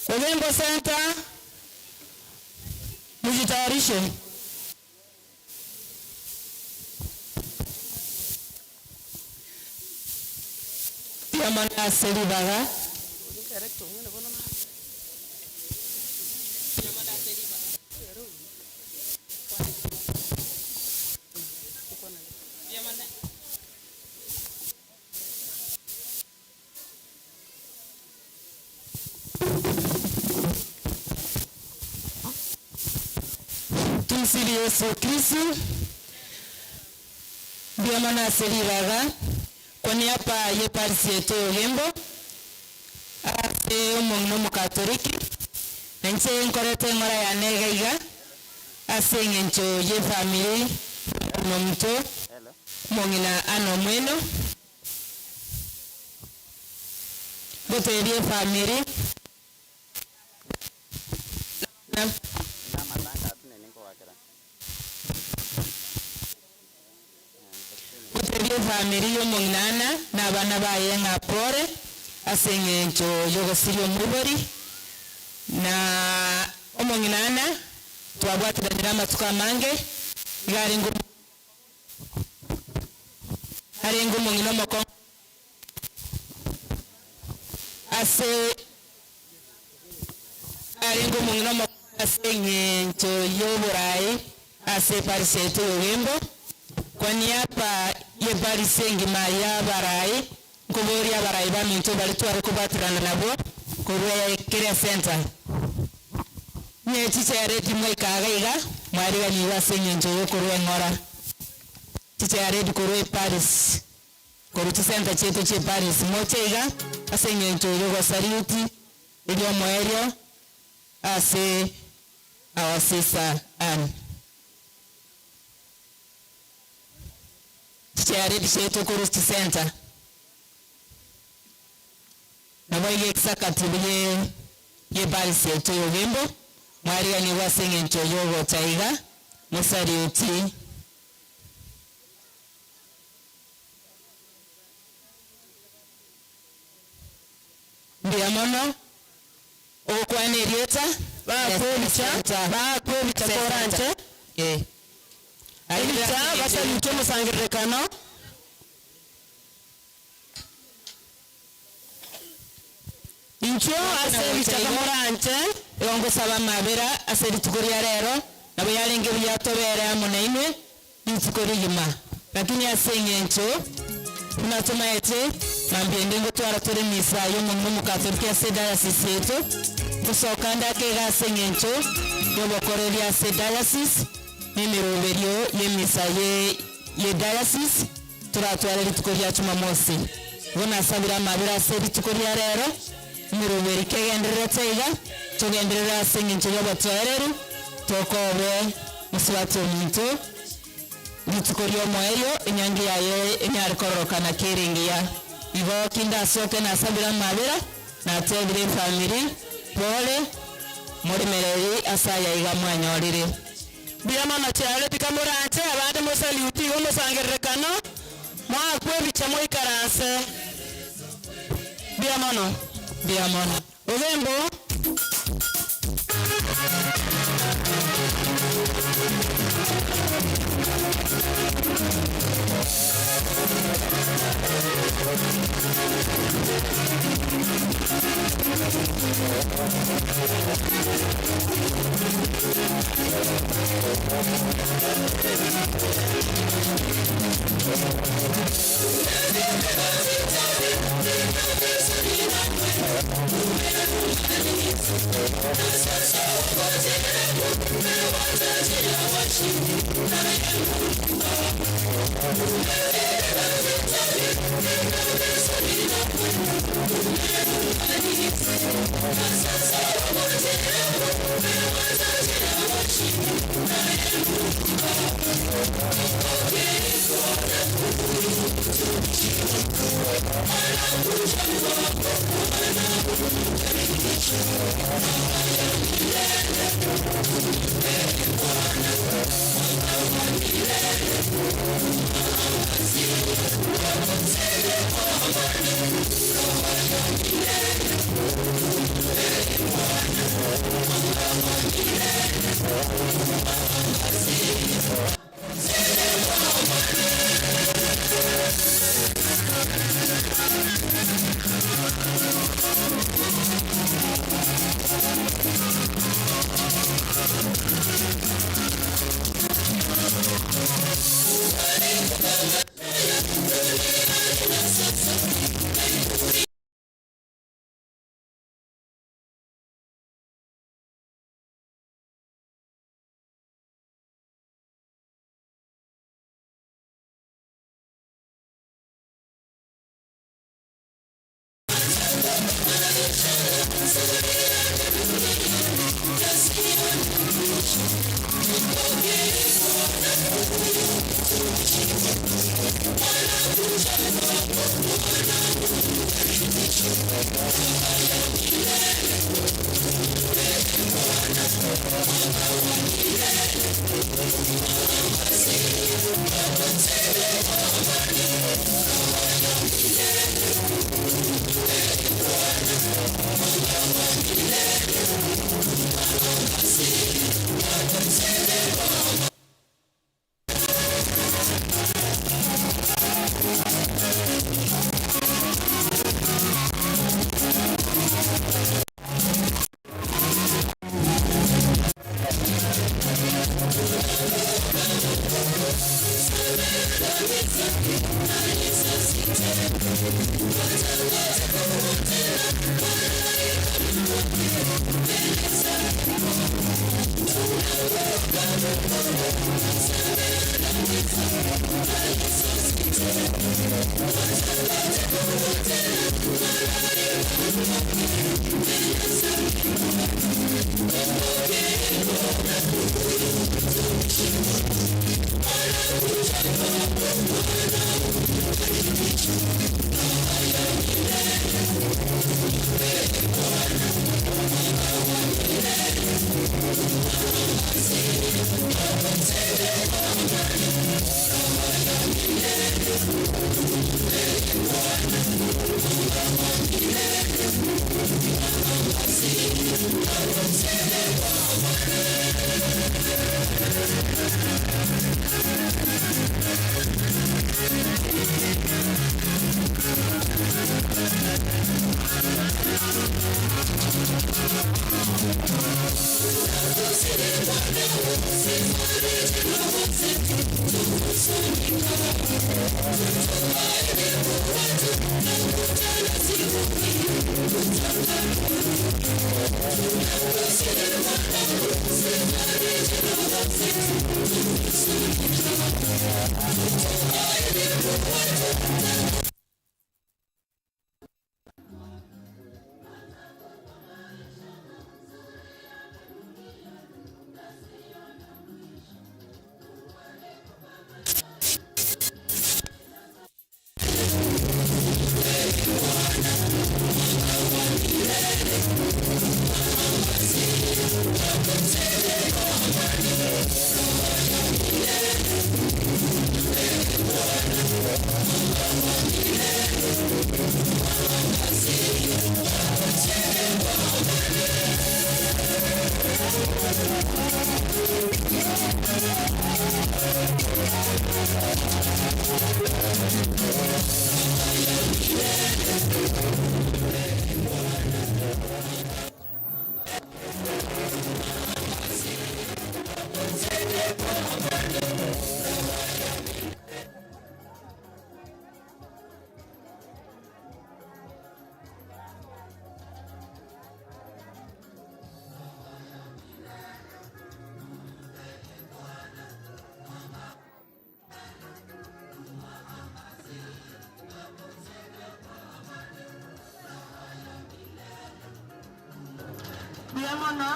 Ogembo Centre, mujitayarishe. Mbuya mono ase ribaga. Tumsifu Yesu Kristo. Mbuya mono ase ribaga kwa niaba ye parish yaito ya Ogembo, ase omong'ina omokatoliki, na inche nkorete eng'ora yane iga iga ase eng'encho y'efamiri y'omong'ina ominto, omong'ina Anna Omweno. Ngoteebie efamiri na. Ngoteebie efamiri y'omong'ina Anna na abana baye ng'a pore ase engencho y'ogosiria omoibori, na omong'ina Anna twabwatiranire amatuko amange, iga arenge. Arenge omong'ina omokong'u ase arenge omong'ina omokong'u ase eng'encho y'oboraai ase eparisi yaito y'Ogembo. Kwa niaba y'eparisi engima y'abarai, nkoboria abarai baminto baria tware kobwaterana nabwo korwa kera esenta. Inye chichaireti timoika iga iga, mwariganigwe ase eng'encho y'okorua eng'ora. Chichaireti korwa eParis, korwa chisenta chiaito chi'eParis, moche iga ase eng'encho y'ogosariuti eri'omoerio ase our sister Ann. Chichaireti chiaito korwa chisenta. Naboigo executive ye y'eparisi yaito y'Ogembo, mwariganigwe ase eng'encho y'ogocha iga, mosariuti. Mbuya mono ogokwana erieta Baakwe ebicha, baakwe ebicha koranche. Eh. Ebicha basariuti omosangererekano. Inchuo ase ebichaka moranche. Igo ngosaba amabera ase rituko ria rero, nabo yarenge buya tobere amo nainwe rituko rigima. Lakini ase engencho buna tomaete, mambia ende ngotwara tore misa y'omong'ina Omokatoliki ase ediocese yaito, ngosoka nde ake iga ase engencho y'obokoreri ase ediocese, na emeroberio y'emisa ye y'ediocese. Toratware rituko ria Jumamosi. Igo nasabire amabera ase rituko ria rero, emeroberi kegendererete iga, togenderere ase engencho y'obotoereru, tokobe mosubati ominto rituko ri'omoerio, enyangi yaye enyare kororokana kere engiya. Igo kindasoke nasabire amabera, natebire efamiri, pole, moremereri ase aya iga mwanyorire. Mbuya mono chiare tiga moranche abande mosaliuti igo omosangererekano, moakwe ebicha moikaranse. Mbuya mono. Mbuya mono. Ogembo. Mbuya mono.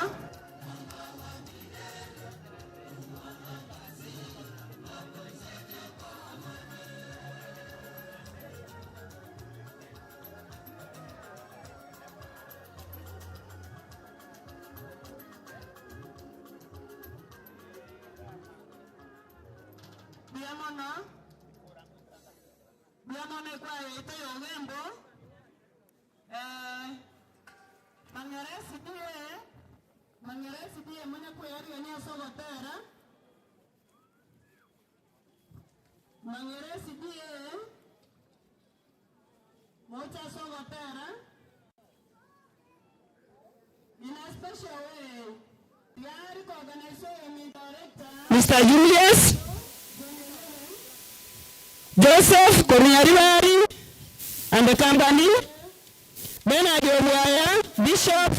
Mbuya mono. Mbuya mono ekwaya yaito ya Ogembo. Eh, Mang'era SDA, Mang'era SDA monye kweyarigania ase ogotera. Mang'era SDA, moche ase ogotera. In a special way, yari koorganize oyo director. Mister Julius Joseph Korunyaribari and the company, Bernard Obwaya, Bishop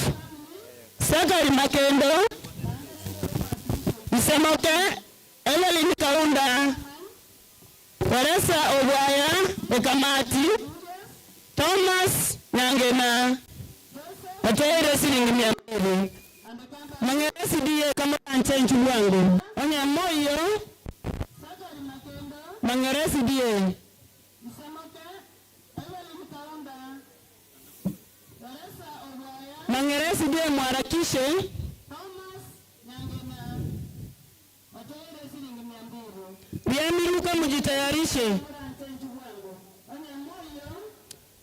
Zachary Makendo, Nsemoke, Evelyn Kaunda, Teresa Obwaya, Ekamati, Thomas Nyangena. Oteire siringi 200. Mang'ana SDA kamoranche inchu bwango. Onye moiyo mang'ana SDA. Mang'ana SDA mwarakishe. Riamiruka mujitayarishe.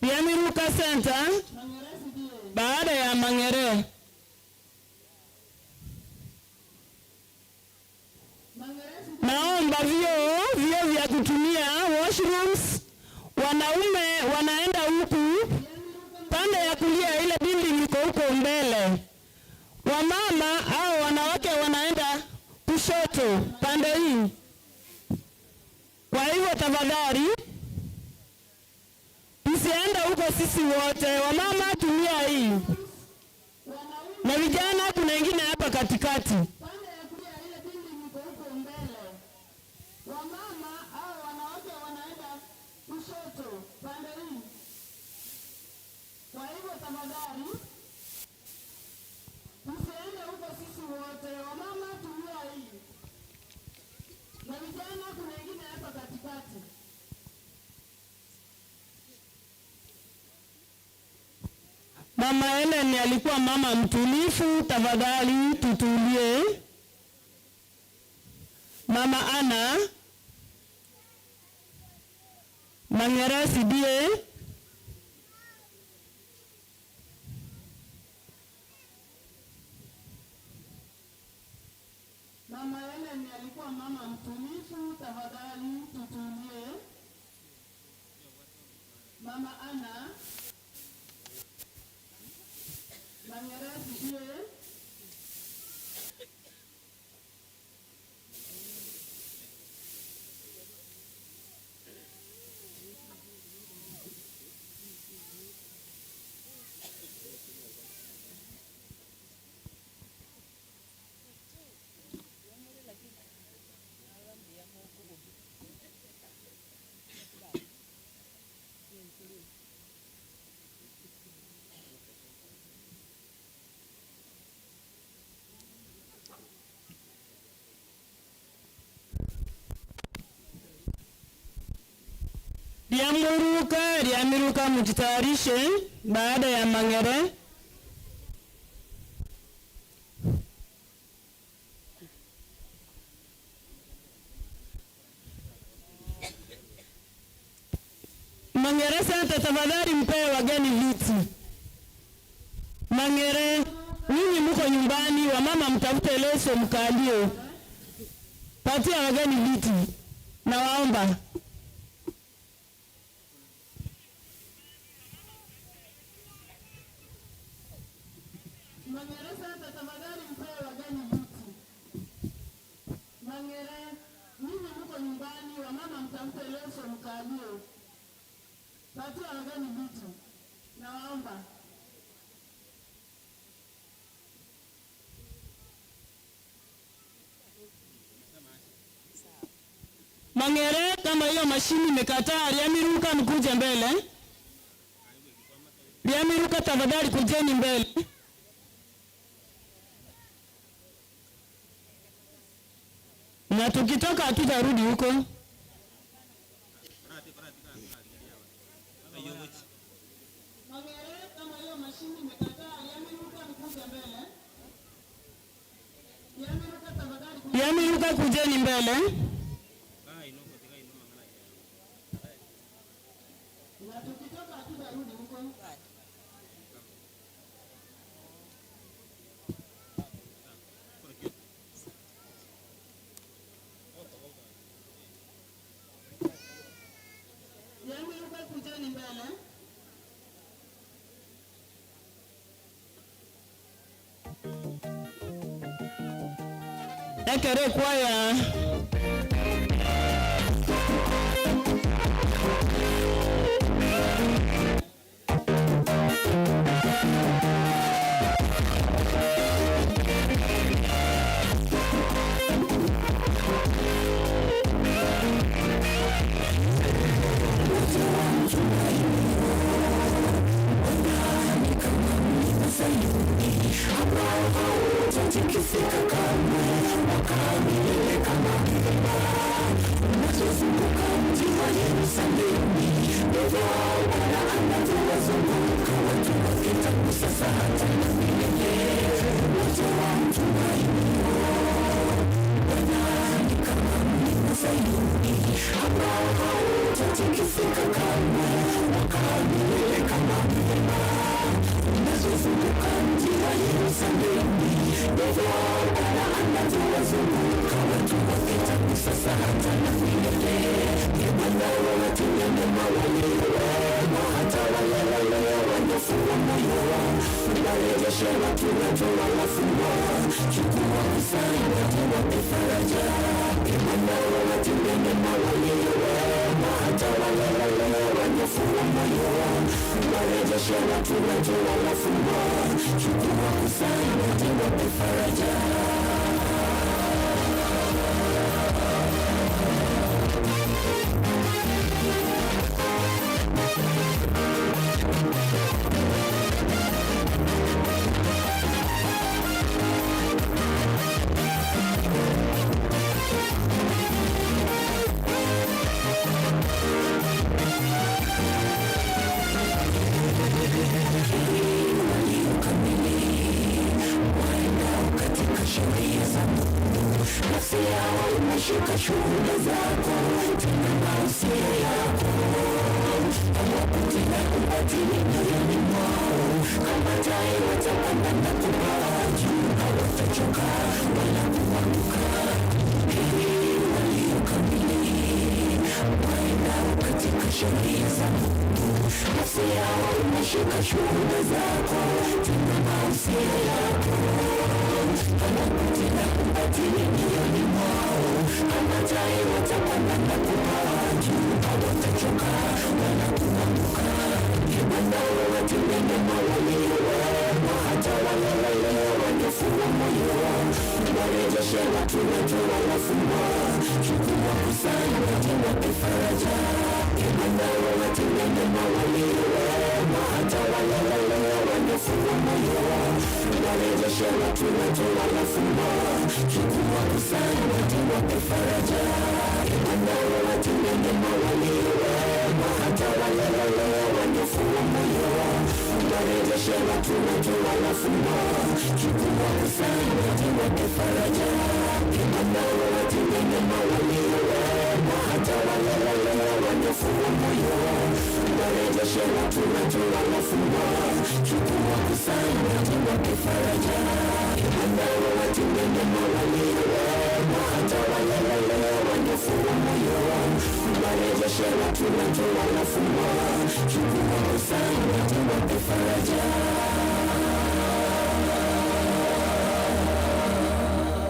Riamiruka Center baada ya Mang'ere. Naomba vyoo vyoo vya kutumia washrooms, wanaume wanaenda huku pande ya kulia, ile building iko huko mbele. Wamama au wanawake wanaenda kushoto pande hii. Kwa hivyo tafadhali tusiende huko sisi wote. Wamama tumia hii, na vijana kuna wengine hapa katikati. Mama Helen alikuwa mama mtulifu, tafadhali tutulie. Mama Anna Mang'era CDA. Mama Helen alikuwa mama mtulifu, tafadhali tutulie. Mama Anna Mang'era CDA. Liamuruka, liamiruka mujitayarishe baada ya Mang'ere. Mang'ere sasa, tafadhali mpee wageni viti. Mang'ere, nyinyi mko nyumbani, wamama mtafute leso mkalie. Patia wageni viti, nawaomba. Mang'ere sasa, tafadhali mpee wageni viti. Mang'ere, nyinyi mko nyumbani, wamama mtafute leso mkalie. Patia wageni viti, nawaomba. Mang'ere, kama hiyo mashini imekataa, Liamiruka mkuje mbele. Liamiruka tafadhali kujeni mbele. Na tukitoka hatutarudi huko. Mang'ere, kama hiyo mashini imekataa, Liamiruka mkuje mbele. Liamiruka tafadhali Liamiruka kujeni mbele. Na tukitoka hatutarudi huko. Liamiruka kujeni mbele. Ekere kwaya.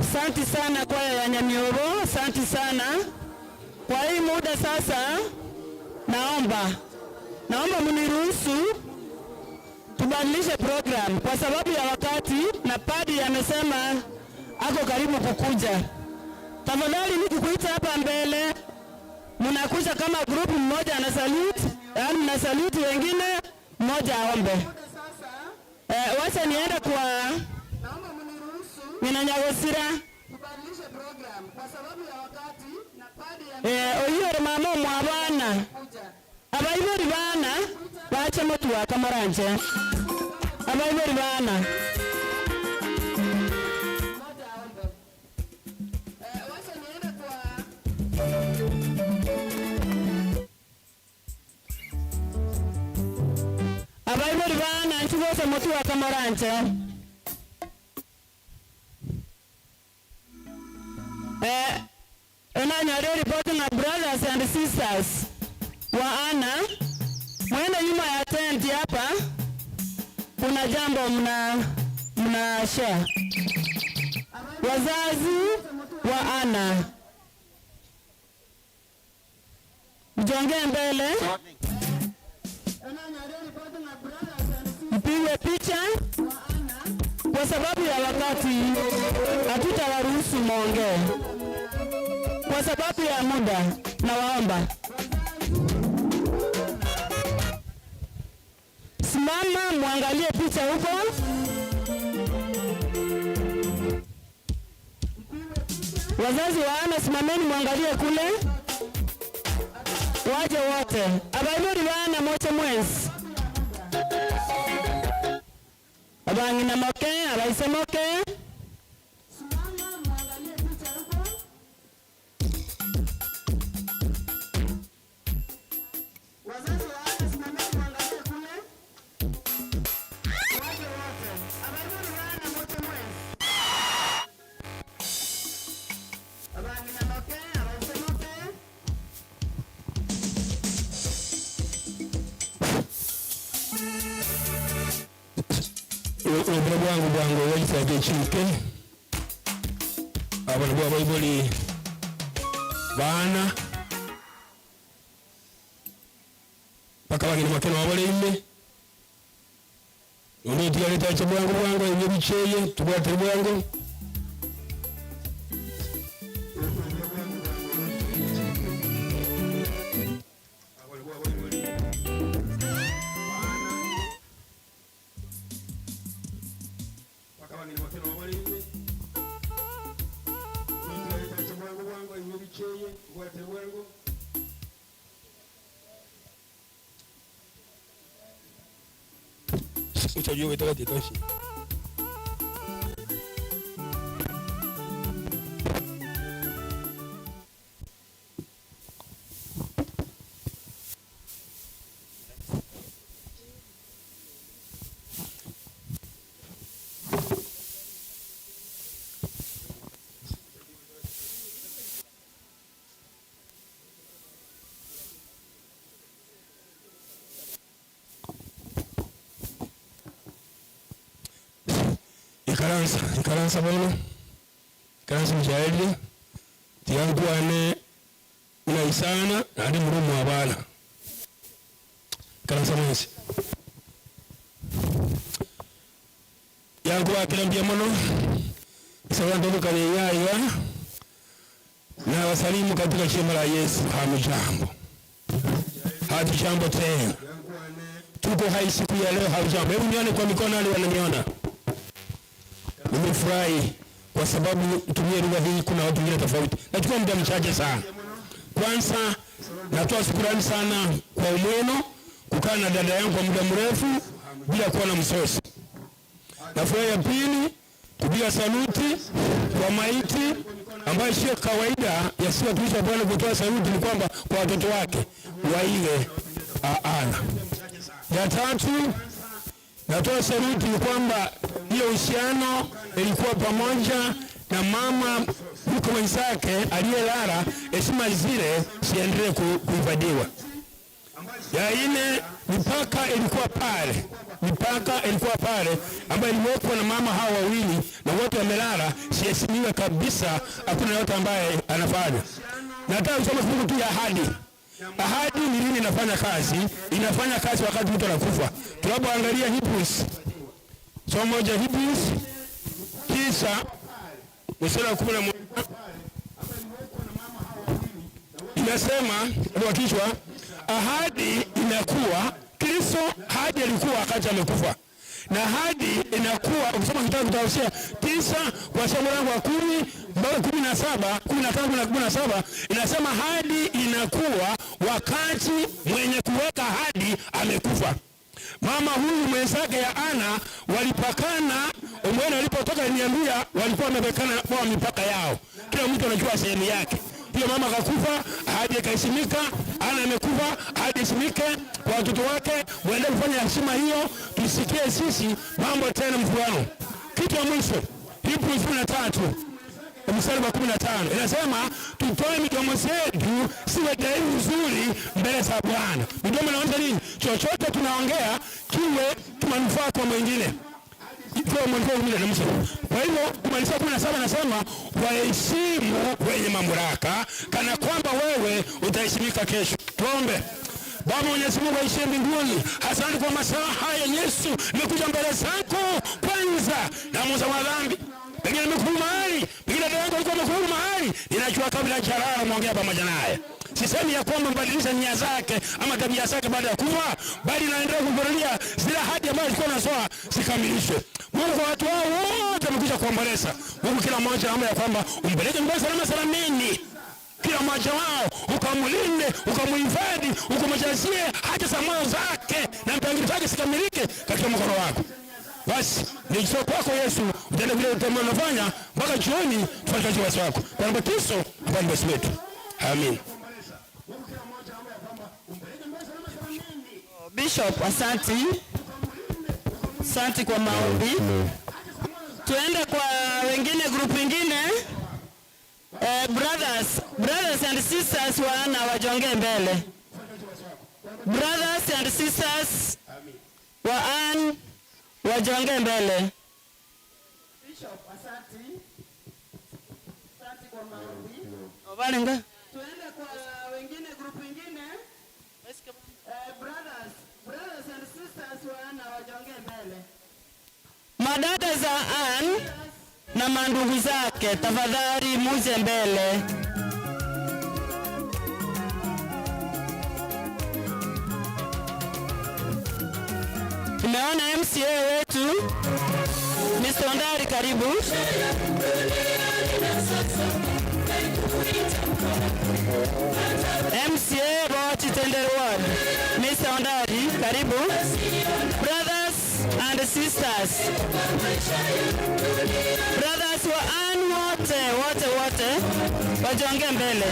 Asanti sana kwaya ya Nyamiobo, asanti sana kwa hii muda. Sasa naomba naomba mniruhusu tubadilishe program kwa sababu ya wakati, na padi amesema ako karibu kukuja. Tafadhali nikikuita hapa mbele, mnakuja kama group, mmoja ana salute, yaani mna salute wengine, mmoja aombe. Wacha niende kwa Naomba mniruhusu Nyina Nyagosira. tubadilishe program kwa sababu ya wakati na padi ya Oyore mama omwa abana abaibori bana bache motuaka moranje abaibori bana mmoja aombe. Wacha niende kwa abaibori bana nchibose motuaka moranje. Enanyare ripoti na brothers and sisters wa Ana, mwende nyuma ya tent hapa, kuna jambo mna share. Wazazi wa Ana, mjongee mbele, mpige picha kwa sababu ya wakati, hatutawaruhusu muongee kwa sababu ya muda, nawaomba simama, muangalie picha huko. Wazazi wa Ana simameni mwangalie kule. Waje wote. Abaibori ba Ana moche mwensi. Abang'ina moke, abaise moke. Wazazi wa Ana simameni mwangalie kule. Waje wote. Abaibori ba Ana moche mwensi. Abang'ina moke, abaise moke. Obura bwango bwango bw'ekisaga ekike abo nabwo abaibori bana mpaka bagende makeno abore ime nondo otigarete ache bwango bwango ebio bicheye tobwate bwango. Ikaransa, ikaransa bono, ikaransa mochaerie, tiga nkwane buna isana naende more omwabana. Ikaransa mwensi. Yankobakera mbuya mono, ase abanto bokare iga iga, nabasalimu katika jina la Yesu. Hamjambo, hatujambo tena, tuko hai siku ya leo. Hamjambo, hebu nione kwa mikono wale wananiona. Nimefurahi kwa sababu tumie lugha hii, kuna watu wengine tofauti. Nachukua muda mchache sana. Kwanza natoa shukrani sana kwa Umweno kukaa na dada yangu kwa muda mrefu bila kuwa na msosi. Na furaha ya pili kupiga saluti kwa maiti ambayo sio kawaida ya sisi watumishi wa Bwana kutoa saluti, ni kwamba kwa watoto wake waiwe ana. Ya tatu natoa saluti ni kwamba hiyo uhusiano ilikuwa pamoja na mama mke mwenzake aliyelala, heshima zile siendelee kuhifadhiwa. Ya nne, mipaka ilikuwa pale, mipaka ilikuwa pale ambayo iliwekwa na mama hawa wawili na wote wamelala, siheshimiwe kabisa, hakuna yote ambaye anafanya. Nataka kusoma fungu tu ya ahadi. Ahadi ni lini inafanya kazi? Inafanya kazi wakati mtu anakufa. Tunapoangalia Hebrews somo moja, Hebrews 9 mstari wa 11 inasema kwa kichwa, ahadi inakuwa Kristo, ahadi alikuwa wakati amekufa, na ahadi inakuwa ukisoma kitabu cha Hosea 9 kuanzia mlango wa 10 mpaka 17, 15 na 17, inasema ahadi inakuwa wakati mwenye kuweka ahadi amekufa. Mama huyu mwenzake ya Ana walipakana, Omwene alipotoka aliniambia walikuwa wamepakana kwa mipaka yao, kila mtu anajua sehemu yake. Hiyo mama akakufa, ahadi ikaheshimika. Ana amekufa, ahadi iheshimike kwa watoto wake, waende kufanya heshima hiyo, tusikie sisi mambo tena mfuano. Kitu ya mwisho, Hebrews 13 mstari wa 15 inasema tutoe midomo zetu siwe dhaifu nzuri mbele za Bwana. Midomo inaonyesha nini? Chochote tunaongea kiwe manufaa kwa mwingine. Kwa hivyo kumalizia 17 nasema waheshimu wenye mamlaka kana kwamba wewe utaheshimika kesho. Tuombe. Baba Mwenyezi Mungu aishiye mbinguni, asante kwa masaa haya Yesu, nimekuja mbele zako kwanza na muza wa dhambi. Pengine nimekuhuru mahali, pengine dada yangu alikuwa amekuhuru mahali, ninajua kabla hajalala muongea pamoja naye. Sisemi ya kwamba mbadilisha nia zake ama tabia zake baada ya kufa, bali naendelea kumfuatilia zile ahadi ambazo alikuwa anatoa zikamilishwe. Mungu, kwa watu hao wote wamekwisha kuomboleza. Mungu, kila mmoja naomba ya kwamba umpeleke nyumbani salama salamini, kila mmoja wao ukamlinde, ukamuhifadhi, ukamjazie haja za moyo zake na mpangilio zake zikamilike katika mkono wako. Basi ni kwako Yesu, utaenda vile unafanya mpaka jioni, tufanye kazi wasi wako kwa batizo ambao ni basi wetu. Amin. Bishop, asanti. Asanti kwa maombi. Tuende kwa wengine, group ingine. Eh, brothers, brothers and sisters wana wajongee mbele. Brothers and sisters wa Ann wajongee mbele. Bishop, asanti. Asanti kwa maombi. Obalenga. Tuende kwa wengine, group ingine. Eh, brothers, brothers and sisters wana wajongee mbele. Madada za Ann na mandugu zake, tafadhali muje mbele. Tumeona MCA wetu Mr. Ondari, karibu. MCA Bochi Tender Ward, Mr. Ondari, karibu. Brothers and sisters, brothers wa Ann wote wote wote wajonge mbele.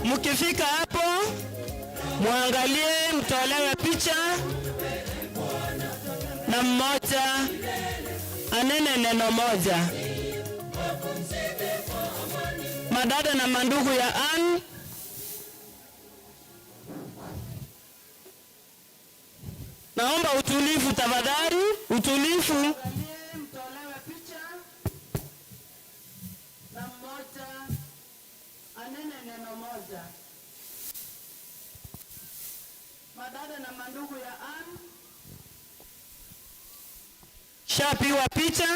Mkifika hapo muangalie, mtolewe picha na mmoja anene neno moja. Madada na mandugu ya Ann, naomba utulivu tafadhali, utulivu. Mtolewe picha na mmoja anene neno moja. Madada na mandugu ya Ann, Shapiwa picha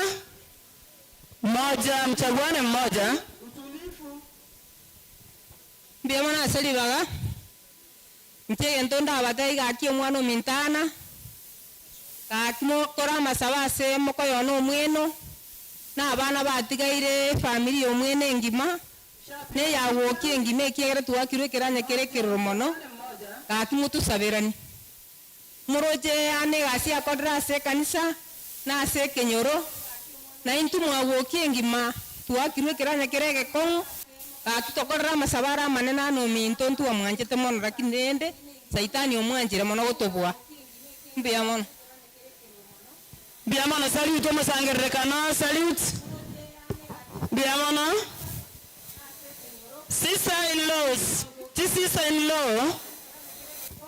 mmoja, mchaguane mmoja. utulivu. Mbuya mono ase ribaga, inche egento ndabatebie gaki omwana omintana, gaki mokore amasabo ase mokoyona omweno, na abana batigaire efamiri ya omwene engima, na eyagokia engima ekiagera twakirwe ekeranya kere ekeroro mono, gaki motosaberani. Moroche ane egasi yakorire ase ekanisa, na ase ekenyoro, na intwe mwagokia engima, twakirwe ekeranya kere egekong'u, gaki tokorere amasabo are amanene ane ominto ntwe omwanchete mono, lakini rende, saitani omwanchire mono gotobua. Mbuya mono. Mbuya mono, salute omosangererekano, salute. Mbuya mono. Sister in laws, ti sister in law,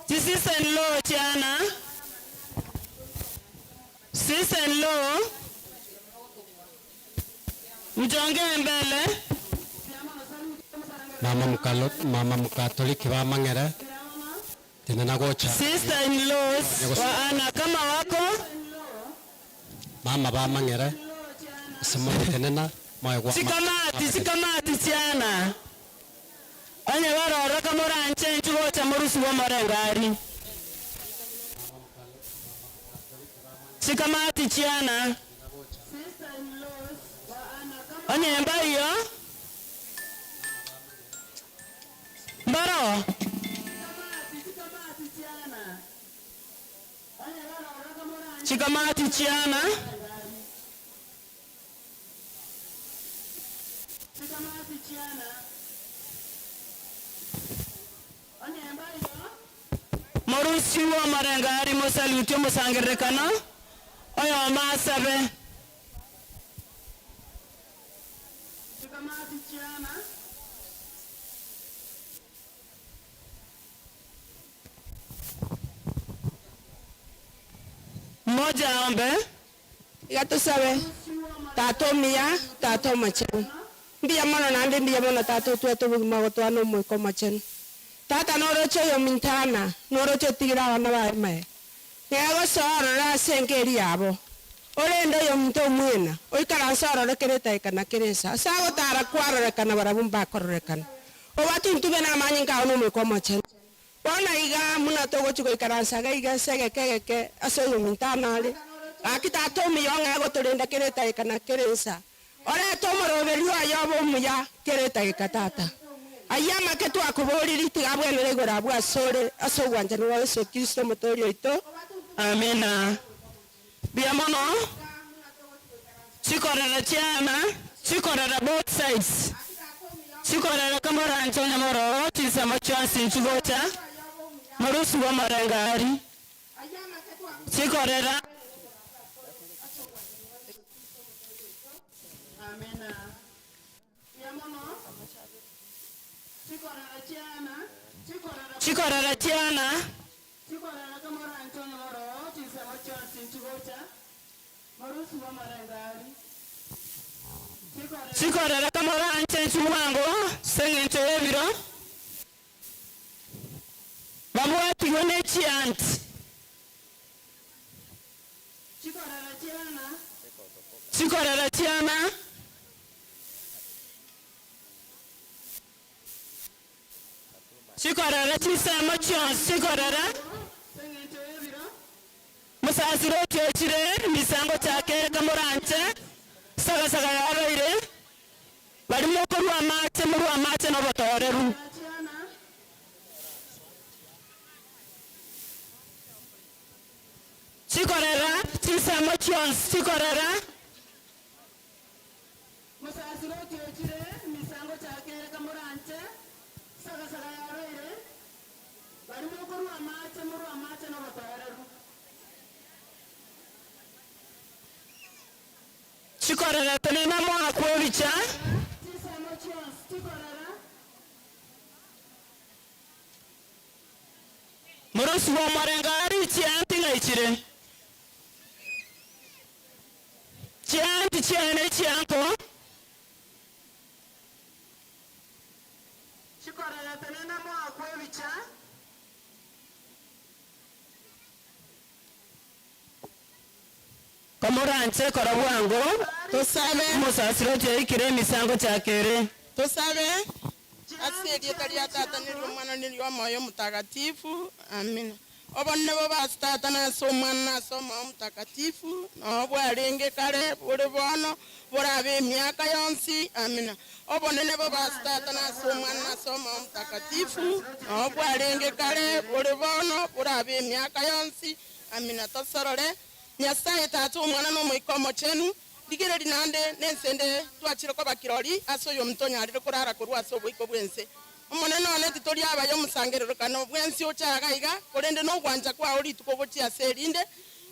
ti sister in law chiana. Sister in law, mjongee mbele. Mama mukalo, mama mukatoliki ba mang'ere tena nagocha. Sister in laws wa Ana kama wako. Mama ba mang'ere somo tenena moyo gwa Chikamati, chikamati chiana. Onye barora moranche nchigocha morusiwa morengari. Chikamati chiana. Onye mbayo. Mbaro. Chikamati chiana. Morusiwa marengari mosaluti mosangerekano oyo masabe. Chikamati chiana. Mmoja aombe. Iga tosabe tata omuya tata omochenu mbuya mono naende mbuya mono tata otwete obogima gotwana omoika omochenu tata noroche oyo mintana noroche otigire abana baye maye niga gosoa ororo ase enka eria yabo. Orende oyominto omwena, oikaranse orore kera edaika na kera ensa, ase agotara kwarorekana barabwo mbakororekana. Obatuntube namanyinga ao na Omoika Omochenu. Bono iga, buna togochia goikaransa iga iga ase egeka egeke ase oyominto anare, gaki Tata omuya ong'e agotorenda kera edaika na kera ensa, orete omoroberio aye obe omuya kera edagika Tata. Ayio amake twakoboririe tiga abwenere igoro abwo asore, ase obwanchani bwa Yeso Kristo Omotoori oito. Amina. Mbuya mono. Chikorera chiana, chikorera both sides. Chikorera kamoranche onye mororo chinsemo chionsi nchigocha, morusigwe omorengari. Chikorera. Chikorera chiana. Chikorera kamoranche nchimwango ase eng'encho y'ebiro, babwatigwe ne chianti. Chikorera chiana. Chikorera chinsemo chionsi chikorera. Mosasire otiochire misango chakere kamoranche, sagasaga yabeire, baria mokorua amache morue amache nobotoereru. Chikorera chinsemo chionsi chikorera. Mosasire otiochire misango chakere kamoranche, sagasaga yabeire, baria mokorua amache morue amache nobotoereru. Chikorera tenena moakwe ebicha. Chinsemo chionsi chikorera. Morosigwe omorengo aria chianti ng'aichire. Chianti chiaye ne chianko. Chikorera tenena moakwe ebicha. Komoranche kora bwango, Tosabe. omosasiroti oikire emisango chakere. Tosabe. Ase erieta ria Tata, na eri'Omwana, na eri'Omoyo Omotakatifu. Amina. Obonene bobe ase Tata, na ase Omwana, na ase Omoyo Omotakatifu, noo bwarenge kare, bore bono, borabe emiaka yonsi. Amina. Obonene bobe ase Tata, na ase Omwana, na ase Omoyo Omotakatifu, noo bwarenge kare, bore bono, borabe emiaka yonsi. Amina. Tosorore Nyasae Tata, Omwana, na Omoika Omochenu. Rigereria naende nense ende twachire koba kirori ase oyominto onyarire korara korwa ase oboiko bw'ense. Omonene one, titori abaya omosangererokano bw'ense oche iga iga, korende nogwancha kwao rituko gochia ase erinde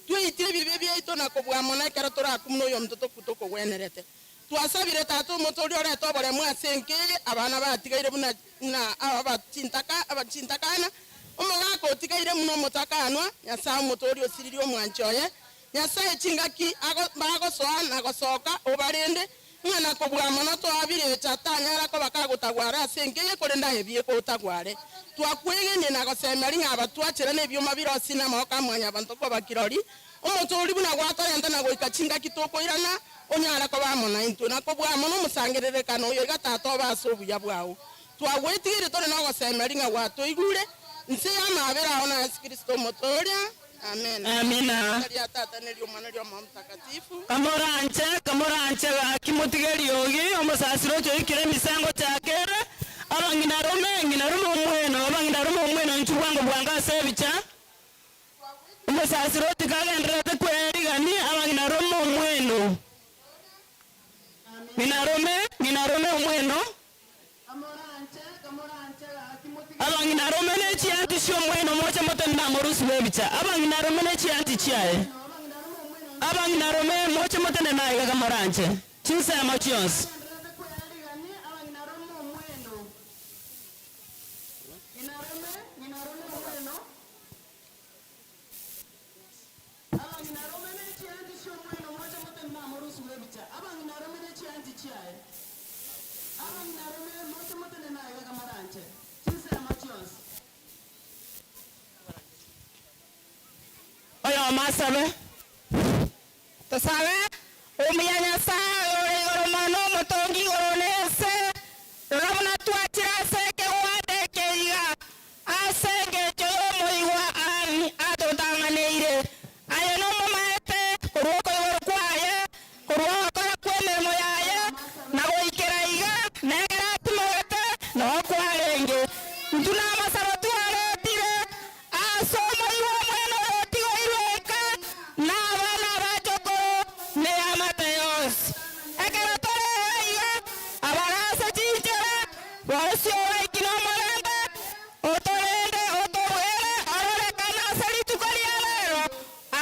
tweitire ebibe biaito na kobua mono ekero torakumune oyominto tokwe tokogwenerete. Twasabire Tata omotoria orete oboremu ase enka eye, abana batigaire buna buna abachintaka abachintakana, omogaka otigaire buna omotakanwa, Nyasae omotoria osiririe omwanchi oye, Nyasae chingaki bagosoa na gosoka obarende, ng'a na kobua mono toabirecha tanyara koba kagotagwara ase enka eye korende aye bieka otagware. Twakwegenie na gosemeria ng'a aba twachera nebioma bire ase namaboko a mwanyabanto koba kirori, omotoori buna gwatorenta na goika chingaki tokoirana, onyare koba amo naintwe, na kobua mono omosangererekano oyo iga Tata obe ase obuya bwao. Twagwetigeire tore nogosemeria ng'a gwatoigure, inse y'amabera ao na Yesu Kristo Omotooria. Amina. Amina. Erieta ria Tata, na eri'Omwana, na eri'Omoyo Omotakatifu. Kamoranche, kamoranche gaki motige eriogi, omosasiroti oikire emisango chakere, abang'ina rome, ng'ina rome omweno, abang'ina rome omweno inchuo bwango bwango ase ebicha. Omosasiroti kagendererete kwerigania, abang'ina rome omweno, ng'ina rome, ng'ina rome omweno. Abang'ina arome ne chianti chi'omweno moche moteme namorusi bw'ebicha. Abang'ina arome ne chianti chiaye. Abang'ina arome moche motenene aiga kamoranche, chinsemo chionsi. Oyomo asabe. Tosabe, Omuya Nyasae oyore igoro mono, omotongi igoro na ense, rora buna twachire ase ekegwanda eke iga, ase engencho y'omoigwa Ann atotang'aneire. Aye nomomaete korwa okoiborwa kwaye, korwa ogokora kw'emeremo yaye, na goikera iga, na ekero atimogete, noo kwarenge. Intwe namasabo twaretire ase omoigwa omwene oyo otigoirwe eka, na abana abachokoro, na eamate yonsi. Ekero tore iga, abare ase chinchera, bonsi obaiki nomorembe, Otorende otobwere ororekane ase rituko ria rero,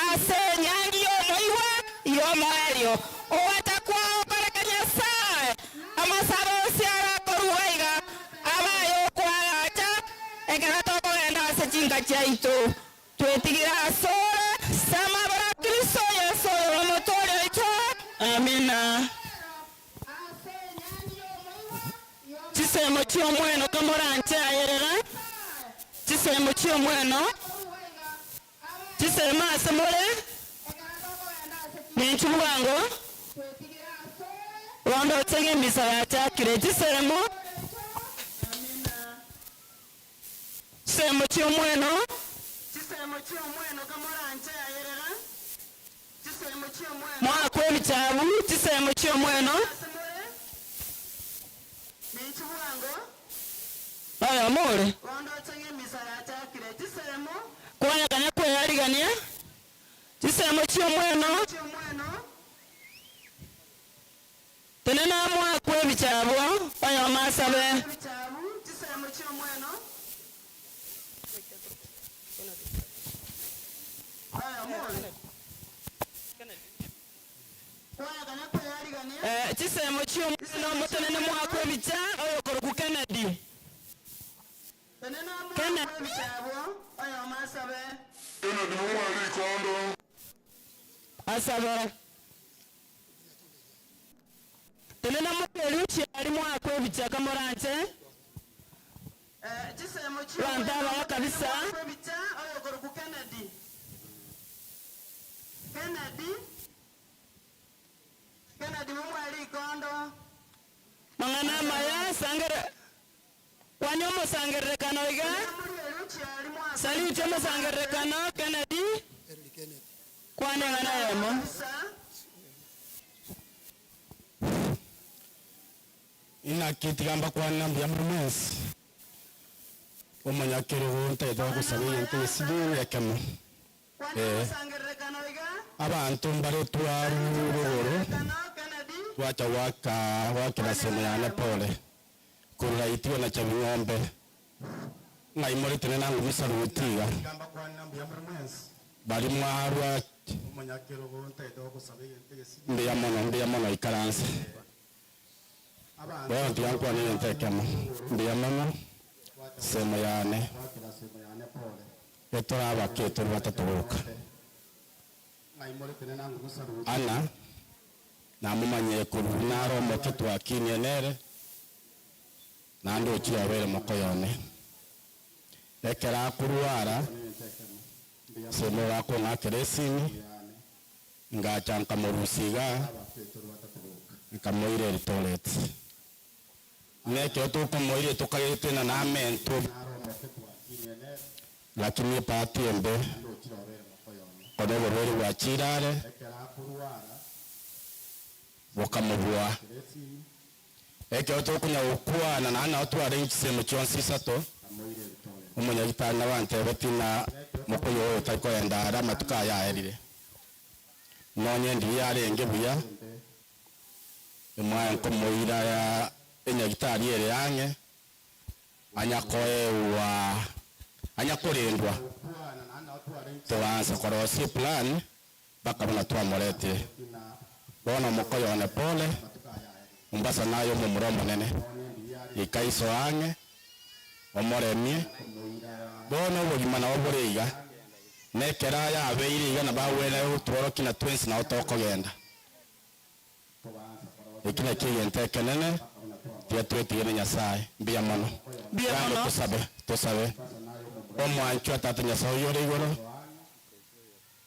ase enyangi y'omoigwa y'omoerio. Ogocha kwao koreke Nyasae, amasabo onsi arakorua iga abe ay'okoagacha ekero tokogenda ase chinka chiaito. Twetigire asore, ase amabera a Kristo Yeso oyore Omotooria oito. Amina. Chisemo chi'omweno kamoranche ayerera, chisemo chi'omweno, chisemo ase more, ninchu bwango, bono ndoche ng'a emisa yachakire, chisemo, chisemo chi'omweno, Moakwe ebichaabu chisemo chi'omweno, noyomo ore kwayakanya kweyarigania chisemo chi'omweno, tenena moakwe ebichaabu oyomo asabe. Chisemo chi'omwana omotenene mwakwe ebicha oyokorokwa Kennedy. Kennedy. Asabe. Tenena moterie ochiari mwakwe ebicha kamoranche. Abanto abaya kabisa. Mang'ana amaya, sangere, kwania omosangererekano iga, salute omosangererekano Kennedy, kwana eng'ana eyemo. Inaki tiga mbakwane mbuya more mwensi, omonyakerogo ntagete gogosaba egento egesinini ekemo. Ee, abanto mbare twarure rogoro twacha goaka goakera semo yane pole, korwa Itigo na Chabing'ombe, ng'ai more tenena ng'o saluti iga, baria mwarwa mbuya mono mbuya mono ikaranse. Bono tiga nkwane egento ekemo, mbuya mono, semo yane, etore abake tore batato boka. Anna, namomanyire korwa buna are omoke twakinie nere, naende ochire obeire mokoyone. Ekero akorwara, semo iga akong'akera esimi, Ngacha nkamorusia igaa, nkamoira Eldoret. Na ekero tokomoira tokagerete ng'a namentwe, lakini ebahati embe, konya oborwaire bwachire are, bokamobua. Ekero tokonya gokwana naende nabo twarenge chisemo chionsi isato, omonyagitari nabo antebetie ng'a mokoyo oyo tari kogenda are amatuko aya aerire. Nonye ndiria yarenge buya, emwaye nkomoira enyagitari ere ang'e, anya koegwa, anya korendwa, togaansa korosia eplan mpaka buna twamoretire. Bono omokoyo one pole, Mombasa naye omomura omonene, ika iso ang'e, omoremie, bono obogima nabo bore iga. Na ekero aya abeire iga nabo agwenerete gotworokia na twensi nao tokogenda. Eki nakio egento ekenene, tiga twetige na Nyasae. Mbuya mono. Mbuya Genda mono. tosabe, tosabe. Omwanchwa Tata Nyasae oyio ore igoro.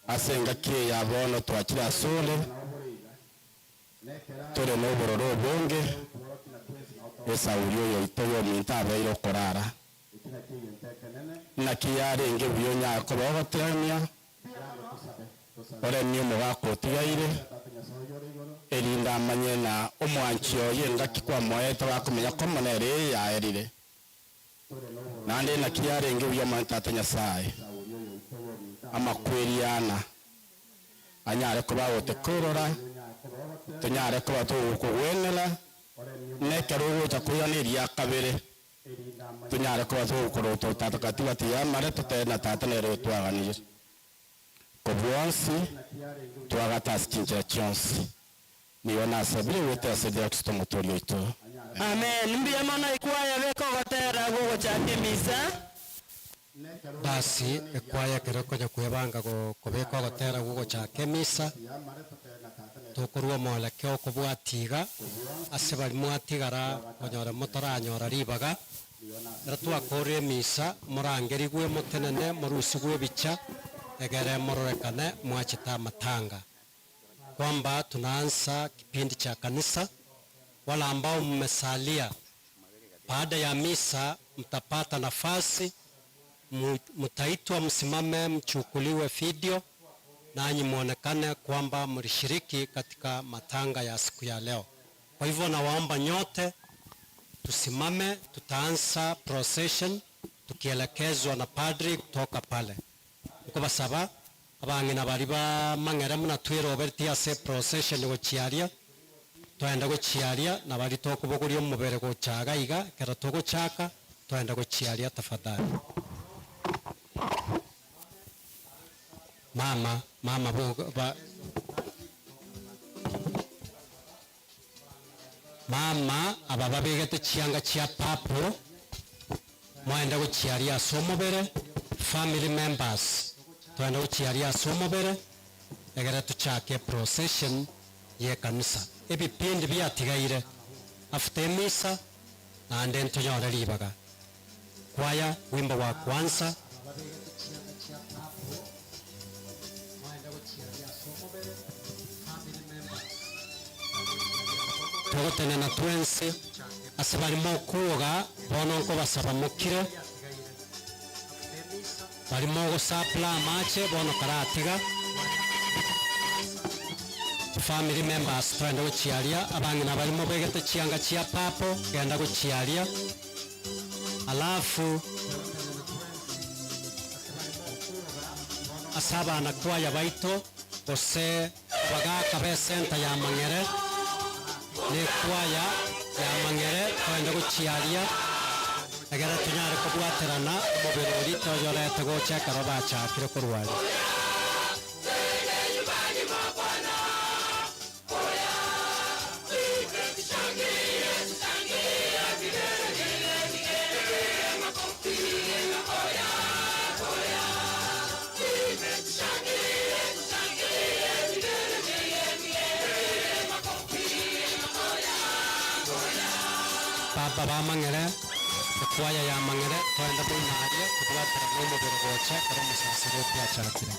Ase engaki eye ya bono twachire asore, tore nobororo obonge, esauri oyoito y'ominto abeire okorara. Naki yarenge buya onyare koba ogoteemia, oremie omogaka otigaire, erinde amanye ng'a omwanchi oye engaki kwamoete bakomenya komo nere eye yaerire. Naende naki yarenge buya omanye Tata Nyasae, amakweri ana anyare koba agotekorora, tonyare koba togokogwenera, na ekero ogocha koirana eria kabere, tonyare koba togokorota gati gati y'amare, totebe na Tata nere oyotwaganirie. Kobua onsi, twagate ase chinchera chionsi. Nigo nasabire goetera ase Yeso Kristo Omotoori oito. Amen. Mbuya mono ekwaya beka ogotera gwogochaka emisa. Basi ekwaya ekero ekonya kwebanga kobeka ogotera gwogochaka emisa, tokorua omwelekeo okobwatia iga, ase baria mwatigara konyora motaranyora ribaga, Ekero twakoorire emisa, morangerigwe motenene morusigwe ebicha, egere mororekane mwachete amatanga. Kwamba tunaanza kipindi cha kanisa, wale ambao mmesalia baada ya misa mtapata nafasi, mtaitwa msimame mchukuliwe video nanyi muonekane kwamba mlishiriki katika matanga ya siku ya leo. Kwa hivyo nawaomba nyote tusimame, tutaanza procession tukielekezwa na padri kutoka pale. Nkobasaba abang'ina baria bamang'ere buna tweroberetie ase procession gochia aria, toende gochia aria, na baria tokobogoria omobere gocha iga iga, ekero togochaka toende gochia aria tafadhali. Mama, mama ba. Mama aba babegete chianga chia purple moende gochiaria ase omobere, family members toende gochiaria ase omobere egere tochake procession ye kanisa. Ebipindi biatigaire after emisa naende ntonyore ribaga. Kwaya wimbo wa kwanza. Togotenena twensi ase baria mokwoga bono nkobasaba mokire, baria mogosapla amache bono karatiga, Chifamiri members toende gochia aria, abang'ina baria mobegete chianga chia purple genda gochia aria. Alafu ase abanakwaya baito, gose abagaaka b'esenta y'amang'ere, na ekwaya y'amang'ere, toende gochia aria, egere tonyare kobwaterana omobere oria toyorete gocha ekero bachakire korwa aria. Baba b'amang'ere, ekwaya y'amang'ere, toende moino aria kobwaterana omobere gocha ekero omosasiroti achakire.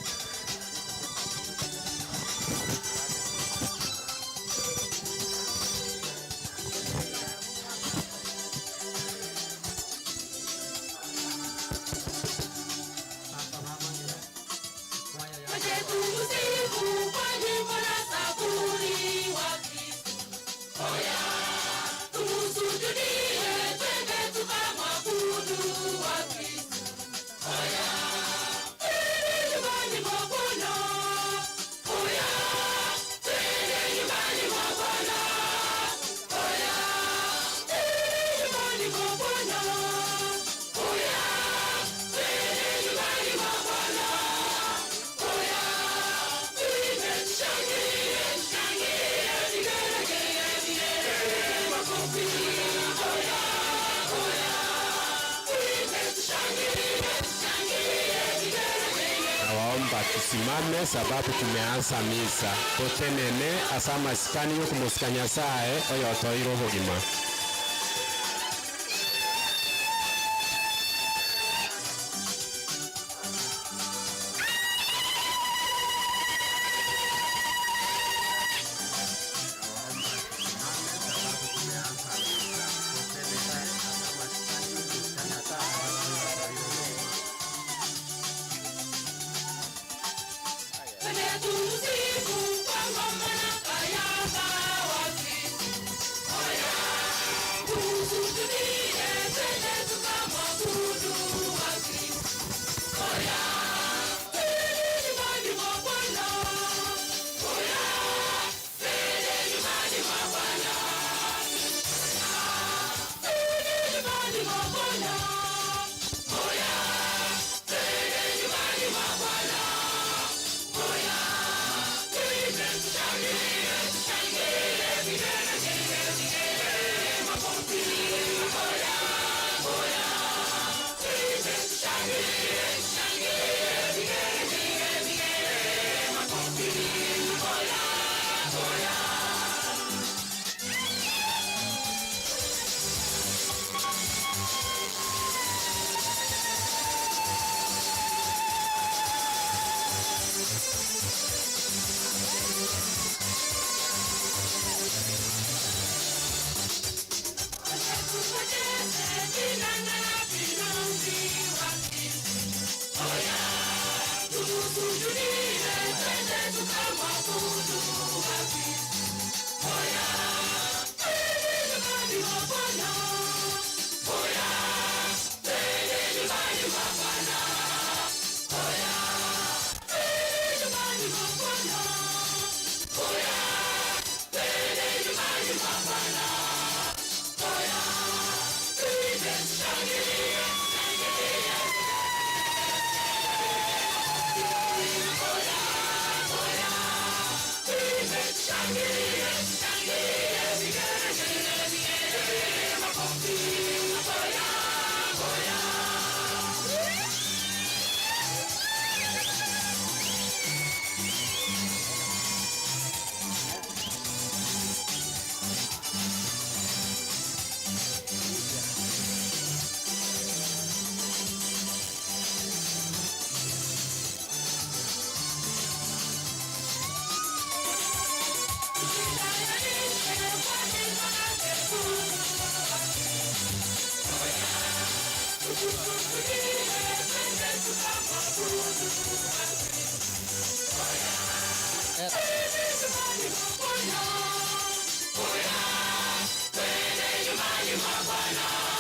Nawaomba tusimame sababu tumeanza misa. Totenene ase amasikani y'okomosika Nyasae oyotoeire obogima.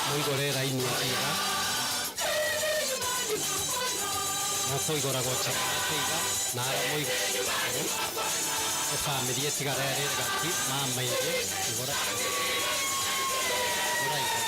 Moigore eraini eye iga, mokoigora gocha gati iga, naro moigore igoro, efamiri etigare ere ere gati, mama eye, igora igora iga.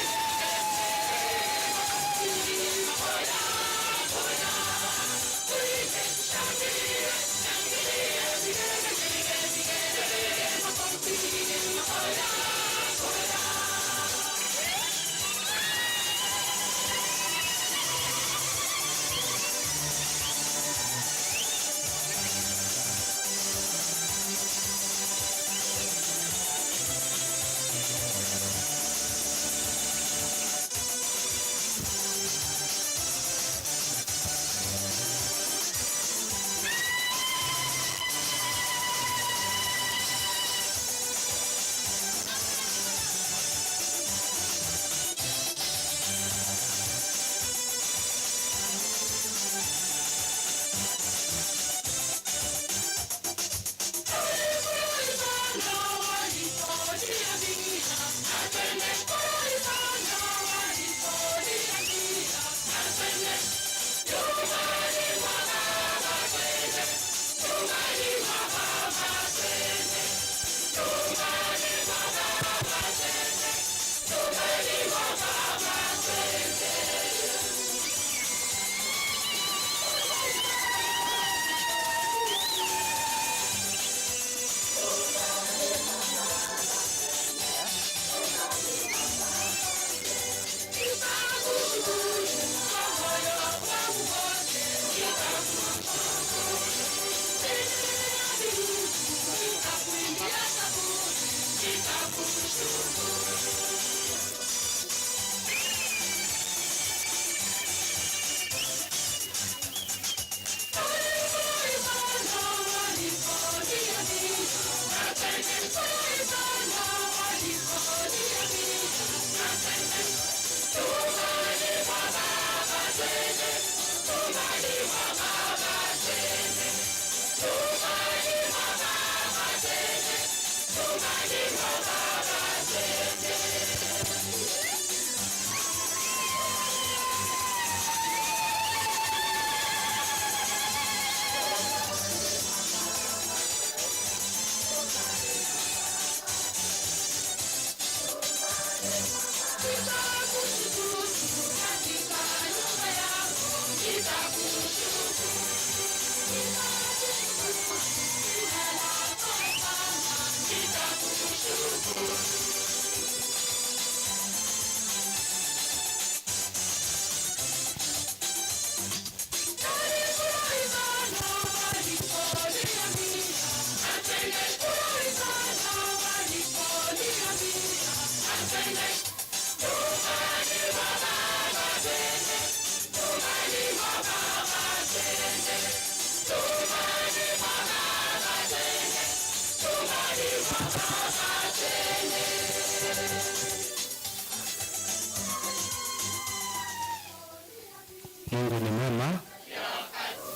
Mungu ni mwema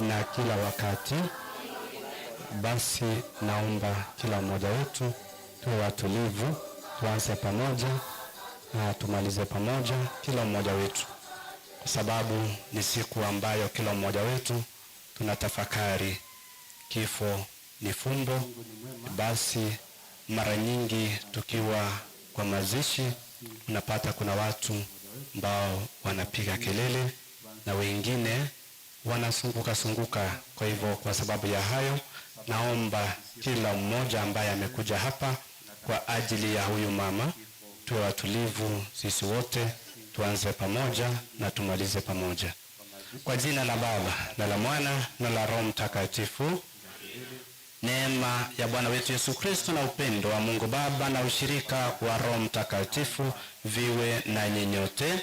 na kila wakati. Basi naomba kila mmoja wetu tuwe watulivu, tuanze pamoja na tumalize pamoja, kila mmoja wetu, kwa sababu ni siku ambayo kila mmoja wetu tunatafakari. Kifo ni fumbo. Basi mara nyingi tukiwa kwa mazishi, unapata kuna watu ambao wanapiga kelele na wengine wanasunguka sunguka. Kwa hivyo, kwa sababu ya hayo, naomba kila mmoja ambaye amekuja hapa kwa ajili ya huyu mama, tuwe watulivu sisi wote, tuanze pamoja na tumalize pamoja. Kwa jina la Baba na la Mwana na la Roho Mtakatifu. Neema ya Bwana wetu Yesu Kristo na upendo wa Mungu Baba na ushirika wa Roho Mtakatifu viwe na nyote.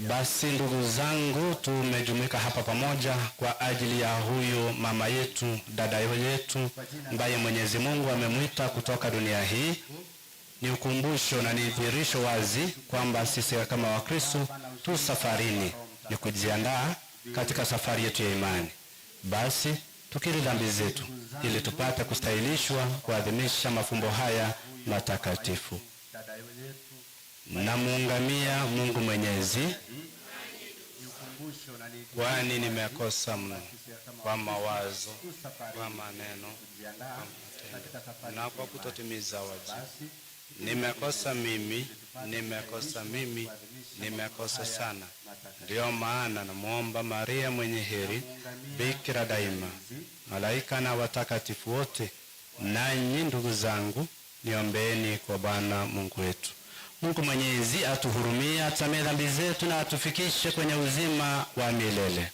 Basi ndugu zangu, tumejumuika hapa pamoja kwa ajili ya huyu mama yetu, dada yetu ambaye Mwenyezi Mungu amemwita kutoka dunia hii. Ni ukumbusho na ni dhihirisho wazi kwamba sisi kama Wakristo tu safarini, ni kujiandaa katika safari yetu ya imani. Basi tukiri dhambi zetu ili tupate kustahilishwa kuadhimisha mafumbo haya matakatifu. Namuungamia Mungu Mwenyezi, kwani nimekosa mno kwa mawazo, kwa maneno, kwa matendo na kwa kutotimiza wajibu. Nimekosa mimi, nimekosa mimi, nimekosa sana. Ndiyo maana namwomba Maria mwenye heri, bikira daima, malaika na watakatifu wote, nanyi ndugu zangu, niombeeni kwa Bwana Mungu wetu. Mungu Mwenyezi atuhurumie, atusamehe dhambi zetu na atufikishe kwenye uzima wa milele.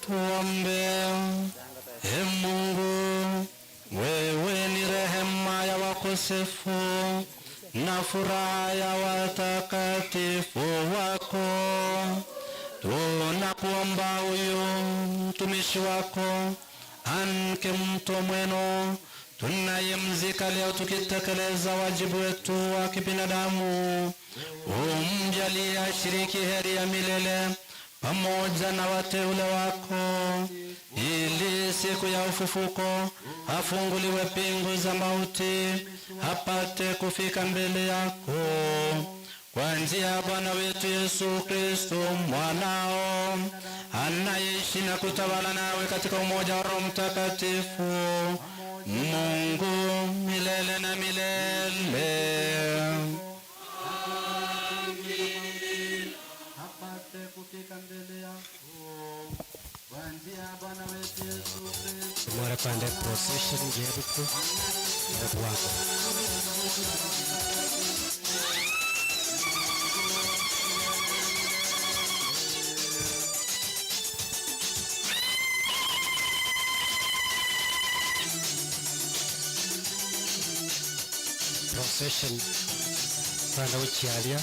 Tuombe. E Mungu, wewe ni rehema ya wakosefu na furaha ya watakatifu wako. Tunakuomba huyu mtumishi wako Anke Mtomweno, Tunayemzika leo tukitekeleza wajibu wetu wa kibinadamu, umjalie ashiriki heri ya milele pamoja na wateule wako, ili siku ya ufufuko afunguliwe pingu za mauti, apate kufika mbele yako kwa njia ya Bwana wetu Yesu Kristo mwanao, anayeishi na kutawala nawe katika umoja wa Roho Mtakatifu, Mungu milele na milele. Mwara kwande procession jeruku obwako. Procession kwenda uchialia.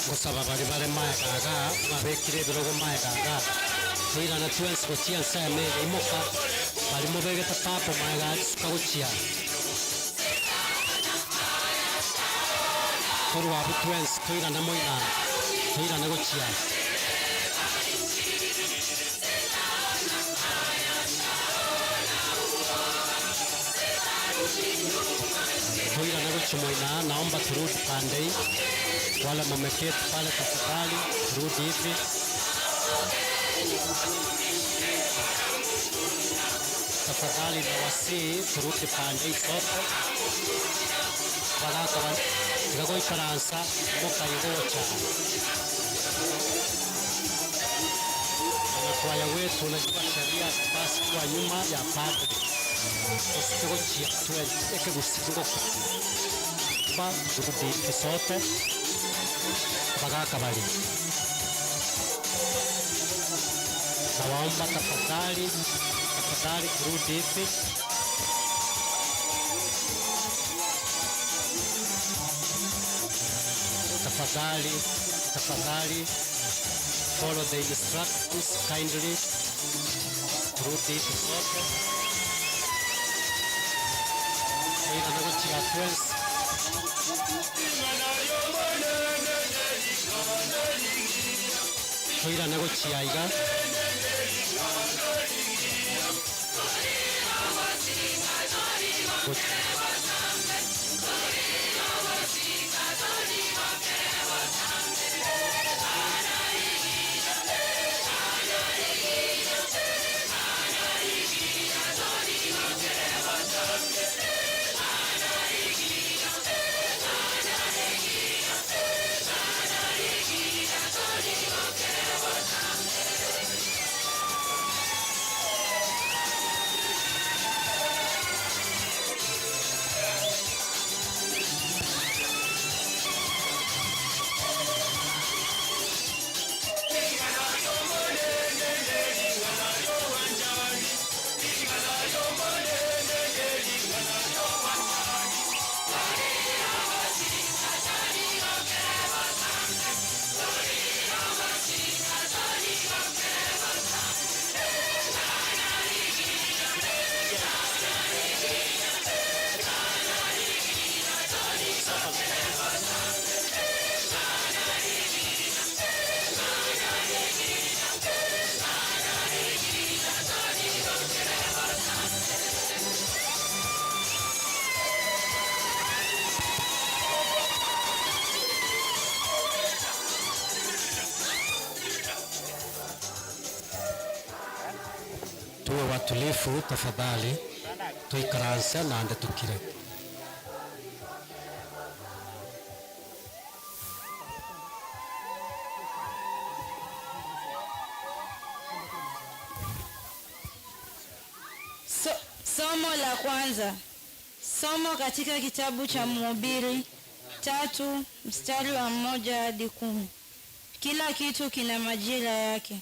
Gosaba bari bare maega babekire ebirogo maega iga toirana twensi gochia ensemo eye imoka bari mobegete papo maega asuka gochia. Torwe abwo twensi toirane moino toirane gochia aa. Toirane gochia moino aa, naomba turudi pande hii. Wale mumeketi pale tafadhali turudi hivi. Tafadhali nawasihi turudi pande hii sote. Bagaka ba tiga goikaransa mokaigocha. Mwanakwaya wetu unajua sheria basi kwa nyuma ya padri. Tosike gochia twensi ekegusii ngokwana turudi hivi sote. Bagaka baria. Nawaomba tafadhali, tafadhali turudi hivi. Tafadhali, tafadhali follow the instructions kindly. Turudi hivi sote. Toirane gochia twensi. Toirane gochia iga. Tuwe watulifu tafadhali, tuikaranse nande tukire. So, somo la kwanza. Somo katika kitabu cha Mhubiri 3 mstari wa 1 hadi 10. Kila kitu kina majira yake.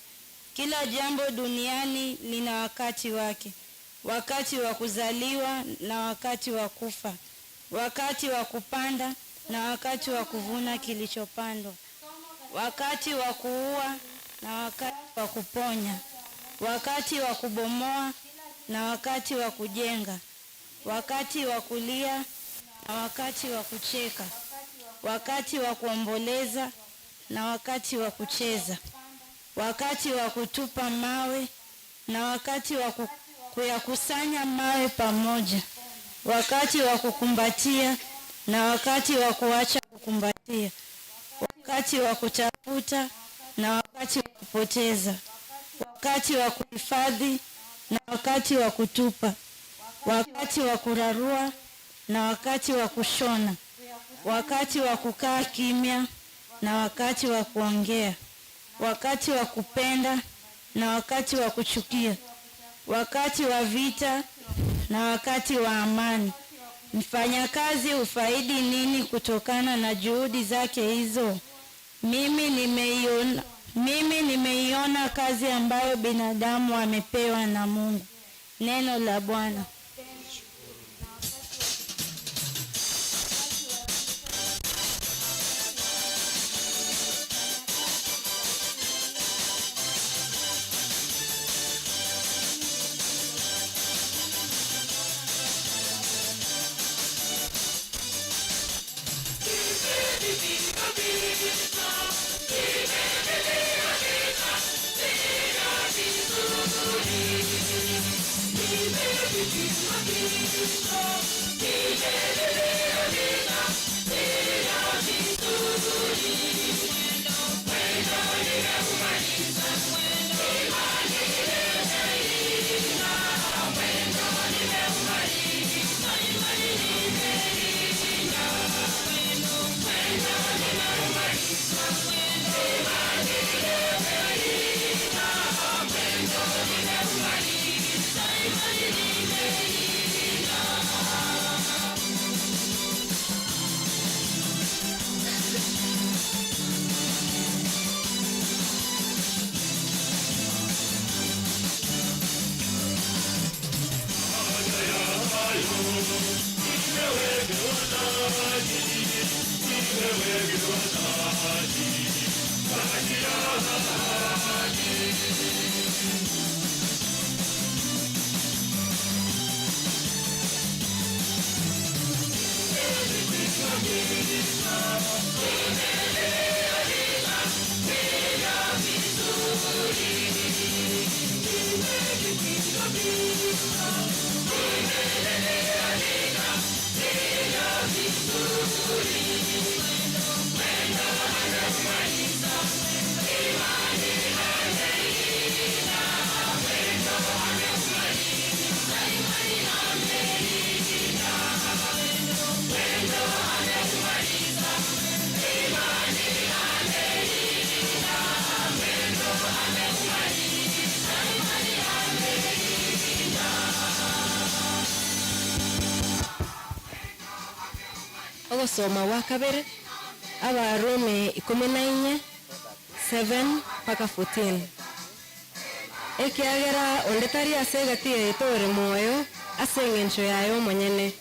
Kila jambo duniani lina wakati wake. Wakati wa kuzaliwa na wakati wa kufa. Wakati wa kupanda na wakati wa kuvuna kilichopandwa. Wakati wa kuua na wakati wa kuponya. Wakati wa kubomoa na wakati wa kujenga. Wakati wa kulia na wakati wa kucheka. Wakati wa kuomboleza na wakati wa kucheza. Wakati wa kutupa mawe na wakati wa kuyakusanya mawe pamoja. Wakati wa kukumbatia na wakati wa kuacha kukumbatia. Wakati wa kutafuta na wakati wa kupoteza. Wakati wa kuhifadhi na wakati wa kutupa. Wakati wa kurarua na wakati wa kushona. Wakati wa kukaa kimya na wakati wa kuongea. Wakati wa kupenda na wakati wa kuchukia. Wakati wa vita na wakati wa amani. Mfanyakazi hufaidi nini kutokana na juhudi zake hizo? Mimi nimeiona kazi ambayo binadamu amepewa na Mungu. Neno la Bwana. Ogosoma gwa kabere, Abarumi 14, 7 mpaka 14. Ekiagera onde tari ase egati yaito ore moyo ase engencho yaye omonyene,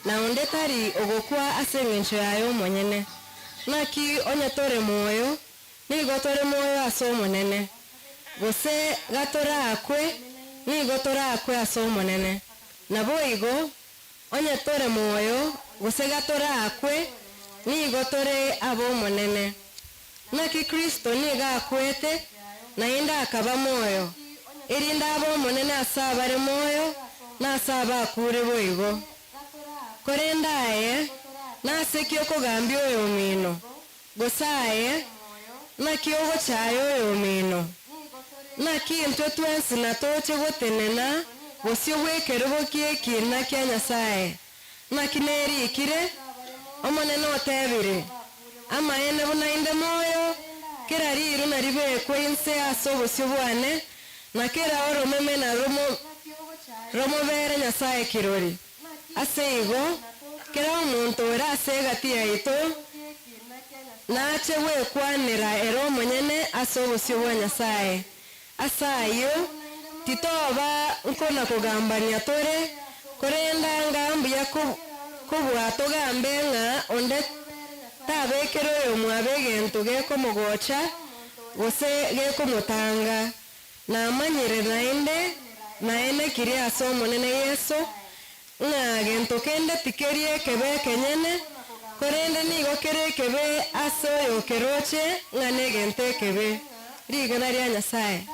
na onde tari ogokwa ase engencho yaye omonyene. Naki onye tore moyo, nigo tore moyo ase Omonene, gose gatorakwe, nigo torakwe ase Omonene. Naboigo, onye tore moyo, gose gatorakwe, nigo tore ab'Omonene. Naki Kristo nigo akwete, naende akaba moyo, erinde abe Omonene ase abare moyo na ase abakure boigo. Korende aye, nase ki okogambia oyomino? Gose aye, naki ogochaya oyomino? Naki intwe twensi natoche gotenena bosio bw'ekerogo gi'ekiina kia Nyasae? Naki nerikire, Omonene otebire, Amaene buna inde moyo, kera riru naribekwe inse ase obosio bwane, na kera oromeme naromobere Nyasae kirori. Ase igo, kera omonto ore ase egati yaito nache gwekwanera ere omonyene ase obosio bwa Nyasae. Ase ayio, titoba nkona-kogambania tore, korende anga mbuya kobua togambe ng'a onde tabekera oyomwabo egento gekomogocha gose gekomotanga. Namanyire naende naenekirie ase Omonene Yeso, ng'a gento kende tikeri ekebe ekenyene, korende nigo kere ekebe ase oyokeroche ng'a negento ekebe. Rigena ria Nyasae.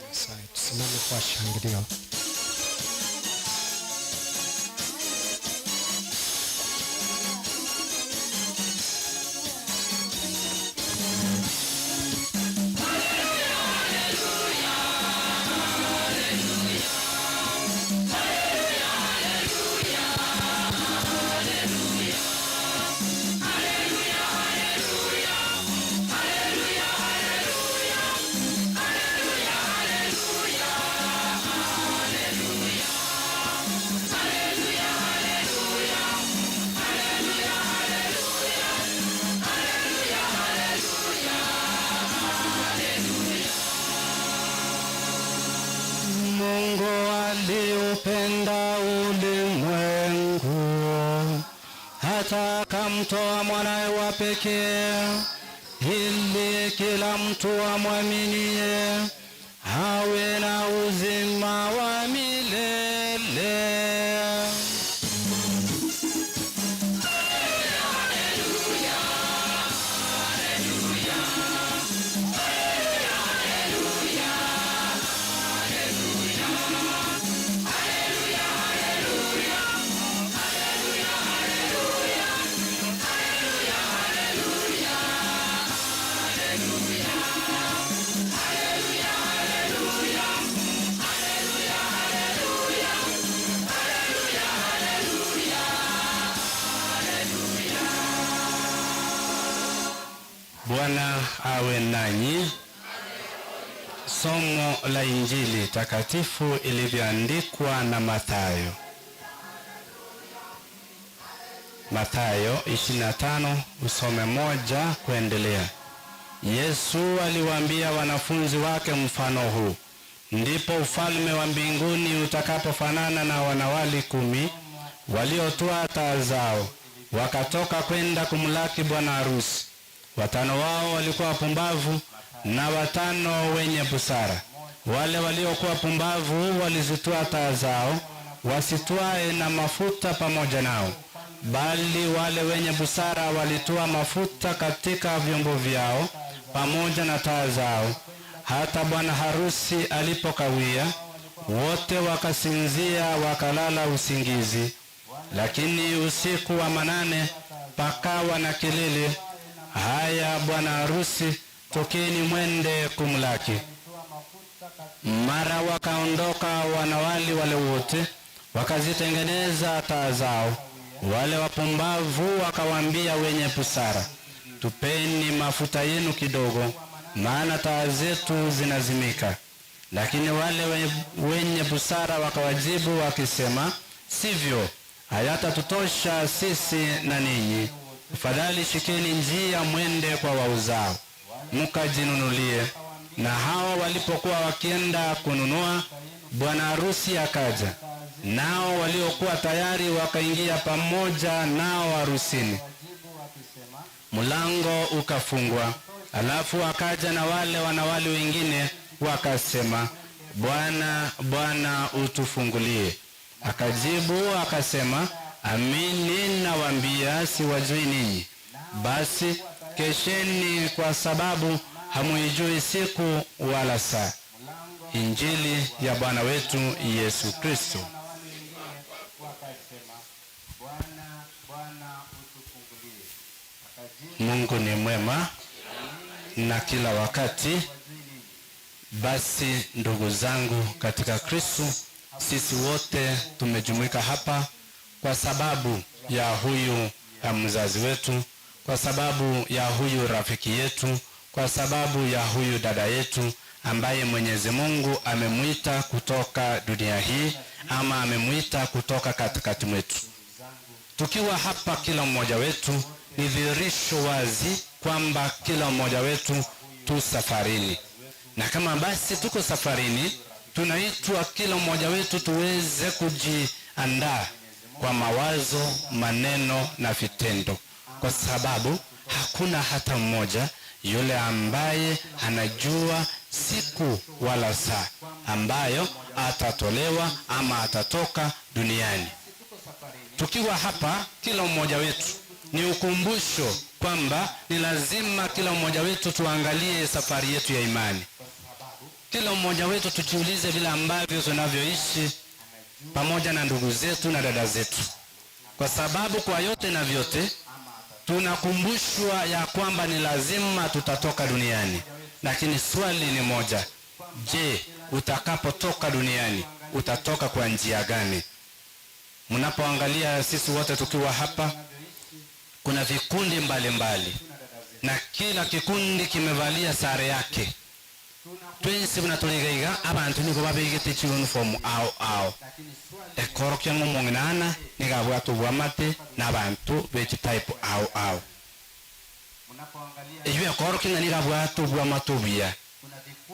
Nyasae, tusimame kwa shangilio. Mungu aliupenda ulimwengu hata akamtoa mwanawe wa pekee ili kila mtu amwaminie awe na uzima wa milele. Bwana awe nanyi. Somo la Injili takatifu ilivyoandikwa na Mathayo. Mathayo 25 usome moja kuendelea. Yesu aliwaambia wanafunzi wake mfano huu: ndipo ufalme wa mbinguni utakapofanana na wanawali kumi waliotoa taa zao Wakatoka kwenda kumlaki bwana harusi. Watano wao walikuwa wapumbavu na watano wenye busara. Wale waliokuwa pumbavu walizitwaa taa zao, wasitwae na mafuta pamoja nao, bali wale wenye busara walitoa mafuta katika vyombo vyao pamoja na taa zao. Hata bwana harusi alipokawia, wote wakasinzia wakalala usingizi. Lakini usiku wa manane pakawa na kelele, haya, bwana harusi, tokeni mwende kumlaki. Mara wakaondoka wanawali wale wote, wakazitengeneza taa zao. Wale wapumbavu wakawaambia wenye busara, tupeni mafuta yenu kidogo, maana taa zetu zinazimika. Lakini wale wenye busara wakawajibu wakisema, sivyo, hayatatutosha sisi na ninyi. Afadhali shikeni njia mwende kwa wauzao, mkajinunulie. Na hao walipokuwa wakienda kununua, bwana harusi akaja, nao waliokuwa tayari wakaingia pamoja nao harusini. Mlango ukafungwa. Alafu akaja na wale wanawali wengine wakasema, Bwana, Bwana, utufungulie. Akajibu akasema, amini nawaambia, siwajui ninyi. Basi kesheni, kwa sababu hamuijui siku wala saa. Injili ya Bwana wetu Yesu Kristo. Mungu ni mwema na kila wakati. Basi ndugu zangu katika Kristo, sisi wote tumejumuika hapa kwa sababu ya huyu ya mzazi wetu, kwa sababu ya huyu rafiki yetu, kwa sababu ya huyu dada yetu ambaye Mwenyezi Mungu amemwita kutoka dunia hii ama amemwita kutoka katikati mwetu. Tukiwa hapa kila mmoja wetu ni dhihirisho wazi kwamba kila mmoja wetu tu safarini, na kama basi tuko safarini, tunaitwa kila mmoja wetu tuweze kujiandaa kwa mawazo, maneno na vitendo, kwa sababu hakuna hata mmoja yule ambaye anajua siku wala saa ambayo atatolewa ama atatoka duniani. Tukiwa hapa kila mmoja wetu ni ukumbusho kwamba ni lazima kila mmoja wetu tuangalie safari yetu ya imani. Kila mmoja wetu tujiulize vile ambavyo tunavyoishi pamoja na ndugu zetu na dada zetu, kwa sababu kwa yote na vyote tunakumbushwa ya kwamba ni lazima tutatoka duniani. Lakini swali ni moja, je, utakapotoka duniani utatoka kwa njia gani? Mnapoangalia sisi wote tukiwa hapa, kuna vikundi mbalimbali mbali, na kila kikundi kimevalia sare yake. Twensi bunatuligaiga abantu nigo babegete chiuniform ao ao ekoro kia ng'omong'inana nigabwata obwamate na abantu bechitype ao ao eywo ekoro king'a nigabwata obwamate obuya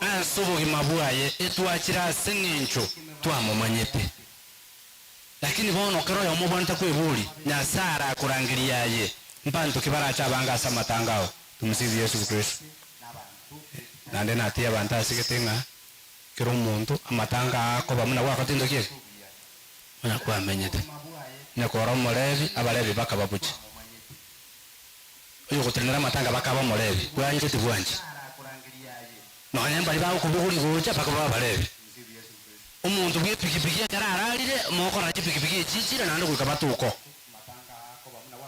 ase obogima bwaye etwachire ase eng'encho twamomanyete lakini bono kero oyomo obwanete kwebori Nyasaye arakorangeria aye mbanto ki barache abange ase amatanga ao. Tumsifu Yesu Kristo. Naende natebi abanto asigete ng'a kera omonto amatanga akoba buna gwakotindwa ki eke? Buna kwamenyete. Onye kore omorebi, abarebi bakaba bucha. Oyogotenenera amatanga bakaba omorebi, bwanche tibwancha. Nonye mbari bagokobogoria gocha bakaba abarebi. Omonto bwa epikipiki ekero ararire, mokorora chipikipiki echi chire naende goika batuko.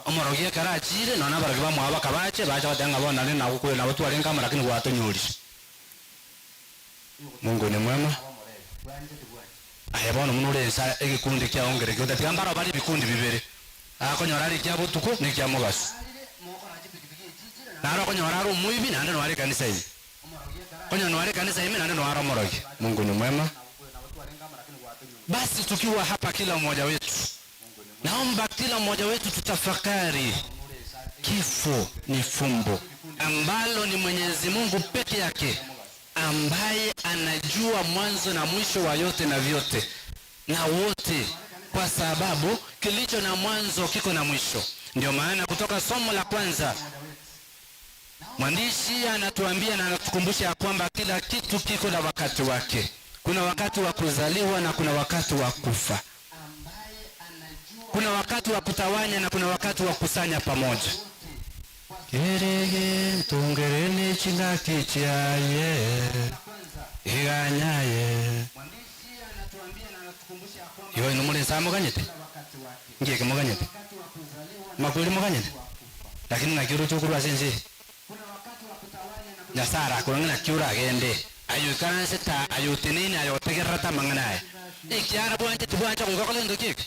Omorogi ekero achire, nonya abarogi bamwabo bakabache, bacha goteba ng'a bono naende nagokwera nabo twarenge amo lakini gwatonyorire. Mungu ni mwema. Aye bono buna ore ensa egekundi kiao ngerekio, otatiga mbaro bare ebikundi bibere, akonyora are ekia botuko na ekia mogaso. Naro okonyora are omoibi naende noare ekanisa ime. Konya noare ekanisa ime naende noare omorogi. Mungu ni mwema. Basi tukiwa hapa kila mmoja wetu, naomba kila mmoja wetu tutafakari, kifo ni fumbo ambalo ni Mwenyezi Mungu peke yake ambaye anajua mwanzo na mwisho wa yote na vyote na wote, kwa sababu kilicho na mwanzo kiko na mwisho. Ndio maana kutoka somo la kwanza mwandishi anatuambia na anatukumbusha ya kwamba kila kitu kiko na wakati wake. Kuna wakati wa kuzaliwa na kuna wakati wa kufa. Kuna wakati wa kutawanya na kuna wakati wa kusanya pamoja. Kerege ntungerene chingaki chiaye iganyaye iwe nomore muganyete ngieke muganyete makweli muganyete lakini nakio roche okorwa ase ense Nyasaye arakore ng'a naki oragende aye oikaranse ta aye oteneine aye otegererete amang'ana aya ekiara bwancheti bwancha goika okore gento ki eke.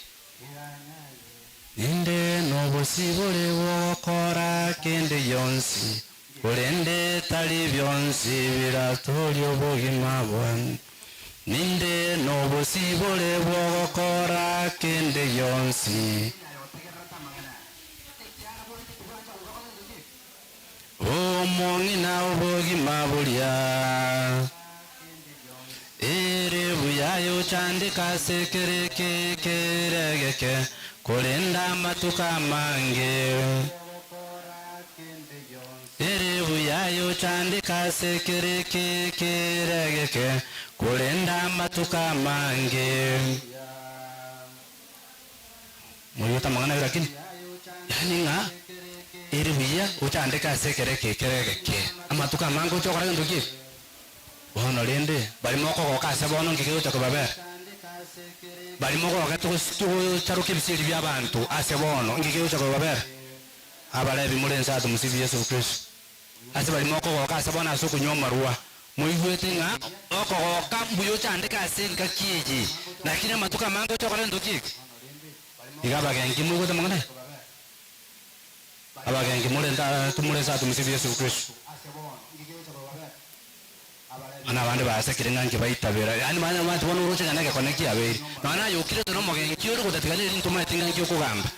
Inde nobosibore bw'ogokora kende gionsi, korende tari bionsi biratorie obogima bwane. Ninde nobosibore bw'ogokora kende gionsi. Omong'ina obogima boria. Ere buya yochandeka ase kera eke kere egeke, korende amatuko amange. Ere buya yochandeka ase kera eke kere egeke, korende amatuko amange. Moigwete amang'ana ayio lakini? Yaani ng'a ere buya ochandeke ase ekero eke kere egeke, amatuko amange oche gokora gento ki eke? Bono rende, baria mokogoka ase bono nki kegocha kobabera? Baria mogogete gocharoka ebisieri bi'abanto ase bono nki kegocha kobabera? Abarebi more inse aa tumsifu Yesu Kristo. Ase baria mokogoka ase bono ase okonywa amarwa, moigwete ng'a okogoka mbuya ochandeke ase engaki eye, lakini amatuko amange oche gokora gento ki eke? Iga abagenki moigwete amang'ana aya? Abagenki more nta tumore inse aa tumsifu Yesu Kristo. Bono abande basekire ng'a nkebaitabera, yaani banyamanyete bono oroche ng'a negekone kiabeire. Nonya naye okirete nomogenki ore gotatiga nere ntomaete ng'a nki okogamba.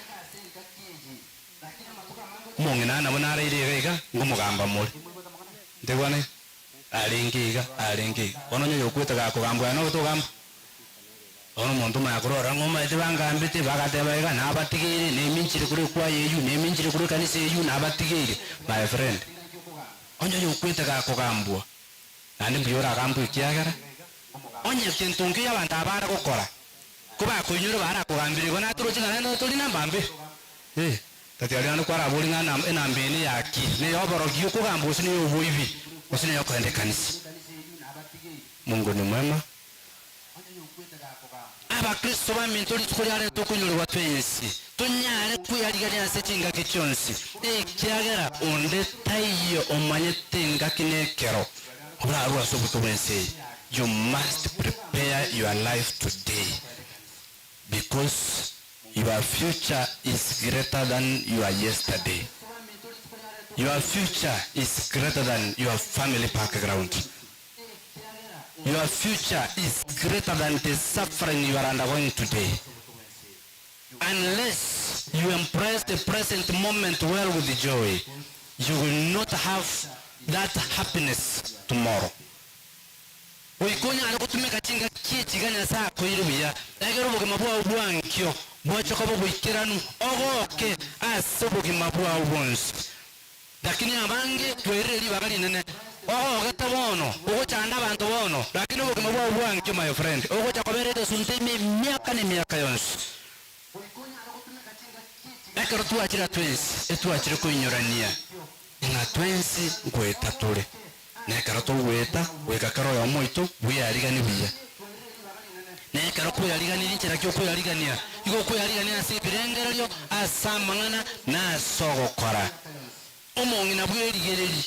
Omong'ina nabo naraire iga iga, nkomogamba more. Nteigwane? Arenge iga, arenge iga. Bono onye oyokwete gakogambwa aye nobe togamba? Bono omonto omanya korora ng'a omanyete bangambete, bagateba iga, nabatigeire, neminchire korwa ekwaya eywo, neminchire korwa ekanisa eywo, nabatigeire. My friend, onye oyokwete gakogambwa, naende mbuya oragambwe ekiagera onye gento nkeiyo abanto aba bare gokora, kobakoinyora barakogambire igo natoroche ng'a naende tori namba mbe. Eh, tatiga ring'ana kwarabori ng'a enamba eye neyaki? Neyoborogi okogamba gose neyoboibi gose neyokogenda ekanisa? Mungu ni mwema. Abakristo baminto rituko riareta okoinyorigwa twensi, tonyare kweyarigania ase chingaki chionsi, ekiagera onde taiyo omanyete engaki na ekero orarue ase obotuko bw'ense eye. You must prepare your life today because your future is greater than your yesterday. Your future is greater than your family background. Your future is greater than the suffering you are undergoing today. Unless you embrace the present moment well with joy, you will not have that happiness tomorrow. Goika onyare gotumeka chingaki echi iga Nyasae akoire buya, egere obogima bwao bwa nkio bwache koba oboikeranu, ogoke ase obogima bwao bwonsi. Lakini abange twairire ribaga rinene. Ogogete bono, ogochanda abanto bono, lakini obogima bwao bwa nkio my friend, ogocha kobera egesunte ime emiaka na emiaka yonsi. Ekero twachire twensi, etwachire koinyorania ng'a twensi ngoeta tore. Na ekero togoeta, goika kera oyomo oito bweyariganie buya. Na ekero kweyariganirie inchera ki okweyarigania? Igo okweyarigania ase ebirengererio, ase amang'ana, na ase ogokora. Omong'ina bw'erigereri.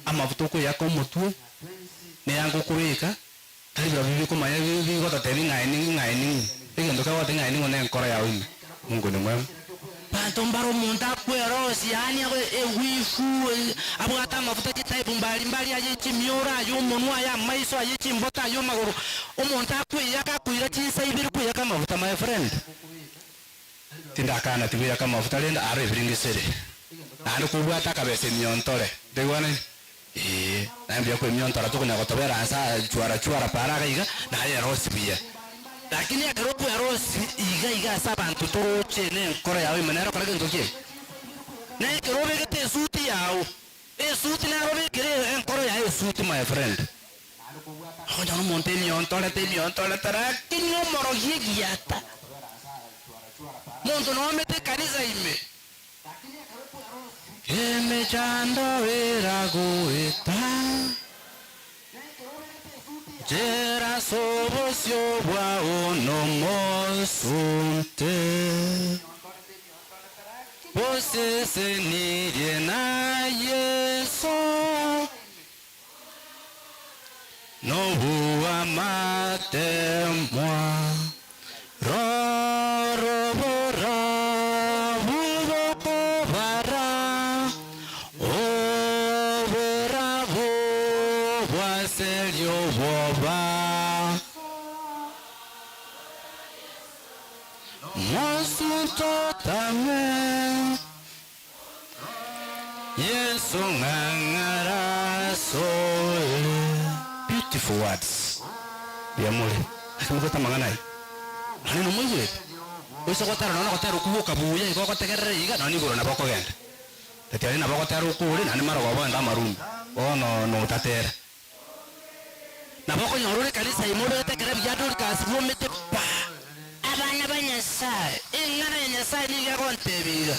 Amafuta okweyaka omotwe, na eyanga okobeka, tari birobio bikomanya bigototebi ng'a ning'o ng'a ning'o. Egento kegotebia ng'a ning'o nenkoro yao ime. Mungu ni mwema. Banto mbare omonto akwerosia, yaani ewifu, abwate amafuta chitype mbari mbari aye chimioro, aye omonwa, aye amaiso, aye chimboto, aye amagoro. Omonto akweyaka akoira chinsa ibere kweyaka amafuta my friend. Tindakana tibweyaka amafuta rende aro ebirengesere. Naende kobwate akabesa emiontore. Ntoigwanani? Ee, naye mbuya kwemiontora tokonya gotobera anse aa chwara chwara para iga iga, naye erosie buya. Lakini ekero okwerosia iga iga ase abanto toroche na enkoro yao ime nere okora gento ki? Na ekero obegete esuti yao, esuti nero obekire enkoro yaye esuti my friend. Okonyora omonto emiontorete emiontorete lakini omorogi egiata. Monto noomete ekanisa ime. Emechando eragoeta, nchera ase obosio bwao nomosunte, bosesenirie na Yeso, Nobw'amatemwa, rorobora bw'okobara, oborabu bw'aseria obwoba. Mosunte otame. Yeso ng'ang'ara asore. Beautiful words mbuya more naki mogoeta amang'ana aya nonye nomoigwete oise gotera nonye nogotera okwo gwoka buya igo ogotegerera iga nonye igoro nabo okogenda tatiga nonye nabo ogotera okwo ore naende marogoba ogende amarumbe bono notatera nabo okonyora ore ekanisa ime obegete ekero buya Dorcas bwomete pa abana ba Nyasaye eng'ana ya Nyasaye nigo egontebia iga.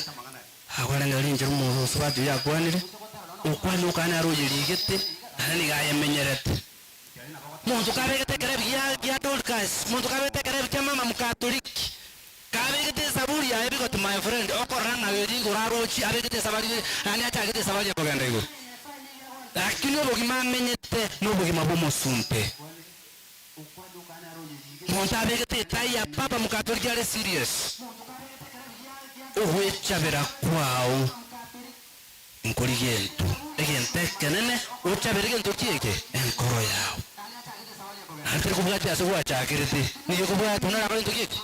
Agwo rinchera omosubati oyio akwanire, okwana okane are oyerigete, naende nigo ayemenyerete. Monto kabegete ekerebi gia gia Dorcas, monto kabegete ekerebi kia mama Mkatoliki, kabegete esaburi yaye bigoti my friend, okorora ng'a erio igoro arochie abegete esabari naende achagete esabari ya kogenda igoro. Lakini obogima amenyete nobogima bw'omosunte. Monto abegete etai ya papa Mkatoliki are serious. Ogwechabera kwao nkori gento, egento ekenene ochabere gento ki eke? Enkoro yao. Naende teri kobwatia ase gwachakerete, nigo ekobwatia buna orakore gento ki eke?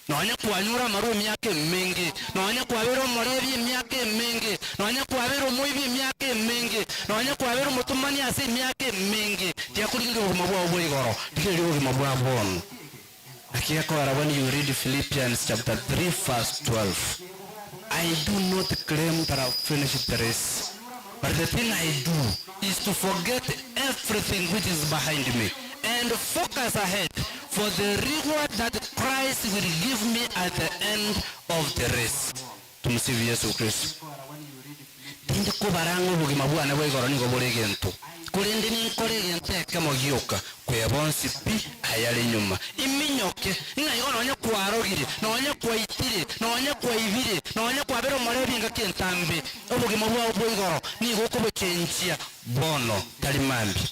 Nonya kwanyure amarwa emiaka emenge, nonya kwabeire omorebi emiaka emenge, nonya kwabeire omoibi emiaka emenge, nonya kwabeire omotomani ase emiaka emenge, tiakorigereria obogima bwao bwa igoro, rigereria obogima bwa bono. Naki gekogera when you read Philippians chapter 3 verse 12, I do not claim that I've finished the race, but the thing I do is to forget everything which is behind me and focus ahead for the reward that Christ will give me at the end of the race. Tumsifu Yesu Kristo. Tindi kobara ng'a obogima bwane bwa igoro nigo bore egento, korende ninkore egento ekemo gioka, kwebonsi pi ayare nyuma, iminyoke, ng'a igo nonya kwarogire, nonya kwaitire, nonya kwaibire, nonya kwabera omorebi engaki entambe, obogima bwao bwa igoro nigo okobochenchia bono, tari mambia.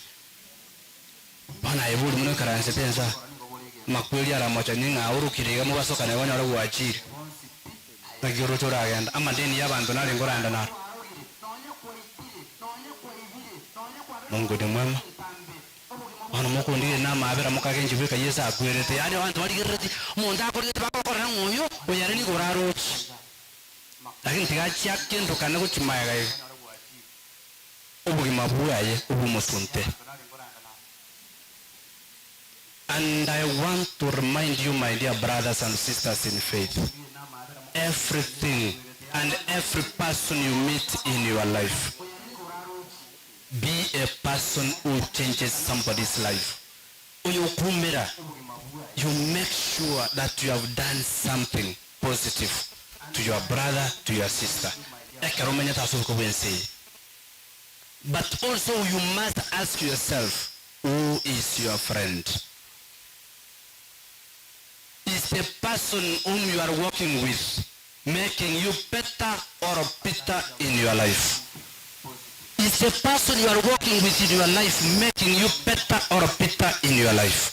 Bono aye bori buna oikaransete ense aa, amakweri aramochanie ng'a aorokire iga mobasokane igo onyore gwachire. Naki oroche oragenda, amadeni y'abanto narenge oragenda naro. Mungu ni mwema. Bono mokondigereria na amaabera mokagenchia bweka Yeso akwerete, yaani abanto barigereretie, omonto akorigetie bagokorera ng'a oyo, oyo ere nigo oraroche. Lakini tiga achia akendokane gochia magega iga. Obogima bwaye obw'omosunte. And I want to remind you my dear brothers and sisters in faith, everything and every person you meet in your life, be a person who changes somebody's life. Oyokoumera, you make sure that you have done something positive to your brother, to your sister, ekero omenyete ase oboiko bw'ense eye. But also you must ask yourself, who is your friend? Is the person whom you are working with making you better or bitter in your life? Is the person you are working with in your life making you better or bitter in your life?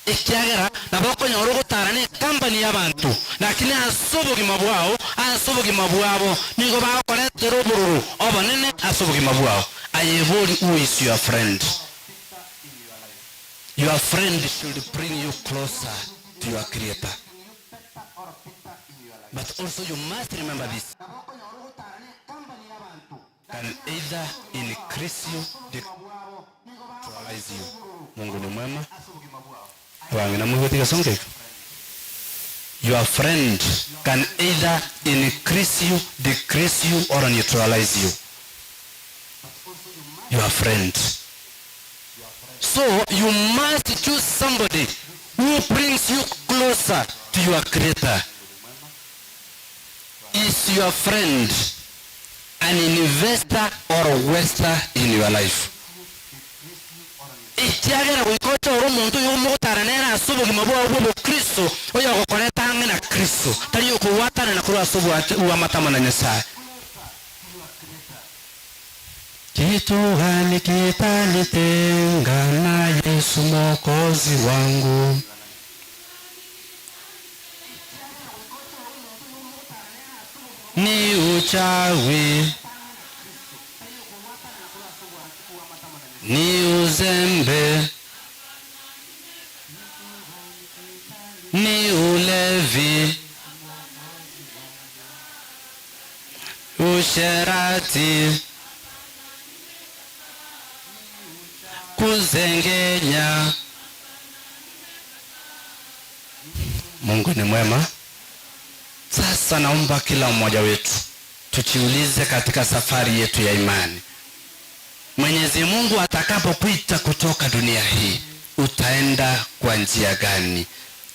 Ekiagera nabo okonyora ogotara ne company y'abanto, lakini ase obogima bwao, ase obogima bwabo, nigo bagokoretera obororo obonene ase obogima bwao. Aye bori who is your friend? Your friend should bring you closer to your creator. But also you must remember this. Can either increase you, deactualize you. Mungu ni mwema. Abang'ina moigwete egesongo eke? Your friend can either increase you, decrease you or neutralize you. Your friend. So you must choose somebody who brings you closer to your creator. Is your friend an investor or waster in your life? Ekiagera goika ochore omonto oyo omogotara nere ase obogima bwao bw'obokristo, oyogokoreta ang'e na Kristo, tari okogwatanana korwa ase obwamate amo na Nyasae. Kitu gani kitanitenga na Yesu Mwokozi wangu? Ni uchawi, ni uzembe, ni ulevi, usherati, kuzengenya. Mungu ni mwema. Sasa naomba kila mmoja wetu tujiulize katika safari yetu ya imani, Mwenyezi Mungu atakapokuita kutoka dunia hii utaenda kwa njia gani?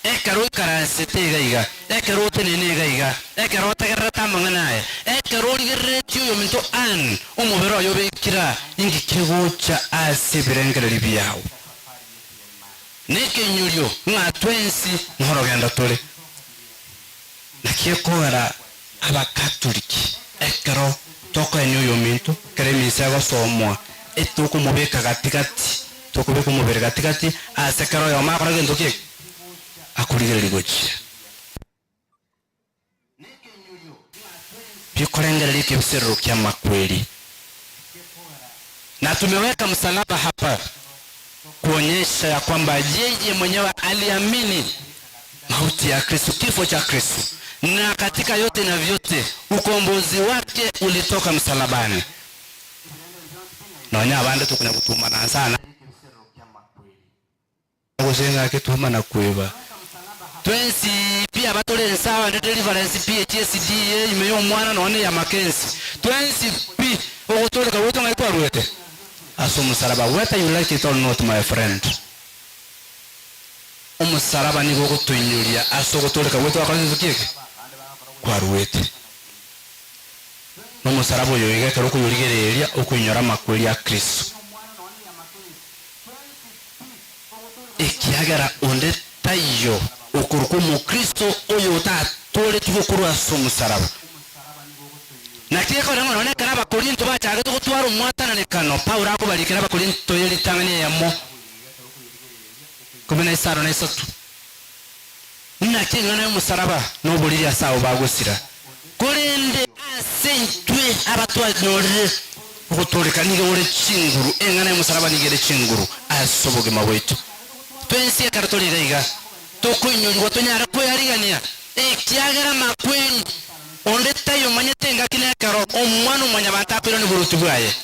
Ekero oikaransete iga iga, ekero otenene iga iga, ekero otegererete amang'ana aya, ekero origereretie oyominto Ann omobere oye obekire inki kegocha ase ebirengererio biao. Nekenyurio ng'a twensi norogendo tore. Naki ekogera Abakatoliki ekero tokoenia oyominto, ekero emisa egosomwa, etokomobeka gati-gati, tokobeka omobere gati-gati, ase ekero oyomo akora gento ki? Akorigereria gochia. Bikorengereria ekebiserero ki'amakweri. Na tumeweka msalaba hapa kuonyesha ya kwamba yeye mwenyewe aliamini mauti ya Kristo, kifo cha Kristo, na katika yote na vyote ukombozi wake ulitoka msalabani. Nonya abande tukonya gotumana sana gose ng'ake twamana kweba twensi pi abatore ensawa ndi deliverance PHSD ime y'omwana nonye ya Mackenzie twensi pi ogotoreka gwaito ng'ai kwarwete ase omosalaba whether you like it or not my friend omosalaba nigo ogotoinyoria ase ogotoreka gwaito gwakora gento ki eke kwarwete na omosalaba oyo iga ekero okoyorigereria okoinyora amakweri a Kristo. Ekiagera onde taiyo okorokwa Omokristo oyotatooretigwe korwa ase omosalaba. Naki ekero ng'a nonya ekero Abakorinto bachagete gotwara omwatananekano, Paulo akobarikera Abakorinto ye ritang'ani eyemo, 53, Naki eng'ana y'omosalaba noboriri ase abo bagosira, korende ase intwe abatwanyorire ogotooreka nigo ore chinguru, eng'ana y'omosalaba nigo ere chinguru ase obogima bwaito. Twensi ekero tore iga iga, tokoinyorigwa tonyare kwearigania, ekiagera amakweri onde taiyo omanyete engaki na ekero Omwana-o-mwanyabanto akoirania oboruoti bwaye.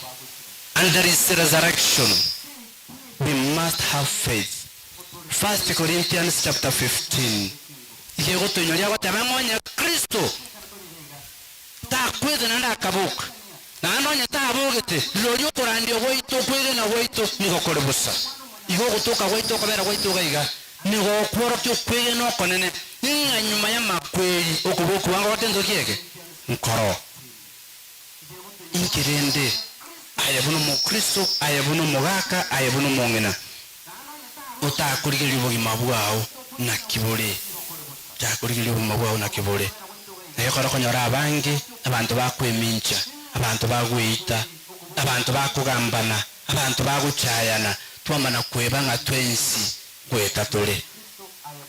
And there is resurrection. We must have faith. First Corinthians chapter 15 iga egotoinyoria goteba ng'a onye Kristo takwete naende akaboka, naende onye tabogete, rirorio okorandia gwaito okwegena gwaito nigo kore bosa. Igo ogotoka gwaito okobera gwaito iga iga nigo gokworokia okwegena okonene, ng'a nyuma y'amakweri okobokigwa nkoro kento ki eke? Nkoro. Inki rende, aye buna omokristo, aye buna omogaka, aye buna omong'ina, otakorigereria obogima bwao naki bore? Otakorigereria obogima bwao naki bore? Naye ekero okonyora abange, abanto bakwemincha, abanto bagweita, abanto bakogambana, abanto bagochayana, twamana kweba ng'a twensi goeta tore.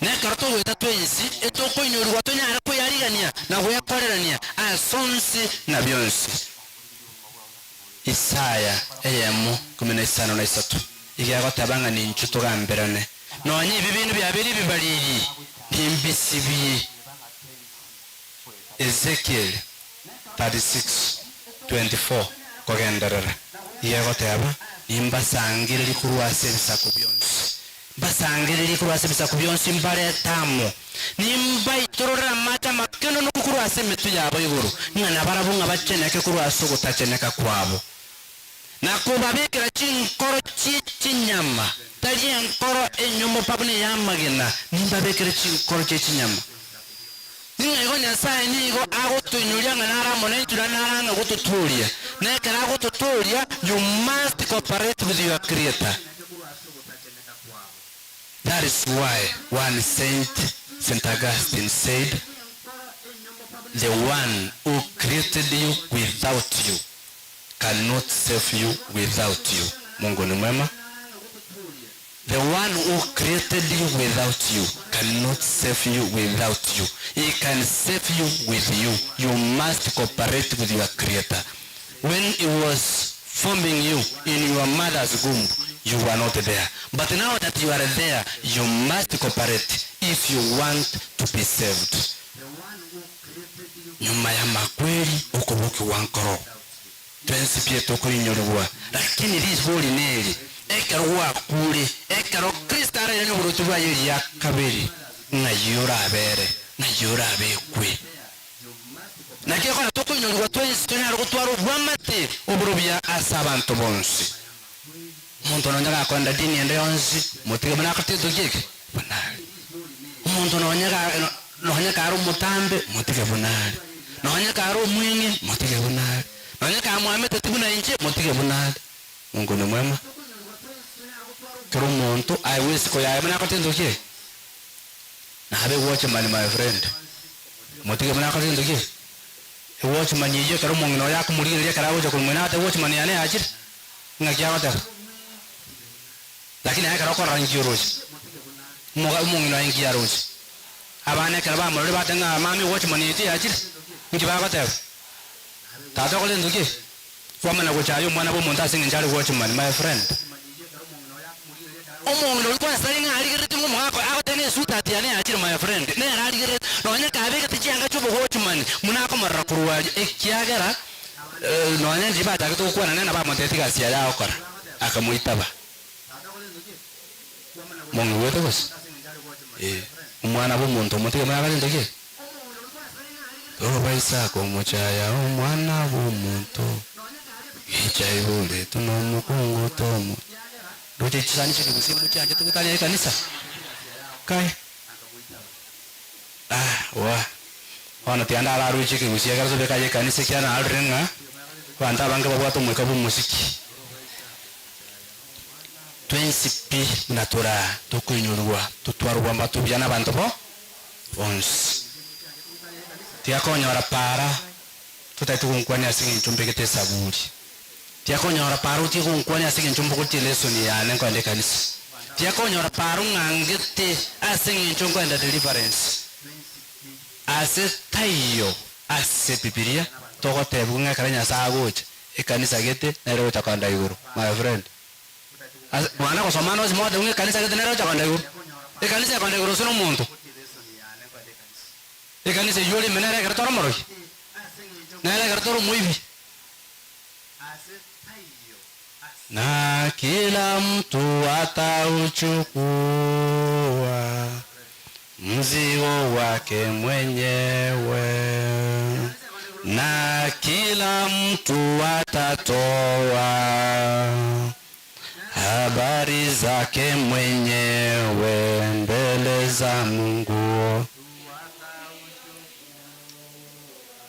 Na ekero togoeta twensi, etokoinyorigwa tonyare kweyarigania na gwekorerania ase onsi na bionsi. Isaya eyemo 53 iga egoteba ng'a ninchwe togamberane, nonya ebi binto biabeire ebibariri, nimbisibie. Ezekiel 36:24 kogenderera, iga egoteba, Nimbasangererie korwa ase ebisaku bionsi. Mbasangererie korwa ase ebisaku bionsi mbarete amo, nimbaitororere amache amakenonoku korwa ase emetwe yabo igoro, ng'a nabarabwo ng'a bacheneke korwa ase ogotacheneka kwabo, na kobabekera chinkoro chie chinyama, tari enkoro enyomo pa buna ey'amagena, nimbabekere chinkoro chie chinyama. Ng'a igo Nyasae nigo agotoinyoria ng'a nare amo naintwe naende nare ang'e gototooria. Na ekero agototooria, you must cooperate with your creator. That is why one saint, Saint Augustine said, The one who created you without you cannot save you without you. Mungu ni mwema. The one who created you without you cannot save you without you. He can save you with you. You must cooperate with your creator. When he was forming you in your mother's womb, you were not there. But now that you are there, you must cooperate if you want to be saved. Nyuma y'amakweri okobokigwa nkoro, twensi pi tokoinyorigwa. Lakini risibori neri, ekero gwakure, ekero Kristo arairanie oboroti bwaye eria kabere, ng'ai orabere? Ng'ai orabekwe? Naki ekero tokoinyorigwa twensi tonyare gotwara obwamate oborobia ase abanto bonsi. Omonto nonya gakoenda dini ende yonsi, motige buna akorete egento ki eke? Buna are. Omonto nonya ga nonya kare omotambe, motige buna are. Nonya kare omweng'e, motige buna are. Nonya kamwameteti buna inche, motige buna are. Mungu ni mwema. Kera omonto aegwe esiko yaye buna akorete egento ki eke? Nabe watchman my friend, motige buna akorete gento ki? Ewatchman eyio ekero omong'ina oye akomorigereria ekero agocha korwa mwene agotebi watchman yane yachire, ng'aki agoteba? Lakini aye ekero okorora nki oroche? Omoga omong'ina oye nki aroche? Abana ekero bamororire bateba ng'a mama ewatchman yaito yachire, nki bagoteba? Tata okorete gento ki? Kwamanya gochaya omwana bw'omonto ase engencho are watchman, my friend. Omong'ina oyio kwansa tari ng'a arigereretie ng'a omogaka oye agoteba ng'a esweetheart yane yachire my friend, nere arigerereti nonya kabegete chianga chi'obowatchman buna akomorora korwa aria ekiagera nonya ndiria bachagete gokwana nere nabo amotebetie egasi yaye agokora, akamoitaba. Mong'igwete gose? Eh, omwana bw'omonto omotige buna akare gento ki? Tobaisa komochaya omwana bw'omonto, gicha aiboretwe nomokungu tomo. Ndoche chisani chiri gose mochanchete gotania ekanisa? Kai. Ah, wa. Bono tiga ndararuche ekegusii ekero tobeka aye ekanisa ekiagera narorire ng'a abanto abange babwate omoika bw'omosiki. Twensi pi buna tore aa tokoinyorigwa totwarwe ambato buya nabanto bo bonsi. Tiga konyora para totagete gonkwania ase eng'encho mbegete esaburi. Tiga konyora para otige gonkwania ase eng'encho mbogotie lesoni yane nkoenda ekanisa. Tiga konyora para ong'angete ase eng'encho nkoenda deliverance. Ase taiyo ase Bibilia togotebigwa ng'a ekero Nyasae agocha, ekanisa gete nere ogocha kogenda igoro. My friend, ase mwana gosoma ande onsi mogotebigwa ng'a ekanisa gete nere ogocha kogenda igoro. Ekanisa ekogenda igoro gose nomonto? Ekanisa eyio ore ime nere ekero tore omorogi? Nere ekero tore omoibi? Na kila mtu atauchukua mzigo wake mwenyewe, na kila mtu atatoa habari zake mwenyewe mbele za Mungu.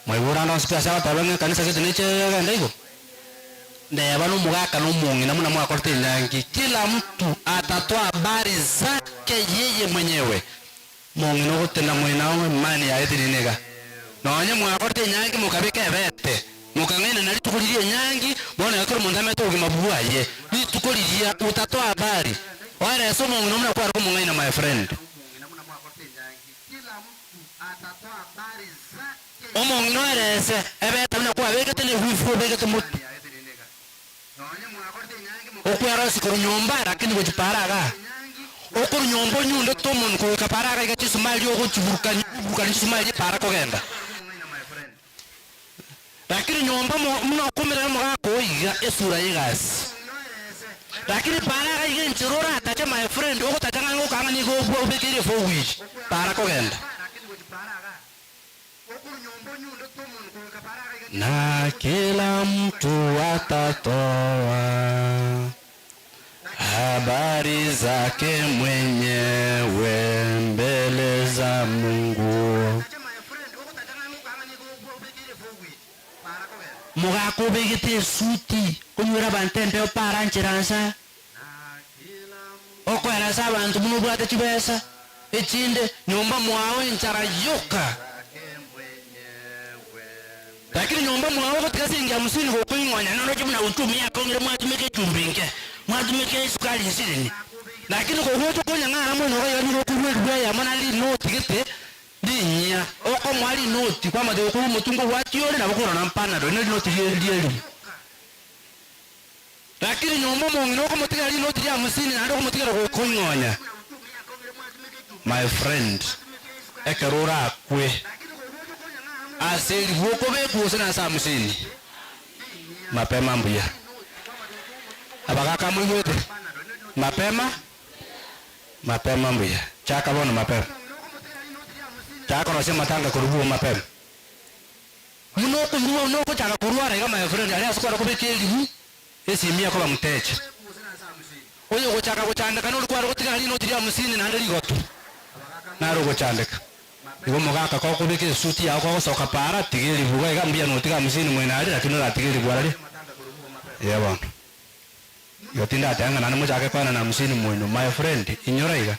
Mwaigure ande onsi pi ase agoteba ng'a ekanisa gete neche egende igo? Neba nomogaka na omong'ina buna mwakorete enyangi, kila mtu atatoa habari zake yeye mwenyewe. Mong'ina ogotena moina oo imani yaye teri niga. Nonye mwakorete enyangi mokabeka ebete, mokang'ainana rituko riria enyangi, bono iga kera omonto amete obogima bwaye, rituko riria utatoa habari, oerese omong'ina buna kware komong'aina my friend. Omong'ina oerese ebete buna kwabegete na egwifu obegete motwe. Okwerosia korwa nyomba lakini gochia paara igaa. Okorwa nyomba onyundete omonwe kogoika paara igaa iga chisumari ogochiburukania ogoburukania chisumari epaara kogenda. Lakini nyomba mo buna okomerera omogaka oo iga esura y'egasi. Lakini para iga iga enchera oratache my friend, ogotacha ng'a ng'oka ng'a nigo obua obekeire efowili, para kogenda. Na kila mtu atatoa habari zake mwenyewe mbele za Mungu. Mogaka obegete esuti onywere abanto embeo para nchera nsa, okoera ase abanto buna obwate chibesa echinde nyomba mwao enchara yoka. Lakini nyomba mwao ogotiga siringi hamsini gokoing'onya noroche buna uchumi yakong'ire mwatumeka echumbi nke, mwatumeka esukari nsinini. Lakini kogocha okonyang'ara moino iga nigo okorua eribu eyemo naende rinoti gete Rinyia, okomoa rinoti kwamate gokorwa omotungo gwatiore nabo korora mpanado ne rinoti ri'eribu. Lakini nyomba omong'ina okomotigera rinoti ria hamsini naende okomotigera gokoing'onya. My friend, ekero orakwe ase eribu okobekwa gose nase hamsini, mapema mbuya. Abagaka moigwete? Mapema Mapema mbuya. Chaka bono mapema. Chaka korosia amatanga korwa bwo mapema. Buna okorua buna ogochaka korwara iga my friend aria ase kware kobeka eribu esimi ekoba mtecha. Oyo ogochaka gochandeka nori kware gotigara rinoti ria hamsini naende rigotu. Naro ogochandeka. Igo omogaka kogokobeka esuti yao kogosoka para tiga eribu iga iga mbuya notiga hamsini mwene aria lakini oratige eribu araria. Eeh bono. Igo tindateba ng'a naende mochake koenana hamsini moino. My friend, inyora iga,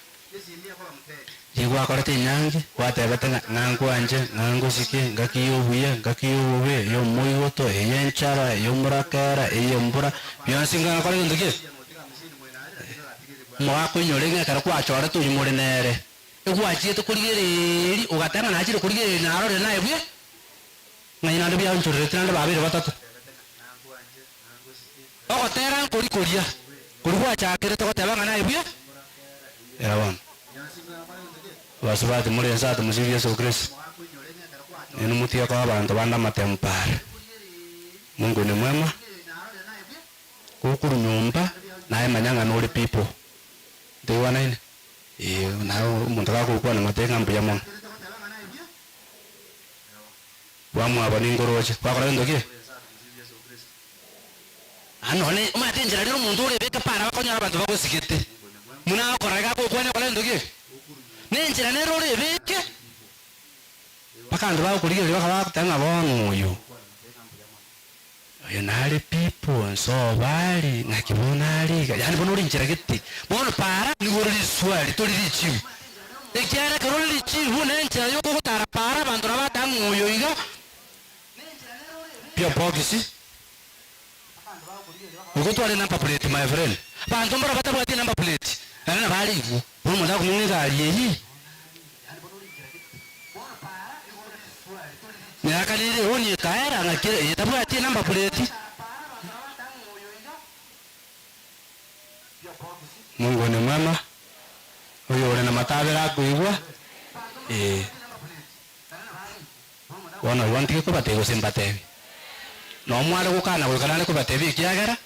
riria gwakorete enyangi, gwatebete ng'a ng'a nkwanche, ng'a ngosike, ngaki y'obuya, ngaki y'obobe, ey'omoigoto, ey'enchara, ey'omorakera, ey'embura, bionsi ng'a ngakora gento ki? Omogaka oinyore ng'a ekero kwachorete oyio more nere, egwachiete korigereria, ogateba ng'a nachire korigereria narorire naye buya, ng'ai naende bianchorereti naende babeire batato. Ogotera nkori koria koria gwachakerete goteba ng'a naye buya? Era bono. Abasubati more inse aa tumusibe Yeso Kristo. Inwe motige koa abanto bande amatemu para. Mungu ni mwema. Gokorwa nyomba naye manya ng'a nore people. Ntoigwanaine? Eeh naye omonto gakogokwana motebie ng'a mbuya mono. Bwamwabo ningoroche. Gwakora gento ki? Naende nonye omanyete enchera rero omonto orebeke para bakonyora abanto bagosigete, buna agokora iga agokwania okora gento ki? Nenchera nere orebeke, mpaka abanto bagokorigereria bakaba bagoteba ng'a bono oyo, oyo nare people nsobo are, ng'aki bono are iga, yaani bono ore inchera gete. Bono para nigo ore riswali tori richibu, ekiagera ekero ore richibu na enchera yoka ogotara para abanto nabo bagoteba ng'a oyo iga. Pio box Nigo otware number plate my friend. Abanto mbaro batabwati number plate naende nabo are igwo. Bono omonto akomenya ng'a egari eye miaka nere eoni ekaera ng'aki eye tabwati enumber plate. Mungu ni mwema, oyo ore na matabera akoigwa, ee. Bono igo ntige kobatebia gose mbatebie? Nomware gokana goika nare kobatebia ekiagera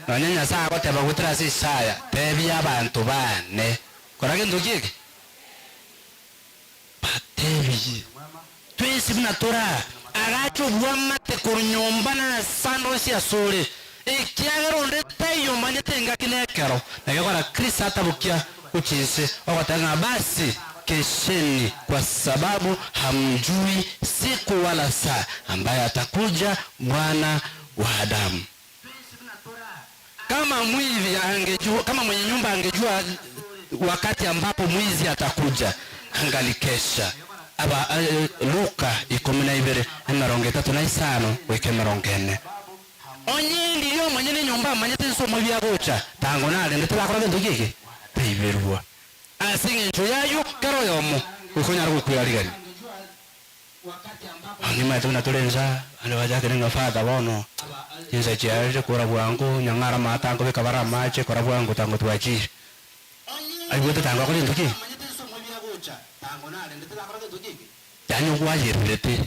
nonya Nyasae agoteba goetera ase Isaya, Tebia abanto baane. Kora gento ki eke? Batebie. Twensi buna tore aa, agache obwamate korwa nyomba na ase ande onsi asore, ekiagera onde taiyo omanyete engaki na ekero. Naki kora Kristo atabokia gochia inse, ogoteba ng'a basi kesheni, kwa sababu hamjui siku wala saa ambayo atakuja Bwana wa Adamu. Kama mwivi angejua, kama mwenye nyumba angejua wakati ambapo mwizi atakuja, angalikesha. Aba Luka ikomi na ibere, emerongo etato na isano goika emerongo ene. Onye ndiria omonyene enyomba amanyete inse omoibi agocha, tango narendete bakora gento ki eke? Taiberwa. Ase engencho y'ayio kera oyomo goika onyare gokweyarigania. Nimanyete buna tore insa, abande bachakire ng'a Father bono chinsa chiarire kora bwango nyang'ara amatango beka bare amache kora bwango tango twachire. Aigwete tango akore gento ki? Yaani ogwayererete,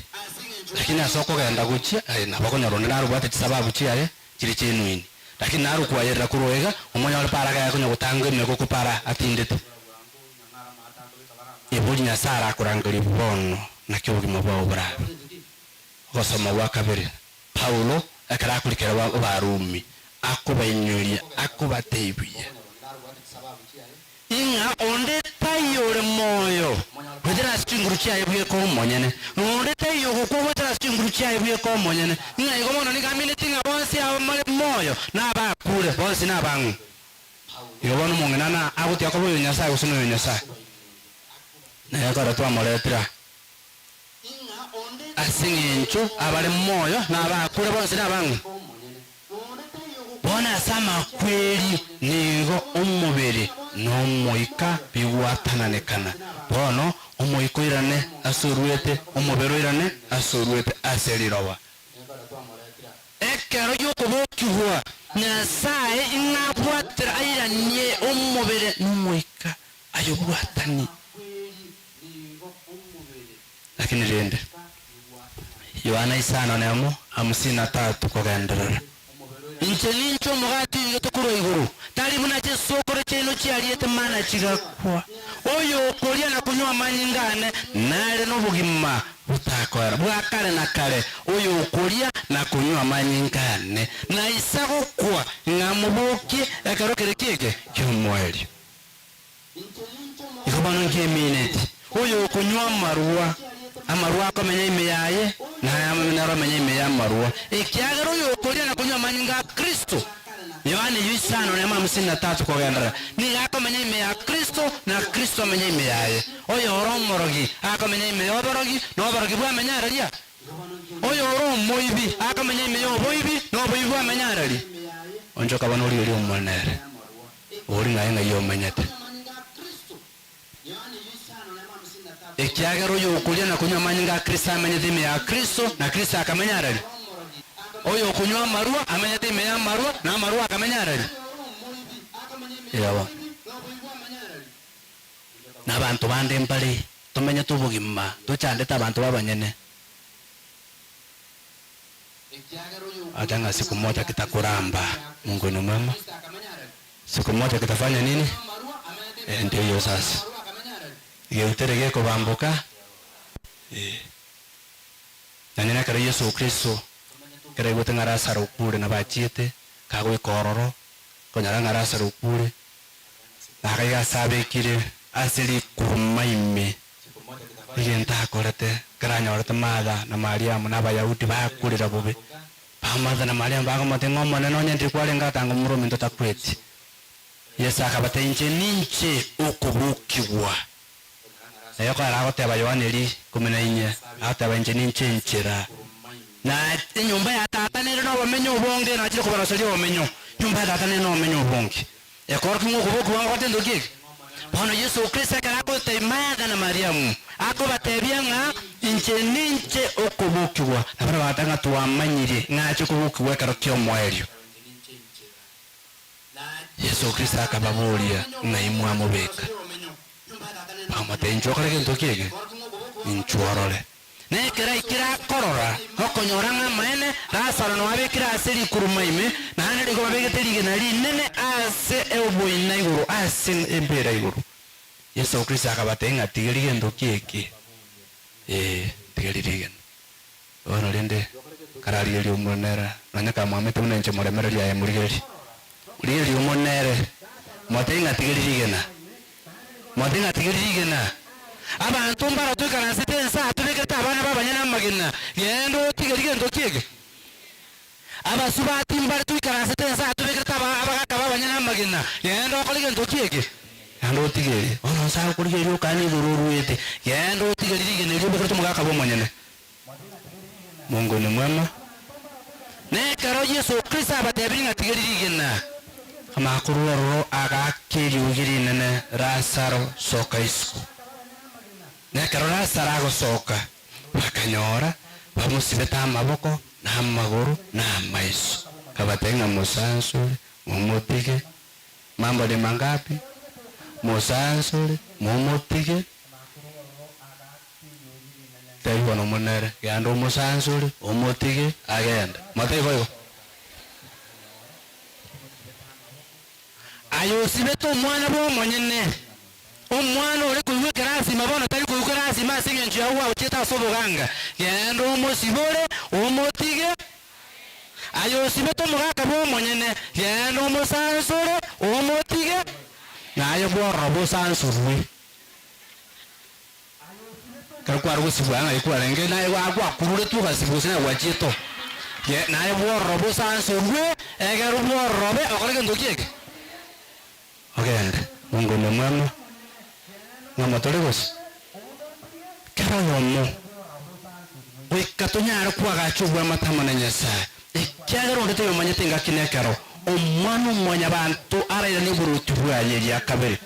lakini ase okogenda gochia aye nabo okonyora onde naro obwate chisababu chiaye chire genuine. Lakini naro okwayerera korwa iga, omonyore para gaya konya gotanga emegoko para atindete. Ebori Nyasae arakorangerie bono, naki obogima bwao borabe. Ogosoma gwa kabere, Paulo ekero akorikera Abarumi, akobainyoria, akobatebia, Ing'a onde taiyo ore moyo goetera ase chinguru chiaye bweka omonyene, na onde taiyo ogokwa goetera ase chinguru chiaye bweka omonyene. Ng'a igo bono nigo amineti ng'a bonsi abamare moyo nabakure, bonsi nabang'u. Igo bono omong'ina na agotiga koba oyo Nyasae gose noyo Nyasae. Naye ekero twamoretire aa, ase eng'encho abare moyo nabakure bonsi nabang'u. Bono ase amakweri nigo omobere na omoika bigwatananekana. Bono omoika oirane ase oruete, omobere oirane ase oruete ase riroba. Ekero gi'okobokigwa, Nyasae ing'abwatire airanie omobere na omoika ayobwatanie. Lakini rende, Yohana isano nemo, hamsini na tatu kogenderera. Inche ninche omogati oigete korwa igoro, tari buna chisokoro chiaino chiariete mana chigakwa. Oyokoria na konywa amanyinga ane nare nobogima botakoera bwa kare na kare, oyokoria na konywa amanyinga ane naisa gokwa, ng'a mobokie ekero kere ki'eke ki'omoerio. Igo bono nkemineti, oyokonywa amarwa, amarwa akomenya ime yaye, na nere omenye ime y'amarwa. Ekiagera oyokoria na konywa amanyinga a Kristo, Yohana eyio isano nemo hamsini na tatu kogenderera, nigo akomenya ime ya Kristo, na Kristo amenye ime yaye. Oyore omorogi akomenya ime y'oborogi, na oborogi bwamenya araria. Oyore omoibi akomenya ime y'oboibi, na oboibi bwamenya araria. Onchoka bono origererie omonene. Ori ng'ai ng'ai omenyete? Ekiagera oyokoria na konywa amanyinga a Kristo amenyete ime ya Kristo, na Kristo akamenya arari. Oyokonywa amarwa amenyete ime y'amarwa, na amarwa akamenya arari. Eeh. Na abanto bande mbare tomenyete obogima tochandete abanto b'abanyene. Acha ng'a siku moja kitakuramba. Mungu ni mwema. Siku moja kitafanya nini? Eh, ndio hiyo sasa. Geutere gekobamboka. Eh. Nonye nekero Yeso Kristo ekero aigwete ng'a Lazaro okure nabo achiete, kagoika ororo, konyora ng'a Lazaro okure, na akaiga ase abekire ase rikuruma ime. Egento akorete, ekero anyorete Martha na Mariamu na Abayahudi bakurera bobe, ba Martha na Mariamu bakamotebia ng'a Omonene, onye ndiri kwarenge atanga omomura ominto takweti. Yeso akabatebia, Inche ninche okobokigwa. Naye ekero agoteba Yohana eri ikomi na inye, agoteba, Inche ninche enchera, na enyomba ya Tata nere nobomenyo obonge, nachire kobaroseria obomenyo. Enyomba ya Tata nere nobomenyo obonge. Ekorokia ng'a okobokigwa ngogote ntoki eke. Bono Yeso Kristo ekero agotebi Martha na Mariamu, akobatebia ng'a inche ninche okobokigwa, na barabwo bagateba ng'a twamanyire ng'a ache kobokigwa ekero ki'omoerio. Yeso Kristo akababoria, Ng'ai mwamobeka? Bakamotebia, Inchuo okore gento ki eke? Inchuo orore. Na ekero aikire akorora, okonyora ng'a amaene, Lazaro nao abekire ase rikuruma ime, naende nigo babegete rigena rinene ase oboina igoro, ase embeera igoro. Yeso Kristo akabatebia ng'a tiga rigento ki eke? Ee, tiga rigena. Bono rende, kararigererie omonere, nonya kamwamete buna inche moremereria aye morigererie. Morigererie omonere, motebie ng'a tiga rigena. Motebie ng'a tiga rigena. Abanto mbaro toikaransete ense aa tobekerete abana b'abanyene amagena, genda otige rigento ki eke? Abasubati mbare toikaransete ense aa tobekerete aba abagaka b'abanyene amagena, genda okore gento ki eke? Genda otige erio. Bono nse agokorigereria okane igoro oruete, genda otige rigena erio obekerete omogaka bw'omonyene. Mungu ni mwema. Na ekero Yeso Kristo abatebirie ng'a tiga rigena, akamanya korwa ororo agaaka eriogi rinene, Lazaro, soka isiko. Na ekero Lazaro agosoka, bakanyora bamosibete amaboko, na amagoro, na amaiso. Akabatebia ng'a mosansore, momotige. Mambo ni mangapi? Mosansore, momotige. Tebia bono omonere, Genda omosansore, omotige agende. Motebie boigo. Aye osibete omwana bw'omonyene, omwana ore koigwa ekerasima bono tari koigwa kerasima ase engencho yao gwagochiete ase oboganga, genda omosibore, omotige. Aye osibete omogaka bw'omonyene, genda omosansore, omotige. Naye bwororo bosansorwe. Ekero kware gosibwa ng'ai kwarenge, naye gwakururetwe ogasibwa gose naye gwachiete oo. Ye naye bwororo bosansorwe, ekero bwororobe okore gento ki eke? Ogende. Mungu ni mwema, ng'ama tore gose? Kera oyomo goika tonyare koagacha obwamate amo na Nyasae, ekiagera onde tayomanyete engaki na ekero Omwana-o-mwanyabanto arairanie oboruoti bwaye eria kabere.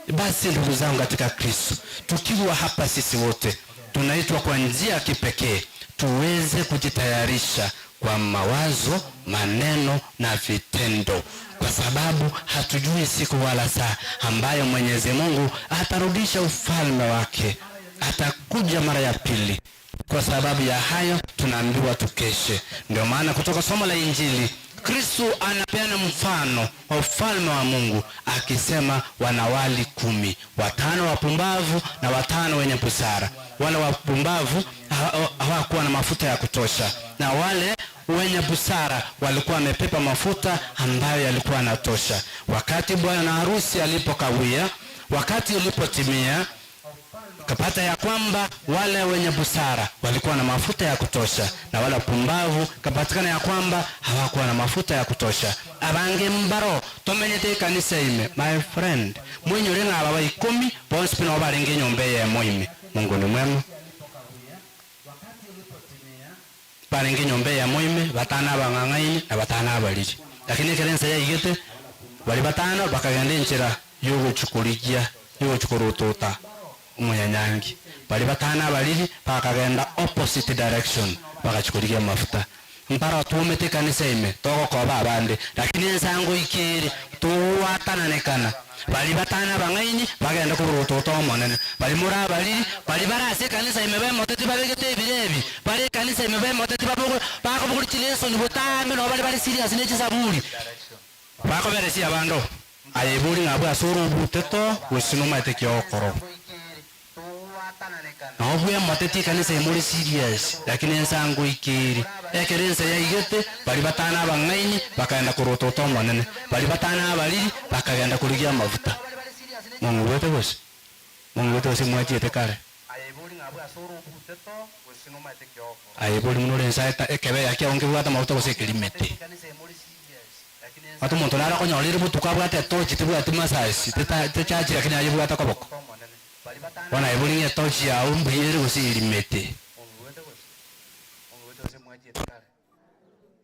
Basi ndugu zangu katika Kristo, tukiwa hapa sisi wote tunaitwa kwa njia ya kipekee tuweze kujitayarisha kwa mawazo, maneno na vitendo, kwa sababu hatujui siku wala saa ambayo Mwenyezi Mungu atarudisha ufalme wake, atakuja mara ya pili. Kwa sababu ya hayo tunaambiwa tukeshe. Ndio maana kutoka somo la Injili Kristu anapeana mfano wa ufalme wa Mungu akisema, wanawali kumi, watano wapumbavu na watano wenye busara. Wale wapumbavu hawakuwa na mafuta ya kutosha, na wale wenye busara walikuwa wamepepa mafuta ambayo yalikuwa yanatosha. Wakati bwana harusi alipokawia, wakati ulipotimia kapata ya kwamba wale wenye busara walikuwa na mafuta ya kutosha, na wale wapumbavu kapatikana ya kwamba hawakuwa na mafuta ya kutosha. Abange mbaro tomenyete ekanisa ime, my friend, mwenyore ng'a aba ba ikomi bonsi pi nabo barenge enyomba eyemo ime. Mungu ni mwema. Barenge enyomba eyemo ime, batano abang'ang'aini na batano abariri. Lakini ekero ensa yaigete, baria batano bakagenda enchera y'ogochia korigia, y'ogochia korotota omonyanyangi. Baria batano abariri bakagenda opposite direction, bagachia korigia amafuta. Mparo twomete ekanisa ime, togokoba abande, lakini ensa ngoika ere, togwatananekana. Baria batano abang'aini bagende koborwa Omonene, baria more abariri, baria bare ase ekanisa ime bemoteti babegete ebirebi, bare ekanisa ime bemoteti babogo bakobogoria chilesoni botambe nabo baria bare serious ne chisaburi. Bakoberesia abande oo, aye ibori ng'a abwo ase ore obute to, gose nomaete ki ogokora. Nabo bwemoteti ekanisa ime ore serious, lakini ensa ngoika ere. Ekero ensa yaigete, baria batano abang'aini bakagenda korotota Omonene, baria batano abariri bakagenda korigia amafuta. Mong'igwete gose? Mong'igwete gose mwachiete kare? Aye bori buna ore ensa eta ekebeya kiao nkebwate amafuta gose ekerimete. Ase omonto nare okonyora ere botuko abwate etochi tebwati masasi, teta techachiri lakini ayebwate koboko. Bono aye bori ng'a etochi yao mbuya ere gose erimete.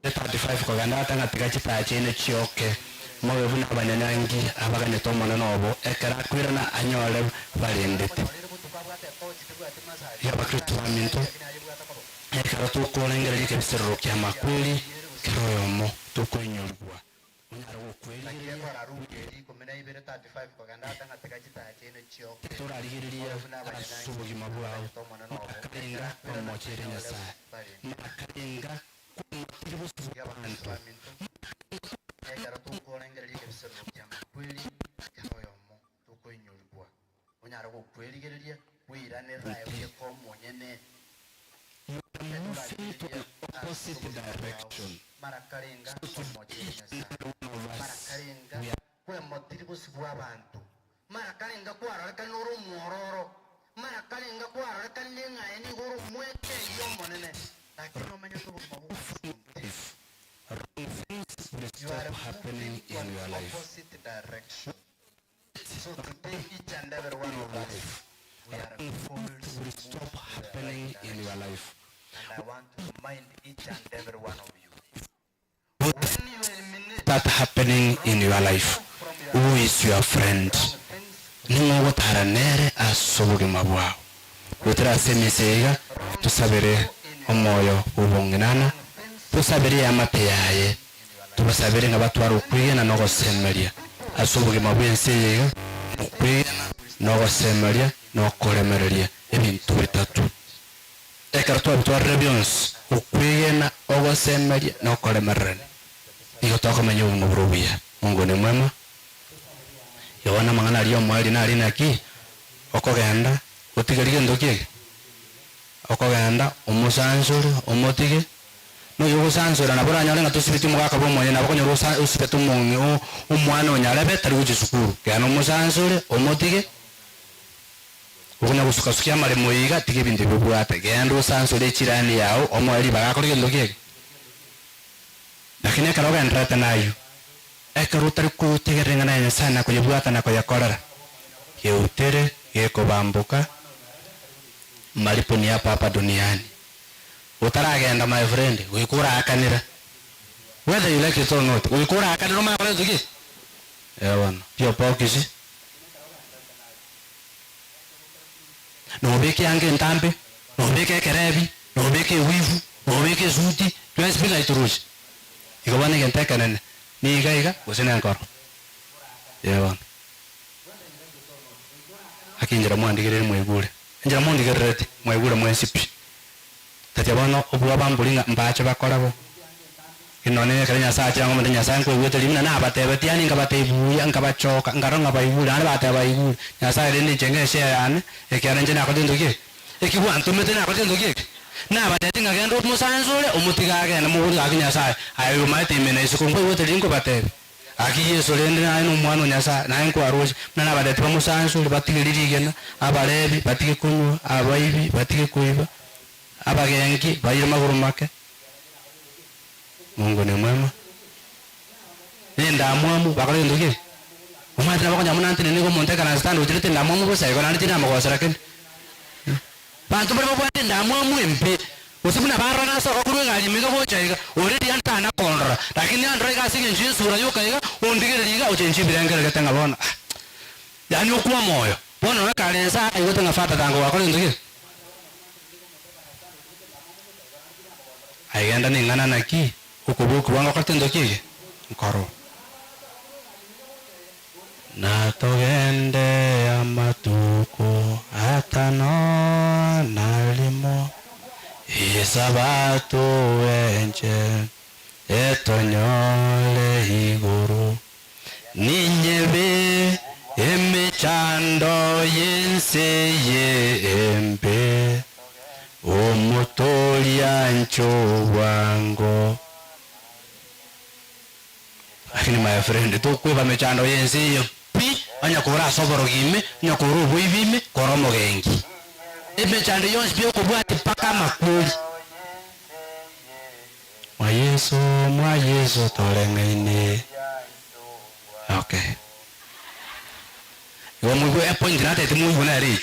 35 kogenda ata ng'a tiga chitaya chiaino chioke, mobe buna abanyanyangi abaganyete Omonene obo, ekero akoirana anyore barendete. Iga Abakristo baminto, ekero tokorengereria ekebiserero ki'amakweri, kera oyomo tokoinyorigwa onyare gokwerigereria Torarigereria ase obogima bwao, makarenga kwamocheire Nyasae, makarenga kwamotire bosio bw'abanto, You are moving to an opposite direction. So today each and every one of us, we are. Life, wrong things will stop happening in your life. In your life, wrong things will stop happening in your life. Start happening in your life. Who is your friend? Ning'o ogotara nere ase obogima bwao? Goetera ase emesa eye iga, tosabere omoyo bw'obong'inana, tosabere eamate yaye, tobasabere ng'a batware okwegena na ogosemeria ase obogima bw'ense eye iga, okwegena, na ogosemeria, na okoremereria, ebinto bitato. Ekero twabitwarire bionsi, okwegena, ogosemeria, na okoremererania, nigo tokomenya obogima bore obuya. Mungu ni mwema. Yohana amang'ana aria omoerio nari naki? Okogenda otigerie gento ki eke? Okogenda omosansore omotige, na oyo ogosansora nabo oranyore ng'a tosibeti omogaka bwa omonyene, nabo okonyora osa osibete omong'i o omwana onyarebe tari gochia sukuru. Genda omosansore omotige, okonya gosukasukia amaremo iga, tiga ebinto ebi obwate, genda osansore echirani yago omoe ribaga akore gento ki eke? Lakini ekero ogendererete nayio, ekero otari kotegerera eng'ana ya Nyasae na koyebwata na koyekorera, geutere gekobamboka malipo ni hapa hapa duniani. Otaragenda my friend, goika oraakanera, whether you like it or not, goika oraakanera omanye kora gento ki? Ee bono, P.O. Box. Nobeke eanga entambe, nobeke ekerebi, nobeke ewivu, nobeke esuti, bionsi pi ng'ai toroche. Igo bono egento ekenene, niga iga gose nenkoro. Ee bono. Gaki enchera mwandigereire mwaigure, enchera mondigerereti mwaigure mwensi pi. Tatia bono obwoba mbori ng'a mbache bakore bo. Lakini nonye ekero Nyasae achire ang'omete Nyasae nkoigwete ribu, na nabatebetie yaani nkabatebia buya, nkabachoka, nkarora ng'a baigure, naende bateba baigure. Nyasae rende inche ng'eshare yane, ekiagera inche nakorete gento ki eke? Eki gwantomete nakorete gento ki eke? Nabatebetie ng'a genda omosansore, omotige agende, mogori gaki Nyasae, aye oyomaete ime na isiko, nkoigwete riria nkobatebia. Gaki Yeso rende naye nomwana o Nyasae, naye nkwaroche, buna nabatebetie bamosansore, batige ririgena, abarebi batige konywa, abaibi batige koiba, abagenki baire magoro make. Mungu ni mwema. Nendamwamu, bakora gento ki? Omanyete nabo okonyora buna ntenene nigo omonto ekero ase endamwamu bosa igo naende tinamogosera kende. Banto baria babwate endamwamu embe, gose buna barora nasoka korwa egari ime iga gocha iga, already yaani tana kondora, lakini nandora iga ase eng'encho y'esura yoka iga, ondigereria iga, ochenchie ebirengererio ng'a bono ah, yaani okwa omoyo. Bono nonye kare inse aa aigwete ng'a father tango gwakora gento ki? Aye genda ning'ana naki, okobokigwa ngokorete gento ki eke? Nkorwa. Natogende amatuko atano na rimo, Esabato enche etonyore igoro. Ninyebe emechando y'ense eye embe, Omotoria inche obwango. Lakini my friend tokweba mechando y'ense eye pi, onye kore ase oborogi ime, onye kore oboibi ime, kore omogenki. Emechando yonsi pi ekobwatia mpaka amakweri. Mwa Yeso, mwa Yeso toreng'aine. Okay. Igo moigwe epoint natete moigwe nere eywo.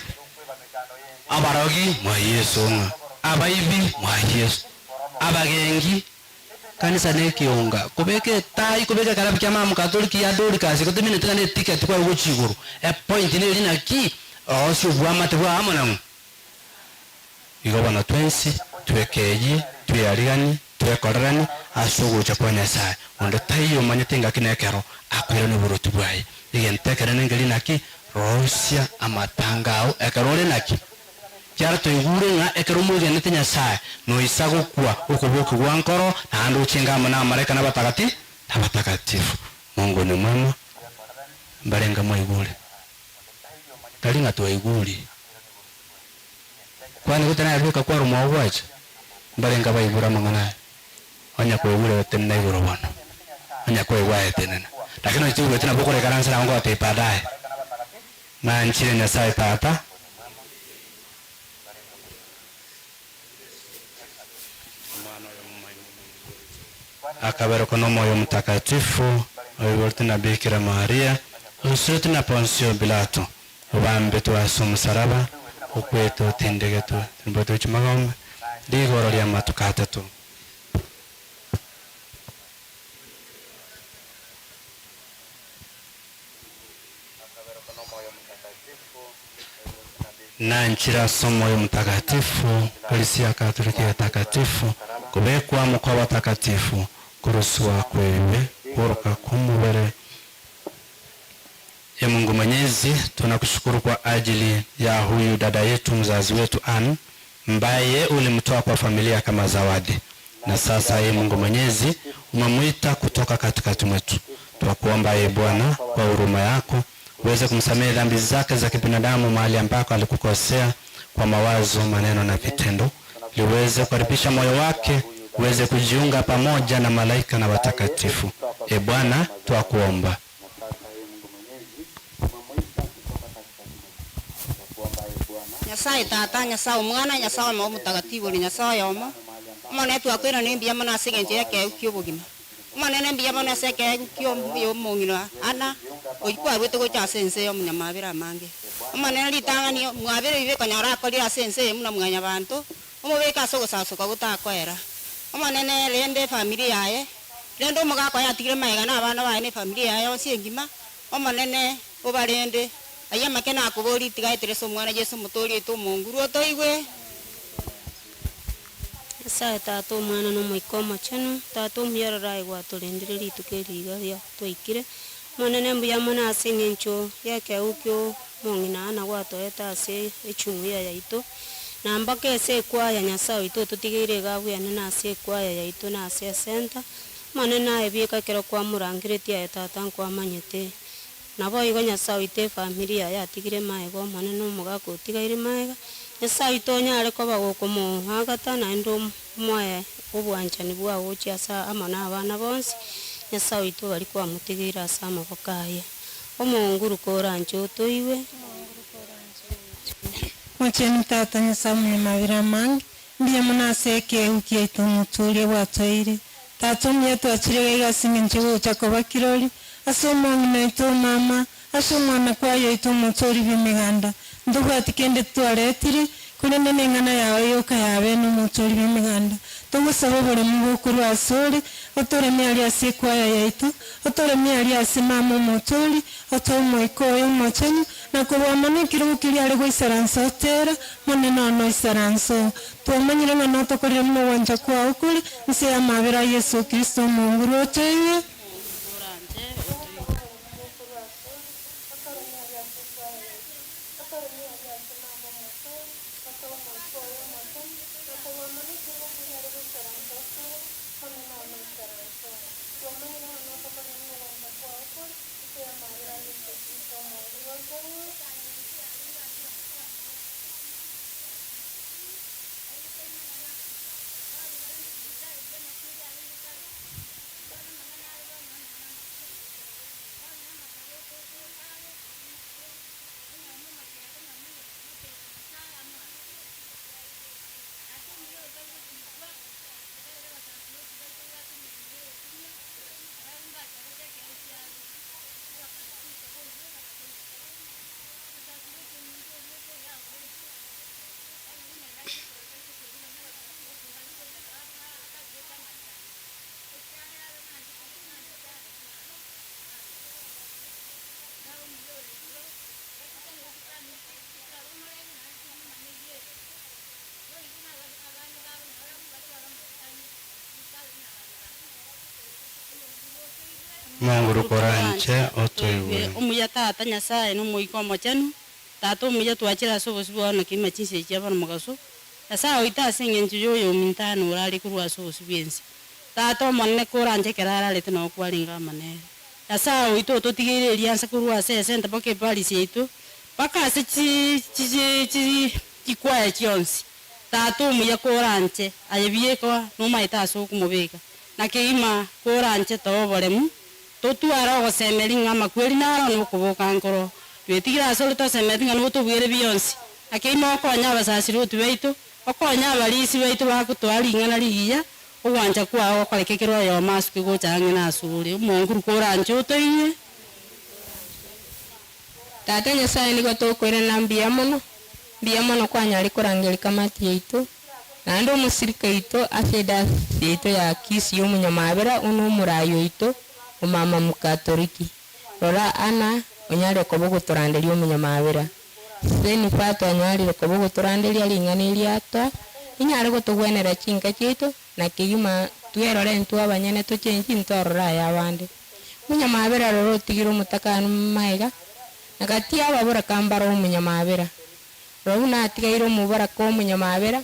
Abarogi, mwa Yeso ng'a. Abaibi, mwa Yeso. Abagengi, kanisa ne ekionga. Kobeka etai, kobeka ekarabu kia mama Katoliki ya Dorcas, gotemineti ng'a ne eticket kwaye gochia igoro. Epoint neri naki, rosia obwamate bwao amo nang'o? Igo bono twensi twekeyie, tweariganie, twekoreranie ase ogocha kwa Nyasae. Onde taiyo omanyete engaki na ekero akoirania oboruoti bwaye. Egento ekenene nkeria naki, rosia amatanga ao ekero ore naki. Kiara toigure ng'a ekero omwegenete Nyasae, noisa gokwa okobokigwa nkoro, naende ochenge amo namalaika na abatagati nabatakatifu. Mungu ni mwema, mbarenge mwaigure? Tari ng'a twaigure. Kwani gotarabeka kwaromwa ogwacha, mbarenge abaigure amang'ana aya? Onye kwaigure gotenena igoro bono, onye kwaigwa aye tenena. Lakini onye toigweti nabo okoreikaransa nabo ngogotebia baadaye. Nanchire Nyasae Tata. Akaberokwa n'Omoyo Omotakatifu, oiboretwe na Bikira Maria, osiretwe na Ponsio Pilato, Obambetwe ase omosalaba, okwete otindegetwe, tirimbwete gochia magombe, rigoro ri'amatuko atato. Nanchire ase Omoyo Omotakatifu, Eklisia Katoliki Etakatifu, kobekwa amo kw'abatakatifu, koroswa kw'ebibe, kworoka kw'omobere, Ee Mungu Mwenyezi, tunakushukuru kwa ajili ya huyu dada yetu mzazi wetu Ann mbaye ulimtoa kwa familia kama zawadi, na sasa Ee Mungu Mwenyezi umemwita kutoka katikati mwetu. Twakuomba Ee Bwana, kwa huruma yako. uweze kumsamehe dhambi zake za kibinadamu mahali ambako alikukosea kwa mawazo, maneno na vitendo, ili uweze kukaribisha moyo wake, uweze kujiunga pamoja na malaika na watakatifu. E Bwana, twakuomba. Nyasaye tata nyasaye omwana nyasaye omo omotagatifu ori nyasaye omo omone twakwira ni mbuya mono ase eng'encho ya ekeegu kia obogima omonene mbuya mono ase ekeegu kia omong'ina ana oywo kwarwete gocha ase ense ya omonyamabere amange omonene ritang'ani mwabere bibe konyora akorire ase ense eye buna mwanyabanto omobeke ase ogosasoka gotakoera omonene rende efamiri yaye rende omogaka oye atigire maega na abana baye na efamiri yaye yonsi engima omonene obarende aywo amake nakobori tigaetere ase omwana Yeso omotoori oito omonguru otoigwe. Nyasaye tata omwana na omoika omochenu, tata omuya rora aye gwatorendire rituko eri iga ria twaikire, Omonene mbuya mono ase eng'encho y'ekeegwa kia omong'ina Anna gwatoete ase echumuiya yaito, na mpaka ase ekwaya Nyasaye oito ototigeire iga abweanene ase ekwaya yaito na ase esenta, Omonene aye bieka ekero kwamorangeretie aye tata nkwamanyete. Naboigo Nyasae oito efamiri yaye atigire magega Omonene omogaka otigaire magega, Nyasae oito onyare koba gokomoagata naende omoe obwanchani bwao gochia ase amo na abana bonsi, Nyasae oito baria kwamotigeire ase amaboko aye. Omonguru koranche otoigwe. Mochenu Tata Nyasae Omonyamabera amange, mbuya mono ase ekeegwa kiaito Omotoria gwatoeire. Tata omuya twachire iga iga ase engencho yogocha koba kirori ase omong'ina oito omama, ase omwana kwaye oito Omotoori bw'emeganda. Ntobwati kende twaretire, korende neng'ana yao yoka yabeene Omotoori bw'emeganda. Togosaba oboremu bokorwa asore, otoremie aria ase ekwaya yaito, otoremie aria ase mama Omotoori, otoe Omoika oye Omochenu, na kobua mono ekerogo keria are goisaransa otera, Monene one oisaransa oo. Twamanyire ng'a notokorire buna ogwancha kwao kore, inse y'amabera a Yeso Kristo Omonguru otoigwe. Omonguru koranche otoigwe. Omuya Tata Nyasaye na Omoika Omochenu, Tata omuya twachire ase obosio bwao na keima chinsa echi chia bono mogaso, Nyasaye oito ase eng'encho ya oyominto ane orare korwa ase obosio bw'ense. Tata omonene koranche ekero ararete nao kwarenge amo nere. Nyasaye oito ototigeire eriansa korwa ase esente mpaka eparis yaito, mpaka ase chi chi chi chikwaya chionsi. Tata omuya koranche aye bieka nomaete ase okomobeka, na keima koranche toa oboremu, totware ogosemeria ng'a amakweri naro na okoboka nkoro. Twetigire asore tosemetie ng'a notobwere bionsi, na keima okonye abasasiroti baito, okonye abarisia baito bagotoa ring'ana rigiya, ogwancha kwao gokoreke kera oyomo asuke gocha ang'e nasore. Omonguru koranche otoinywe. Tata Nyasaye nigo tokoirana mbuya mono, mbuya mono kwanyare korangeria kamati yaito, naende omosirika oito ase edayosisi yaito ya Kisii omonyamabera one omorai oito omama Mkatoriki. Rora Anna onyarire koba ogotoranderia omonyamabera. Senifa twanyarire koba ogotoranderia ring'ana eri atoa, rinyare gotogwenera chinka chiaito na kegima twerore intwe abanyene tochenchi ntorore aya abande. Omonyamabera rora otigire omotakanu magega, na gati y'ababoraka mbare omonyamabera. Rora buna atigaire omoboraka omonyamabera,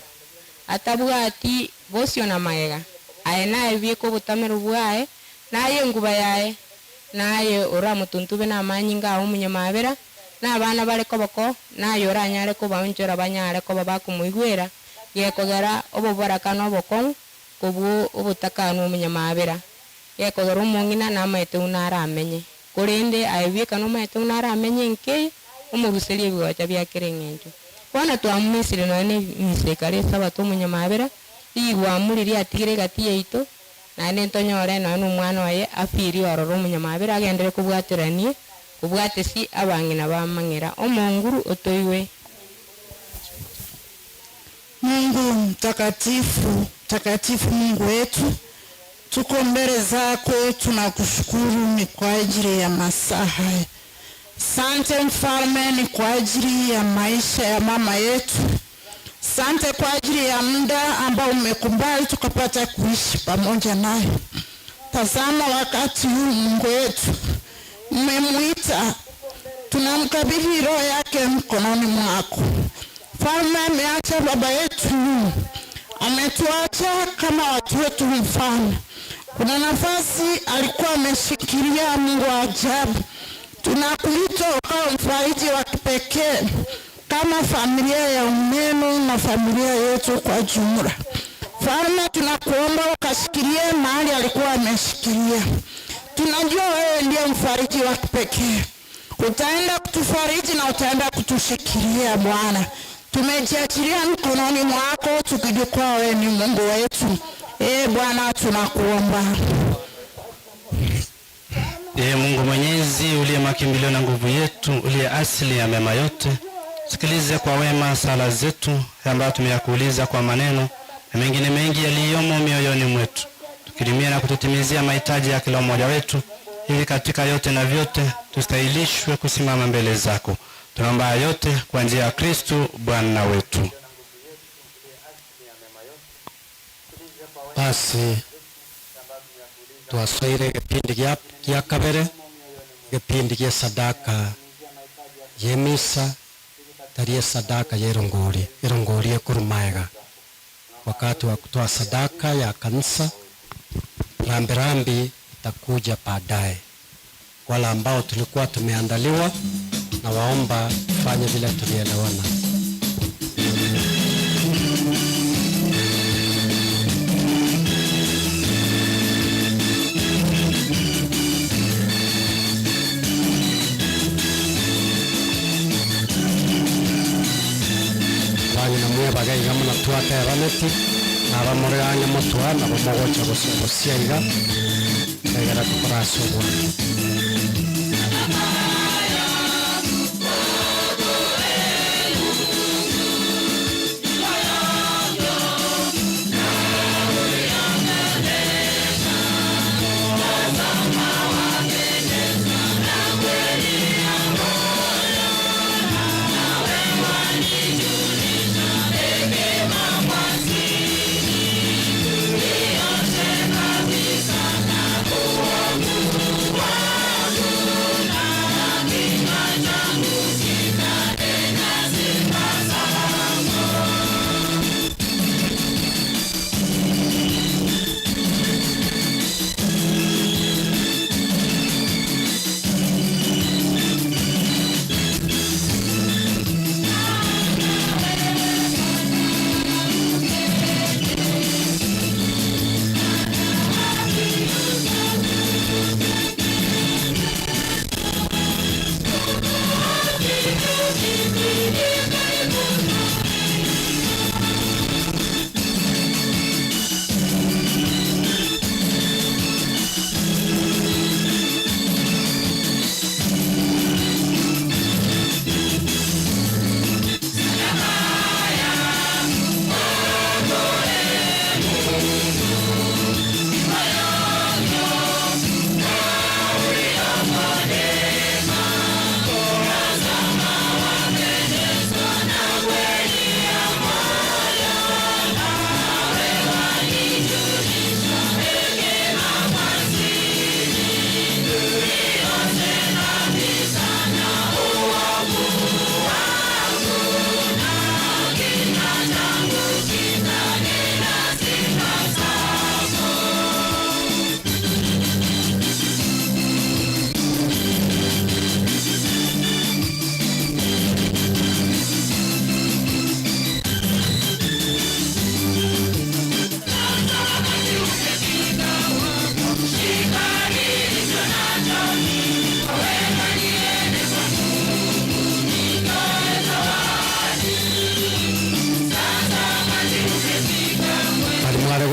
atabwati bosio na magega, aye naye bieka obotamero bwaye, na aye enguba yaye. Naye oramotuntube namanyinga ao omonyamabera, na abana bare koboko, naye oranyare kobaonchora banyare koba bakomoigwera, gekogera oboboraka na obokong'u kobua obotakanwa omonyamabera, gekogera omong'ina namaete buna aramenye. Korende aye bweka nomaete buna aramenye enka eye, omoruserie ebigocha bia kera eng'encho. Bono twamomisire nonya na emisa ekare esabato omonyamabera, rigwamu riria atigire egati yaito, naende ntonyore nonya na omwana oye afirie ororo omonyamabera agenderere kobwateranie, kobwatesi abang'ina bamang'era. Omonguru otoigwe. Mungu mtakatifu, mtakatifu Mungu wetu, tuko mbele zako, tunakushukuru ni kwa ajili ya masaa haya. Sante mfalme, ni kwa ajili ya maisha ya mama yetu. Sante kwa ajili ya muda ambao umekubali tukapata kuishi pamoja naye. Tazama wakati huu Mungu wetu umemwita, tunamkabidhi roho yake mkononi mwako. Mfalme ameacha baba yetu nyuma, ametuacha kama watu wetu. Mfalme, kuna nafasi alikuwa ameshikilia. Mungu wa ajabu, tunakuita ukawa mfariji wa kipekee kama familia ya Umeno na familia yetu kwa jumla. Mfalme, tunakuomba ukashikilie mahali alikuwa ameshikilia. Tunajua wewe ndiye mfariji wa kipekee, utaenda kutufariji na utaenda kutushikilia Bwana. Tumejiachilia mkononi mwako tukijua wewe ni Mungu wetu. E Bwana, tunakuomba. Ee Mungu Mwenyezi, uliye makimbilio na nguvu yetu, uliye asili ya mema yote, sikilize kwa wema sala zetu ambayo tumeyakuuliza kwa maneno na mengine mengi yaliyomo mioyoni mwetu, tukirimia na kututimizia mahitaji ya kila mmoja wetu, ili katika yote na vyote tustahilishwe kusimama mbele zako. Tunaomba yote kwa njia ya Kristu Bwana wetu. Basi twasoire gipindi gia kabere gipindi gia sadaka ye misa tari sadaka ya erongori erongori ekurumaega wakati wa kutoa sadaka ya kanisa rambirambi itakuja baadaye wale ambao tulikuwa tumeandaliwa na waomba tufanye vile tulielewana. Bang'ina mwebaga iga muna twatebaneti naba more ang'e motwa nabo mogocha gosia iga egera tukora ase obwana.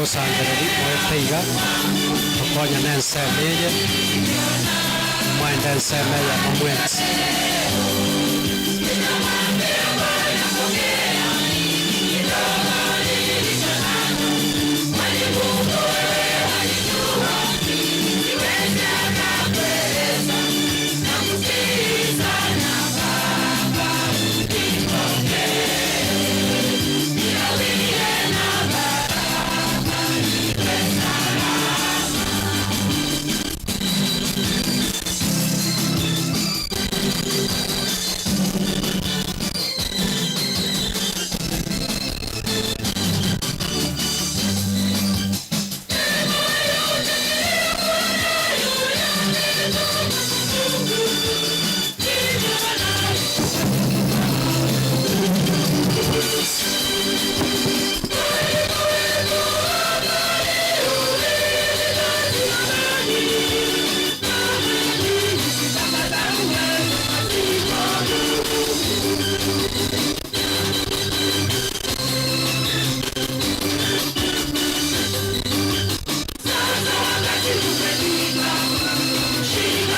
Mosangereri moete iga, tokonyane ensemo eye, moende ensemo eyemo mwensi.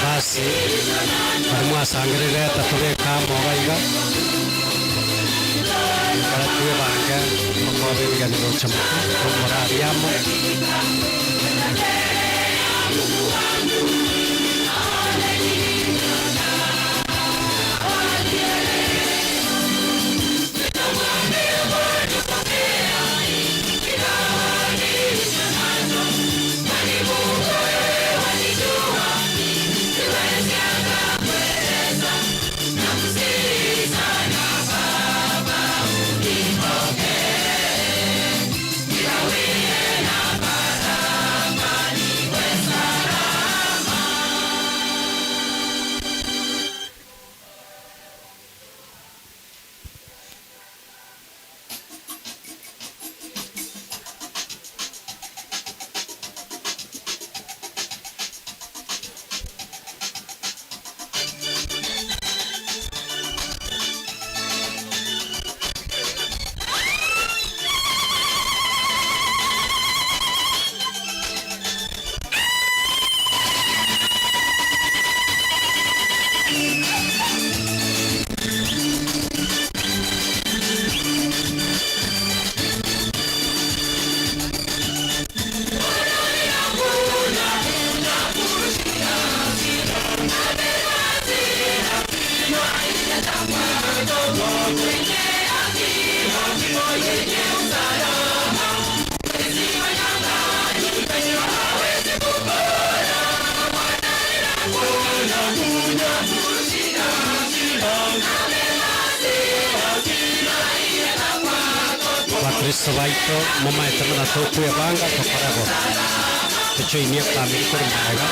Basi baria mwasangererete tobeke amo iga iga, ekero twebange tokoba ebigeni gocha motwe, tomorarie amo. Abakristo baito momaete buna tokwebanga tokore bo, tochoinie efamiri korwa magega.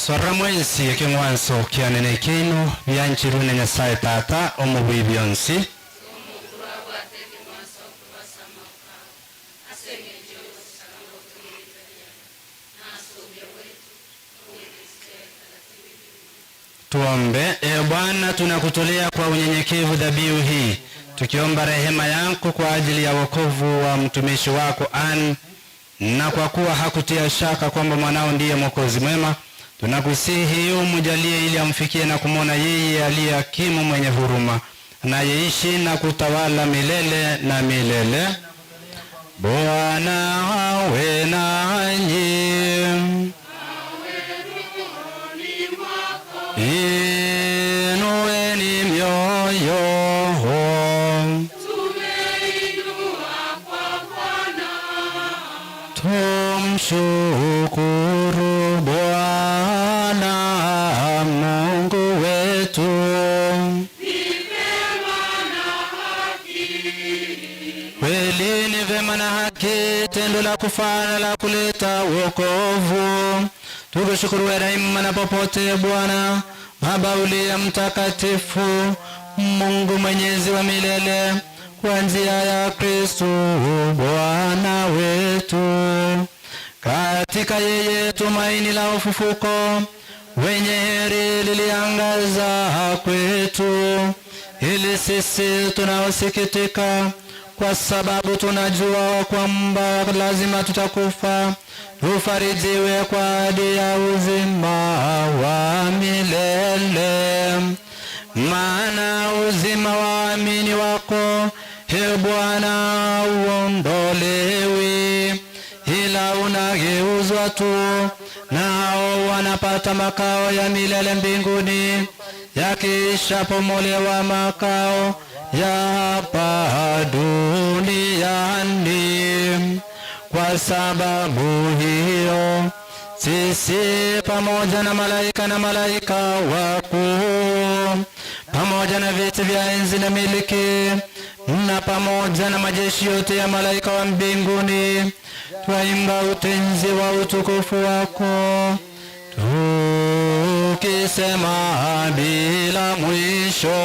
Sorora mwensi ekeng'wanso kiane na ekiaino, bianchirwe na Nyasaye Tata omobui bionsi. Tuombe. E Bwana, tunakutolea kwa unyenyekevu dhabihu hii, tukiomba rehema yako kwa ajili ya wokovu wa mtumishi wako Ann, na kwa kuwa hakutia shaka kwamba mwanao ndiye Mwokozi mwema, tunakusihi umjalie ili amfikie na kumwona yeye aliye hakimu mwenye huruma, anayeishi na kutawala milele na milele. Bwana awe nanyi. Inueni mioyo. Tumshukuru Bwana Mungu wetu. Kweli ni vema na haki, tendo la kufana la kuleta wokovu. Tukushukuru daima na popote, Bwana Baba uliye mtakatifu, Mungu mwenyezi wa milele, kwa njia ya Kristo Bwana wetu. Katika yeye tumaini la ufufuko wenye heri liliangaza kwetu, ili sisi tunaosikitika kwa sababu tunajua kwamba lazima tutakufa, tufarijiwe kwa ahadi ya uzima wa milele. Maana uzima wa waamini wako, e Bwana, uondolewi, ila unageuzwa tu, nao wanapata makao ya milele mbinguni, yakishapomolewa makao ya hapa duniani. Kwa sababu hiyo sisi pamoja na malaika na malaika wakuu, pamoja na viti vya enzi na miliki, na pamoja na majeshi yote ya malaika wa mbinguni, twaimba utenzi wa utukufu wako, tukisema bila mwisho.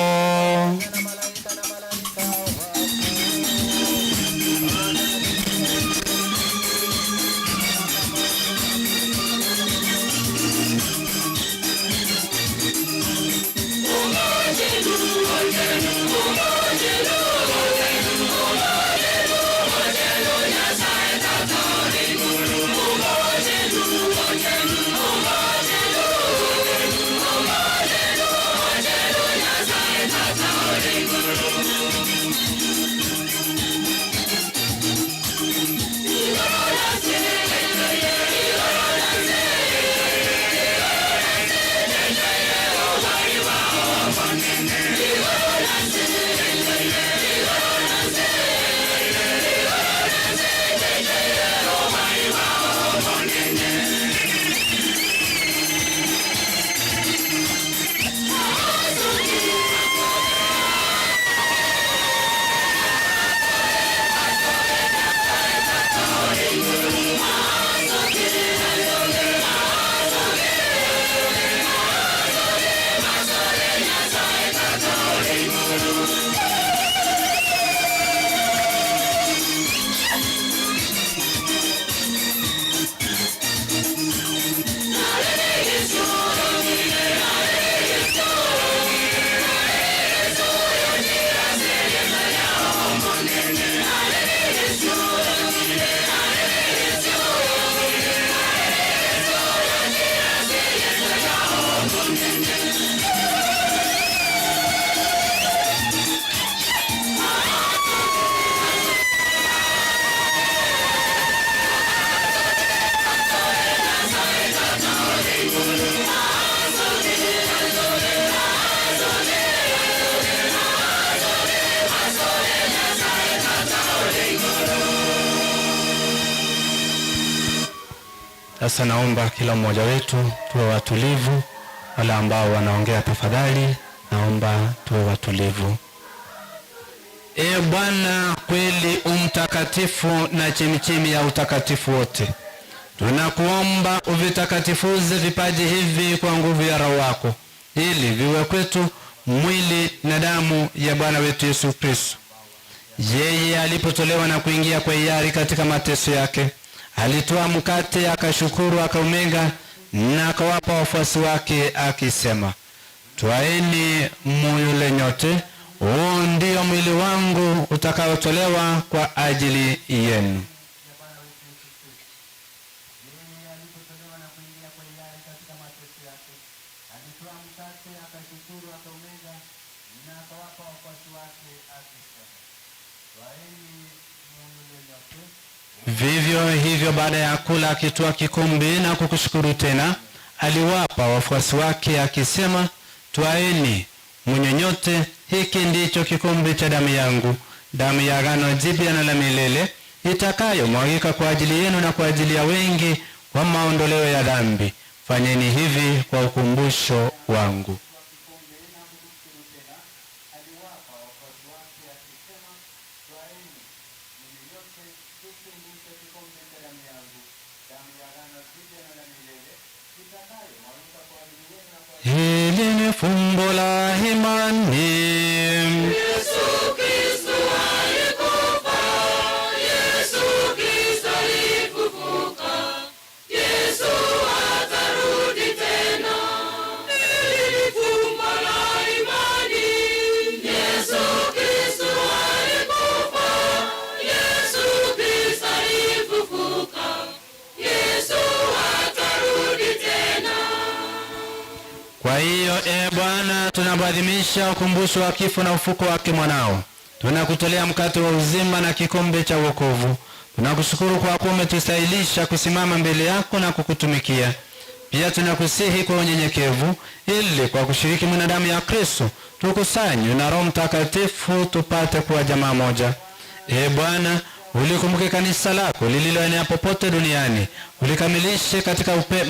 Sasa naomba kila mmoja wetu tuwe watulivu. Wale ambao wanaongea tafadhali, naomba tuwe watulivu. E Bwana, kweli umtakatifu na chemichemi ya utakatifu wote, tunakuomba uvitakatifuze vipaji hivi kwa nguvu ya Roho wako, ili viwe kwetu mwili na damu ya Bwana wetu Yesu Kristo. Yeye alipotolewa na kuingia kwa hiari katika mateso yake, alitoa mkate, akashukuru, akaumega na akawapa wafuasi wake akisema, Twaeni muyule nyote, huu ndio mwili wangu utakaotolewa kwa ajili yenu. Vivyo hivyo baada ya kula, akitwaa kikombe na kukushukuru tena, aliwapa wafuasi wake akisema, Twaeni mnywe nyote, hiki ndicho kikombe cha damu yangu, damu ya agano jipya na la milele, itakayomwagika kwa ajili yenu na kwa ajili ya wengi kwa maondoleo ya dhambi. Fanyeni hivi kwa ukumbusho wangu. Hili ni fumbo la imani. Yesu Kristo alikufa, Yesu Kristo alifufuka, Yesu atarudi tena. Hili ni fumbo la imani. Yesu Kristo alikufa, Yesu Kristo alifufuka, Yesu atarudi tena. Kwa hiyo e Bwana, tunapoadhimisha ukumbusho wa kifo na ufuko wake mwanao, tunakutolea mkate wa uzima na kikombe cha wokovu. Tunakushukuru kwa kuwa umetustahilisha kusimama mbele yako na kukutumikia. Pia tunakusihi kwa unyenyekevu, ili kwa kushiriki mwili na damu ya Kristo tukusanywe na Roho Mtakatifu tupate kuwa jamaa moja. E Bwana, ulikumbuke kanisa lako lililoenea popote duniani, ulikamilishe katika upe,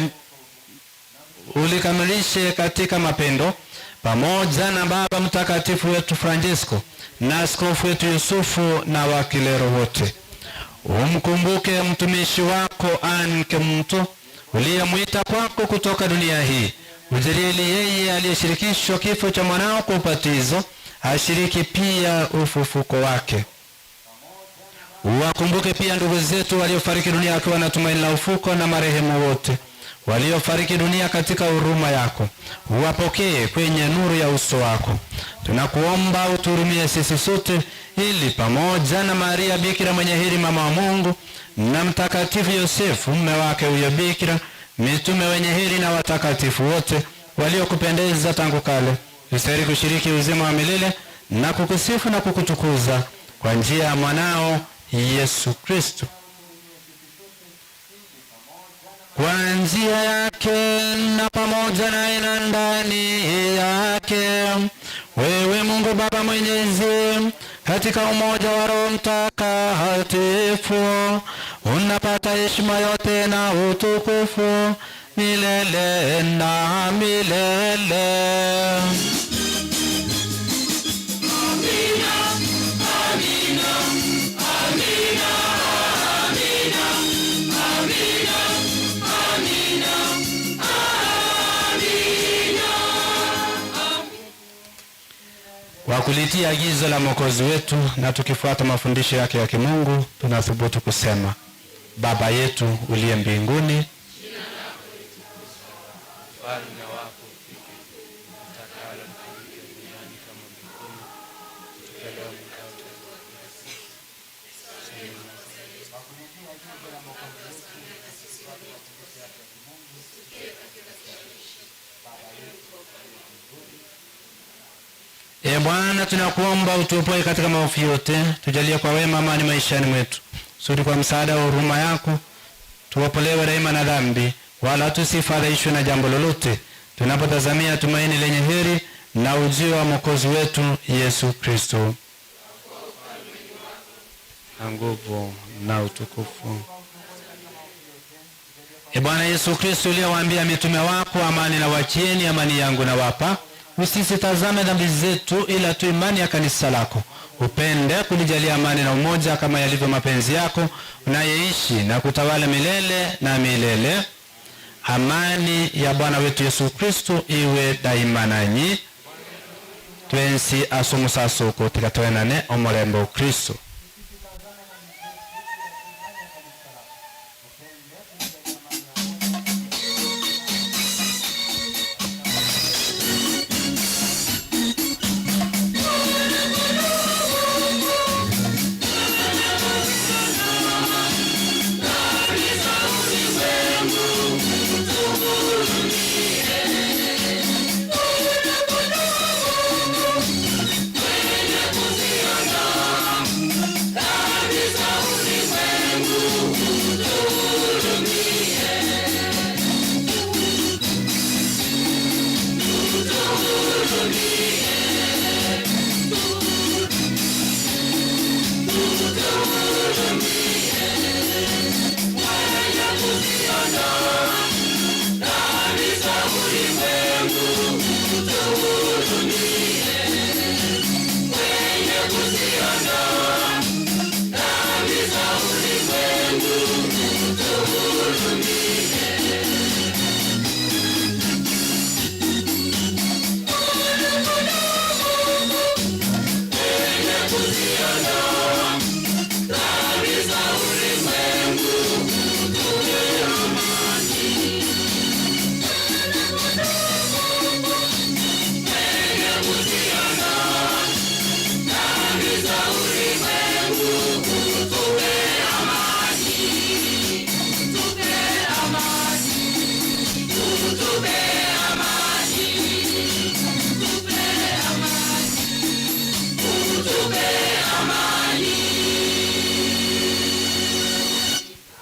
ulikamilishe katika mapendo pamoja na Baba Mtakatifu wetu Francisco na askofu wetu Yusufu na wakilero wote. Umkumbuke mtumishi wako Anke Mto uliyemwita kwako kutoka dunia hii. Ujalie yeye aliyeshirikishwa kifo cha mwanao kwa ubatizo ashiriki pia ufufuko wake. Wakumbuke pia ndugu zetu waliofariki dunia wakiwa na tumaini la ufuko na marehemu wote waliofariki dunia katika huruma yako, uwapokee kwenye nuru ya uso wako. Tunakuomba utuhurumie sisi sote, ili pamoja na Maria Bikira mwenye heri, mama wa Mungu, na Mtakatifu Yosefu mume wake huyo Bikira, mitume wenye heri na watakatifu wote waliokupendeza tangu kale, tustahili kushiriki uzima wa milele na kukusifu na kukutukuza kwa njia ya mwanao Yesu Kristo. Kwa njia yake na pamoja naye na ndani yake, wewe Mungu Baba Mwenyezi, katika umoja wa Roho Mtakatifu, unapata heshima yote na utukufu milele na milele. Amina, amina, amina, amina, amina, amina, amina. Kwa kulitii agizo la Mwokozi wetu na tukifuata mafundisho yake ya kimungu, tunathubutu kusema: Baba yetu uliye mbinguni, Ufalme wako ufike, utakalo lifanyike duniani kama mbinguni. Utupe leo mkate wetu wa kila siku. E Bwana, tunakuomba utuopoe katika maovu yote, tujalie kwa wema amani maishani mwetu, kusudi kwa msaada wa huruma yako tuopolewe daima na dhambi, wala tusifadhaishwe na jambo lolote, tunapotazamia tumaini lenye heri na ujio wa Mwokozi wetu Yesu Kristo. Na nguvu na utukufu. E Bwana Yesu Kristo, uliyewaambia mitume wako, amani na wachieni, amani yangu nawapa, usisitazame dhambi zetu, ila tu imani ya kanisa lako. Upende kulijalia amani na umoja kama yalivyo mapenzi yako, unayeishi na kutawala milele na milele. Amani ya Bwana wetu Yesu Kristo iwe daima nanyi. Twensi asomusasuku tikatoenane omorembe o Kristo.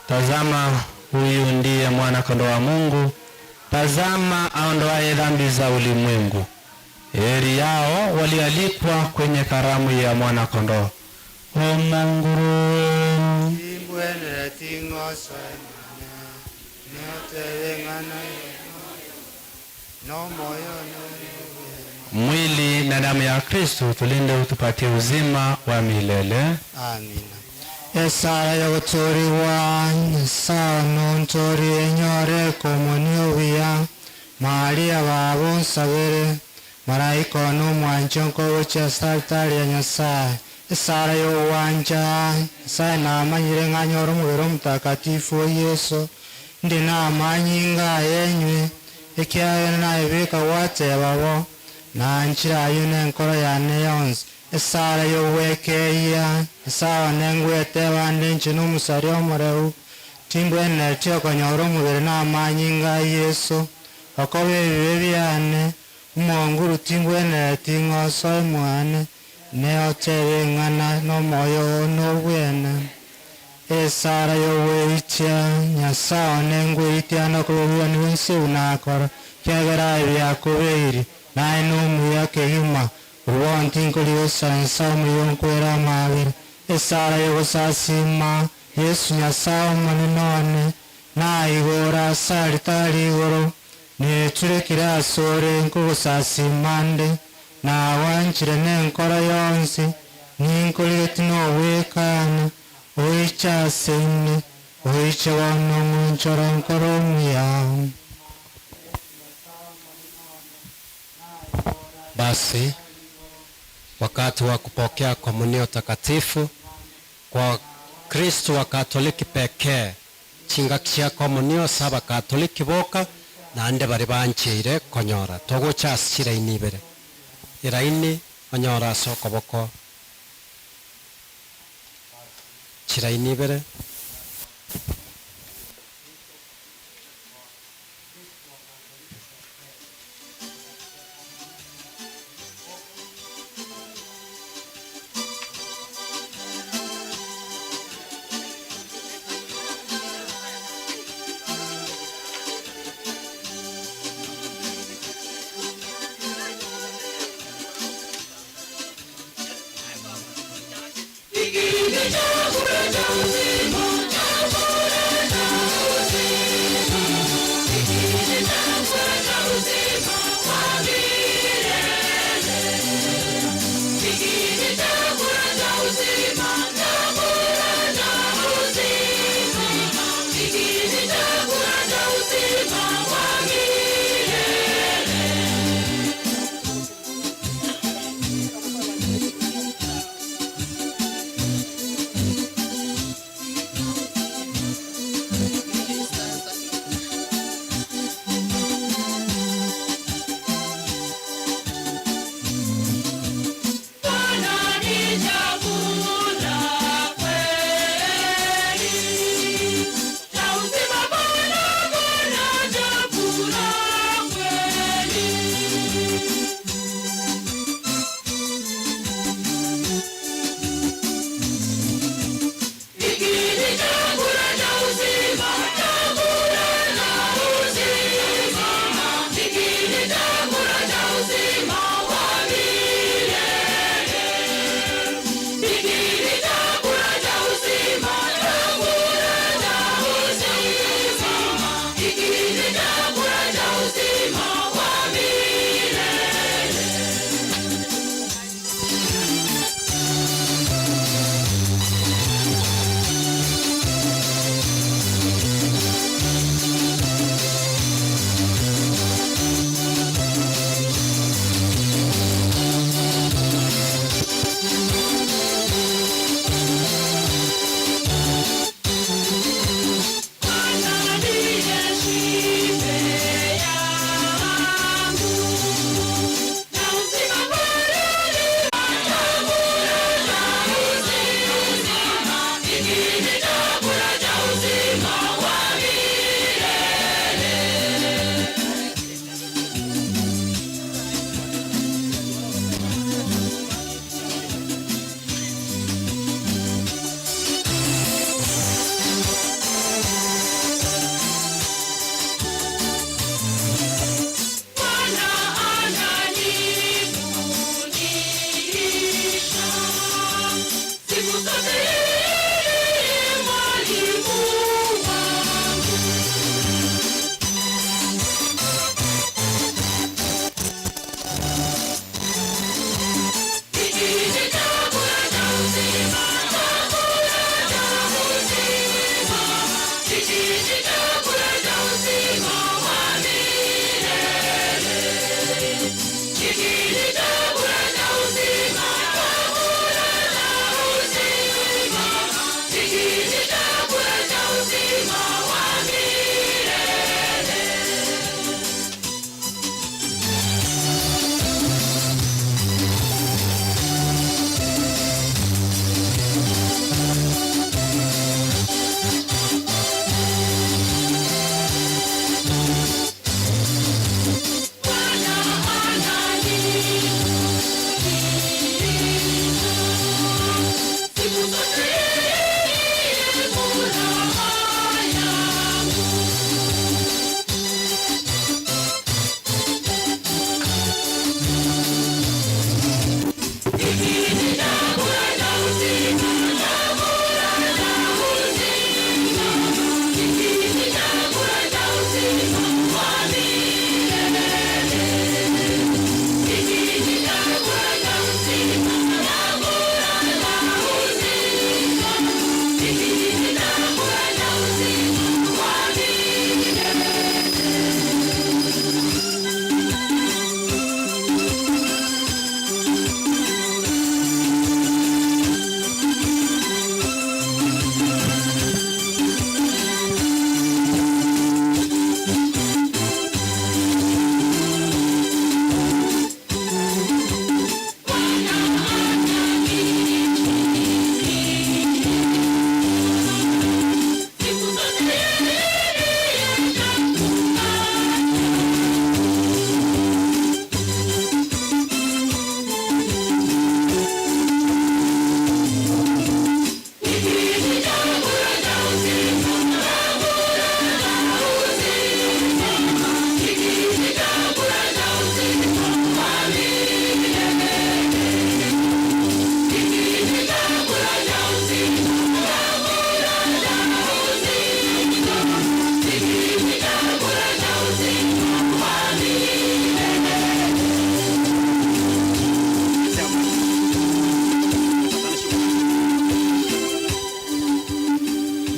Tazama, huyu ndiye mwana kondoo wa Mungu, tazama aondoaye dhambi za ulimwengu. Heri yao walioalikwa kwenye karamu ya mwana kondoo. O Mungu, mwili na damu ya Kristo tulinde, utupatie uzima wa milele. Amina. Esara yogotoriwa nyasaye nontorie enyore komonio buya Maria babo nsabere maraika one omwancho nkogochia ase altari ya Nyasaye. Esara yogwancha Nyasaye namanyire ng'anyore omobere omutakatifu o Yesu ndi namanyinga ayenywe ekiagera naebeka gwateba bo nanchire aywo na enkoro yane yonsi. Esara yogwekeia Nyasaye one ngweteba nde inche na omusari omoreu timbwenereti okonyora omobere na amanyinga a Yesu okoba ebibe biane omonguru timbwenereti ng'osoe mwane neotebe eng'ana na omoyo oo na obwene. Esara yogweitia Nyasaye one ngweitia na okobebiwa bwensi nakora kiagera ebiakobeiri naye na omuya kegima obonti nkorigosansa omuya nkwera amabere. Esara yogosasima Yesu Nyasaye omonene one naigora ase alitari igoro neturekire ase ore nkogosasima nde nawanchire na enkoro yonsi ninkorigeti na obwekana oiche ase inde oiche bono ng'onchora nkoro omuya. Basi wakati wa kupokea komunio takatifu kwa Kristo wa Katoliki pekee chinga chia komunio saba Katoliki boka naende bari bancheire konyora togocha ase chiraini ibere eraini onyora ase okoboko chiraini ibere.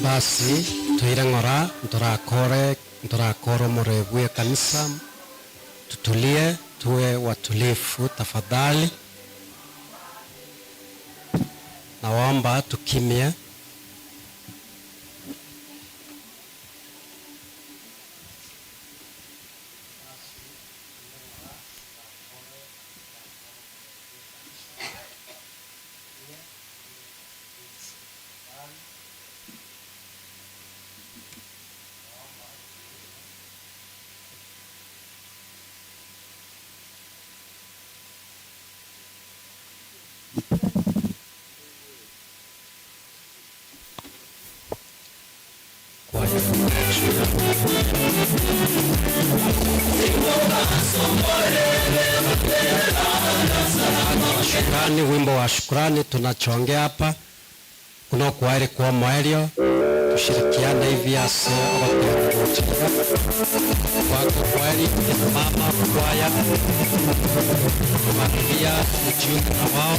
Basi toire ng'ora ntorakore ntorakore omorwe bwe ekanisa, tutulie tuwe watulifu tafadhali. Nawaomba tukimie. Shukrani, wimbo wa shukrani tunachongea hapa kuno kwaere kwa mwaerio tushirikiane hivi ase ogotegochia kwako kweri mama kwaya familia mjiunge na wao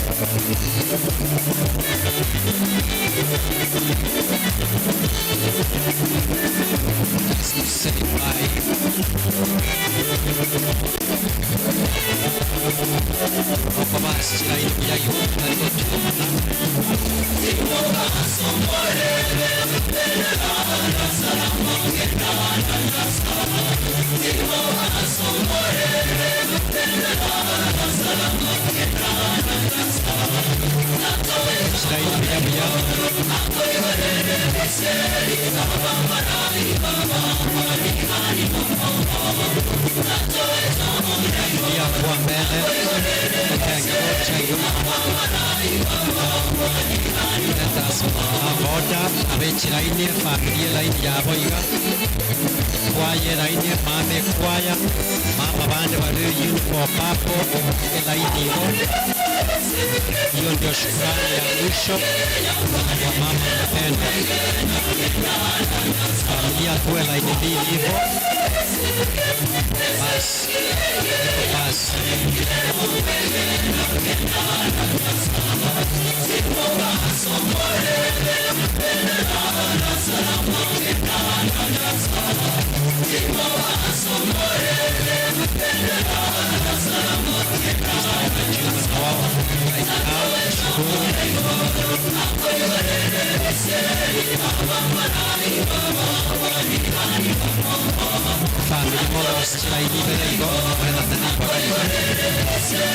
Just say bye. Okobasira yayo tariko chumana. Pia kuwa mbele boda abechiraine familia laini yabo iga kwaye laini mame kwaya mama bande bari uniform papo elaini igo hiyo ndio shukrani ya mwisho kwa mama mpendwa. Familia tuwe laini mbili hivyo basi, iko basi. Family models laini bere igo horretateni igo.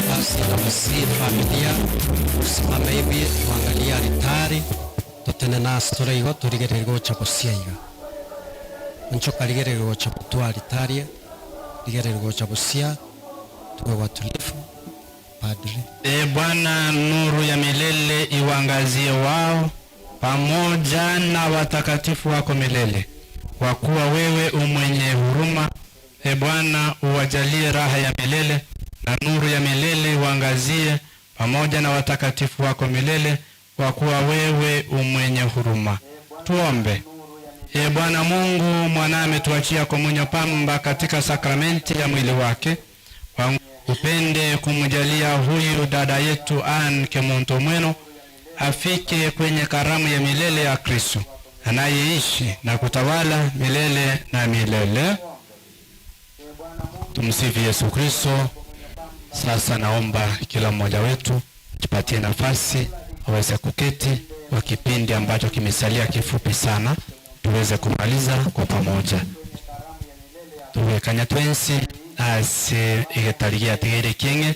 Basi nawasihi familia tusimame hivi tuangalie alitari totenene ase tore igo torigererie gocha bosia iga. Onchoka rigereria gocha botwa alitaria rigereria gocha bosia tuwe watulifu padri. Ee Bwana, nuru ya milele iwaangazie wao pamoja na watakatifu wako milele, kwa kuwa wewe u mwenye huruma. Ee Bwana, uwajalie raha ya milele na nuru ya milele iwaangazie pamoja na watakatifu wako milele, kwa kuwa wewe u mwenye huruma. Tuombe. Ee Bwana Mungu, mwana ametuachia komunyo pamba katika sakramenti ya mwili wake Kwa upende kumjalia huyu dada yetu Ann Kemunto Mweno afike kwenye karamu ya milele ya Kristo anayeishi na kutawala milele na milele. Tumsifu Yesu Kristo. Sasa naomba kila mmoja wetu tupatie nafasi aweze kuketi kwa kipindi ambacho kimesalia kifupi sana, tuweze kumaliza kwa pamoja. Tugwekanya twensi ase egetari giatigaire kieng'e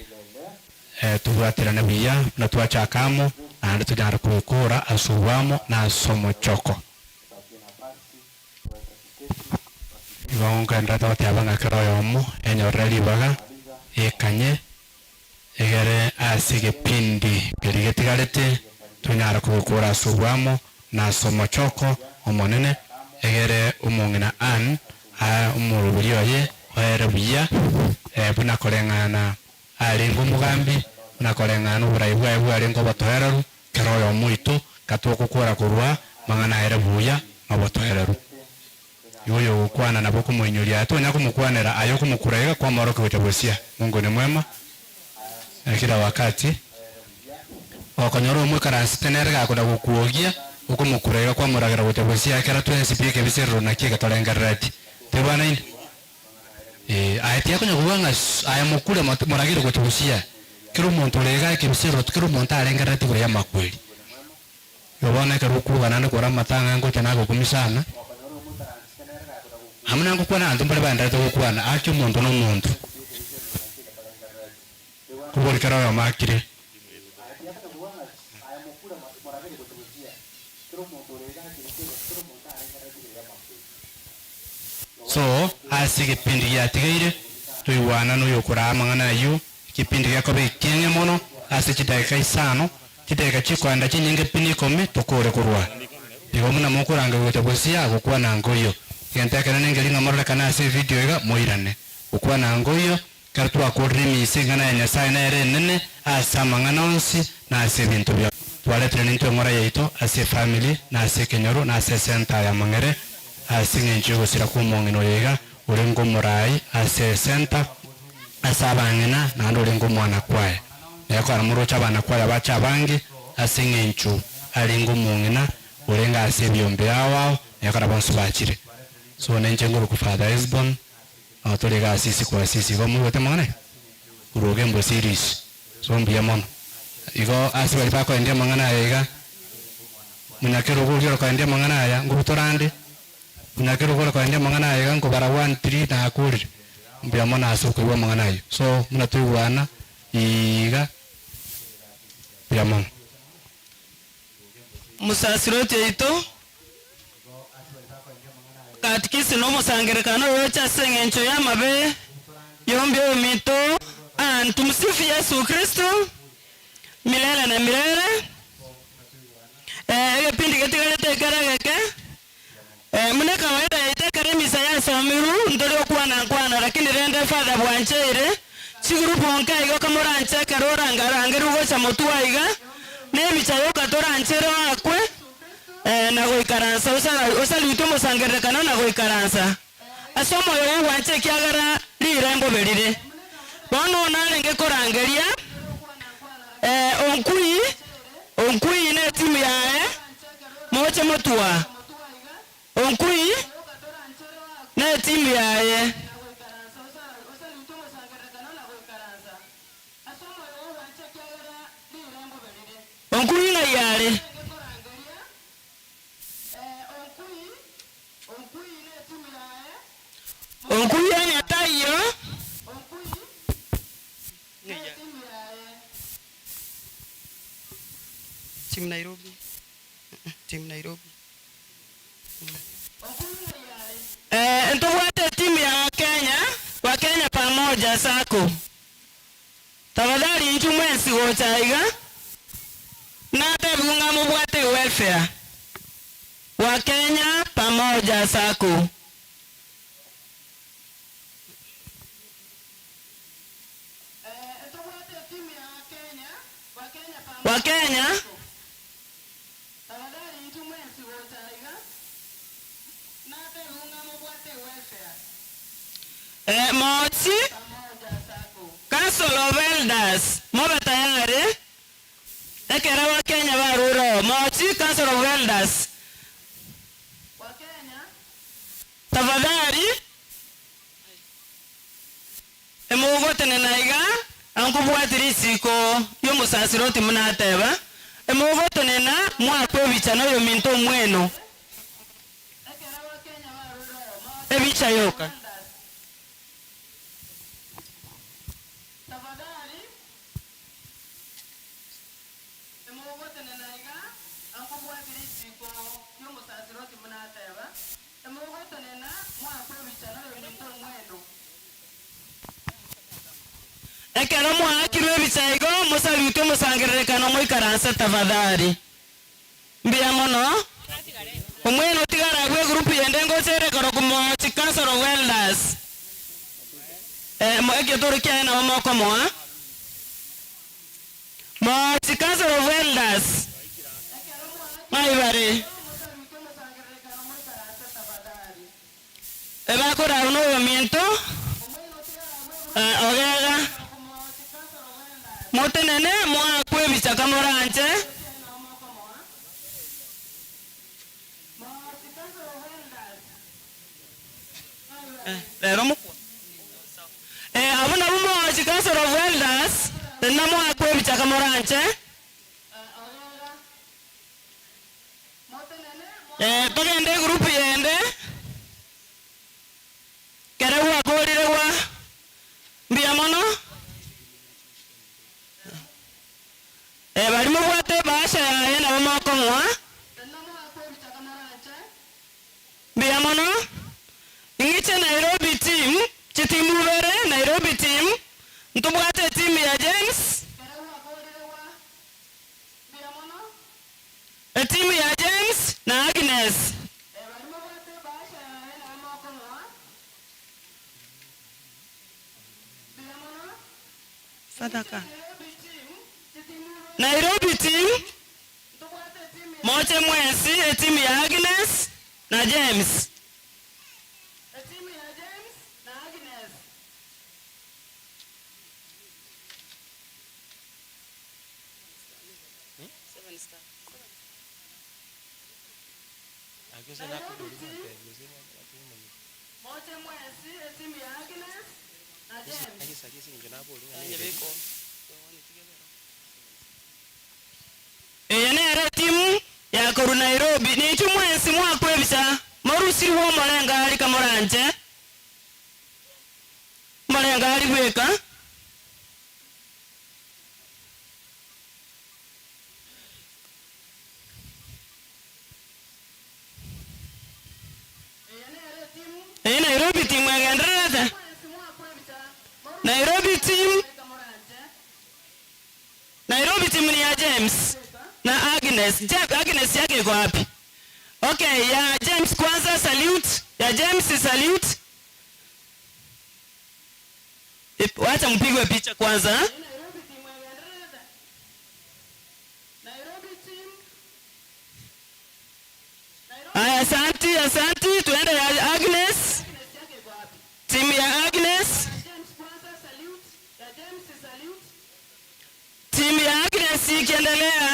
eh, tubwaterane buya buna twachaka amo naende tonyare kogokora ase obwamo na ase omochoko. Igo nkoenderete goteba ng'a kera oyomo enyorere ribaga ekanye egere ase egepindi keria getigarete tonyare kogokora ase obwamo na ase omochoko omonene egere omong'ina Ann aa omorobori oye oere buya eh, buna koreng'ana arenge omogambi buna koreng'ana oborai bwaye bwarenge obotoereru kera oyomo oito katogokora korwa mang'ana aere buya na obotoereru. Igo oyo ogokwana nabo okomoinyoria aye tonya komokwanera aye okomokura iga kwamorokia gocha bosia. Mungu ni mwema na kila wakati. Okonyora omoikaransete nere gakonya gokwogia okomokura iga kwamoragera gocha bosia ekero twensi pi ekebiserero naki egetorengereretie. Tebwanaini? Ee, aye tiakonya kobua ng'a aye mokure moragere gocha bosia. Kera omonto ore iga ekebiserero kera omonto arengereretie igoro y'amakweri. Igo bono ekero okwoga naende kore amatang'a ngocha nagokumia sana, amo nangokwana abanto mbare baendererete gokwana, gaki omonto na omonto. Kobori kera oyomo akire. So, ase egepindi giatigaire, toigwana noyokoraa amang'ana ayio, ekepindi gekoba ekieng'e mono ase chidakika isano, chidakika chikoenda chinyinge pi na ikomi, tokore korwa. Igo buna mokorangerwa gocha bosio gokwana nkoiyo. Egento ekenene nkeri ng'a mororekane ase evidio iga, moirane. Gokwana nkoiyo, ekero twakorire emisa eng'ana ya Nyasae nere enene ase amang'ana onsi na ase ebinto bionsi. Twaretire nintwe eng'ora yaito ase efamiri, na ase ekenyoro, na ase esenta ya Mang'ere, ase eng'encho y'ogosira kw'omong'ina oyo iga, orenge omoraai ase esenta, ase abang'ina, naende orenge omwana kwaye. Naye kora moroche abana kwaye abache abange, ase eng'encho arenge omong'ina orenge ase ebiombe ao ao, naye kora bonsi bachire. So ninche ngoroku Father Hesbon, nabo tore iga Asisi kwa Asisi, igo moigwete amang'ana aya? Korwa Ogembo series. So mbuya mono. Igo ase baria bakoendia amang'ana aya iga, monyakerogo oria orokoendia amang'ana aya, ngobutora ande, monyakerogo orokoendia amang'ana aya iga nkobara one three nakorire, mbuya mono ase okoigwa amang'ana ayio. So buna toigwana iga, mbuya mono. Omosasiroti oito, Katikisi na omosangererekano oyoche ase engencho y'amabe yombi oyominto, Aa, tumsifu Yesu Kristo milele na milele. Eh, egepindi getigarete ekere egeke, eh, buna ekawaida yaito ekero emisa yasomirwe, ntori gokwana nkwana lakini rende Father bwancheire, chigroup nka igo kamoranche ekero orangarangerwe gocha motwe aiga, na ebicha yoka toranchere oakwe, eh, na goikaransa osalute omosangererekano na goikaransa ase omoyo bw'ogwancha ekiagera riire mbobe rire. Bono narenge korangeria eh, Onkui, Onkui na etimu yaye, moche motwa. Onkui na etimu yaye. Onkui ng'ai are? Onkui onye taiyo. Team Nairobi. Team Nairobi. Eh, ntobwate etimu ya Wakenya, Wakenya Pamoja Sacco. Tafadhali inchuo mwensi gocha iga, natebigwe ng'a mobwate ewelfare. Wakenya Pamoja Sacco. Wakenya. Eh, Mochi, Council of Elders, mobe tayari. Ekero Abakenya barure oo. Mochi, Council of Elders. Tafadhali, emogotenena iga, ankobwati risiko ri'omosasiroti buna ateba, emogotenena mwakwe ebicha noyominto omweno. Ebicha yoka. Ekero mwaakirwe ebicha igo, mosalute omosangererekano moikaranse tafadhali. Mbuya mono. Omwene otigare abwo egroup yende ngocha ere korokwa Mochi Council of Elders. Eh, egetoro kiaye nabo mokomoa. Mochi Council of Elders. Ng'ai bare? Ebakorarwa noyominto ogega, motenene moakwe ebichaka moranche. Rero mokwa. Abwo nabwo Moachi Council of Elders, tenena moakwe ebichaka moranche. Eh, togende egroup yende, kere gwakorire gwa mbuya mono. Eh, baria mobwate ebahasha yaye nabo mokong'wa. Mbuya mono. Ing'iche Nairobi team, chitimu ibere, Nairobi team, ntobwate etimu ya James, Etimu ya James na Agnes. Nairobi team, moche mwensi etimu ya Agnes na James. Eye nere etimu ya korwa Nairobi. Ninchu mwensi mwakwebisa morusirwe omorengo aria kamoranche omorengo aria bweka. Eye Nairobi team egendererete? Nairobi team, Nairobi team ni ya James na Agnes. James, Agnes yake iko wapi? Okay, ya James kwanza salute. Ya James salute. Wacha mpigwe picha kwanza. Aya, asanti, asanti. Tuende ya Agnes. Timu ya Agnes. Timu ya Agnes ikiendelea.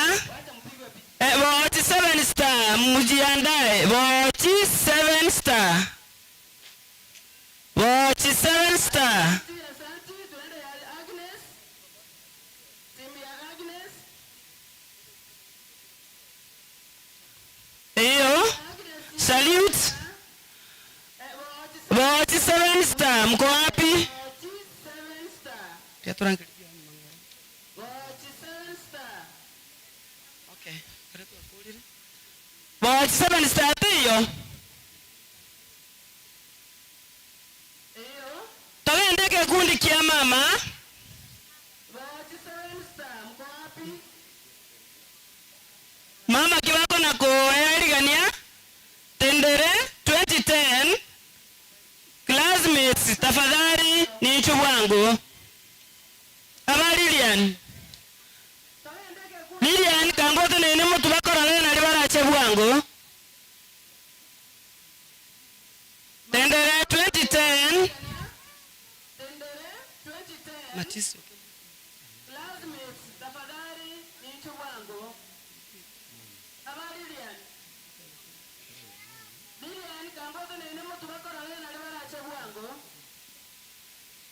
Eh, Vote 7 star, mjiandae. Vote 7 star. Vote 7 star. torangerie John Mang'era. Okay, ekero twakorire. Bochi Seven Star teiyo? Togende egekundi kia mama. Mama ki bakona koearigania Tendere 2010 Classmates tafadhali ninchu bwango. Aba Lilian. Lilian kango otenene motwe bakorore nari barache bwango. Tendere 2010. Matiso.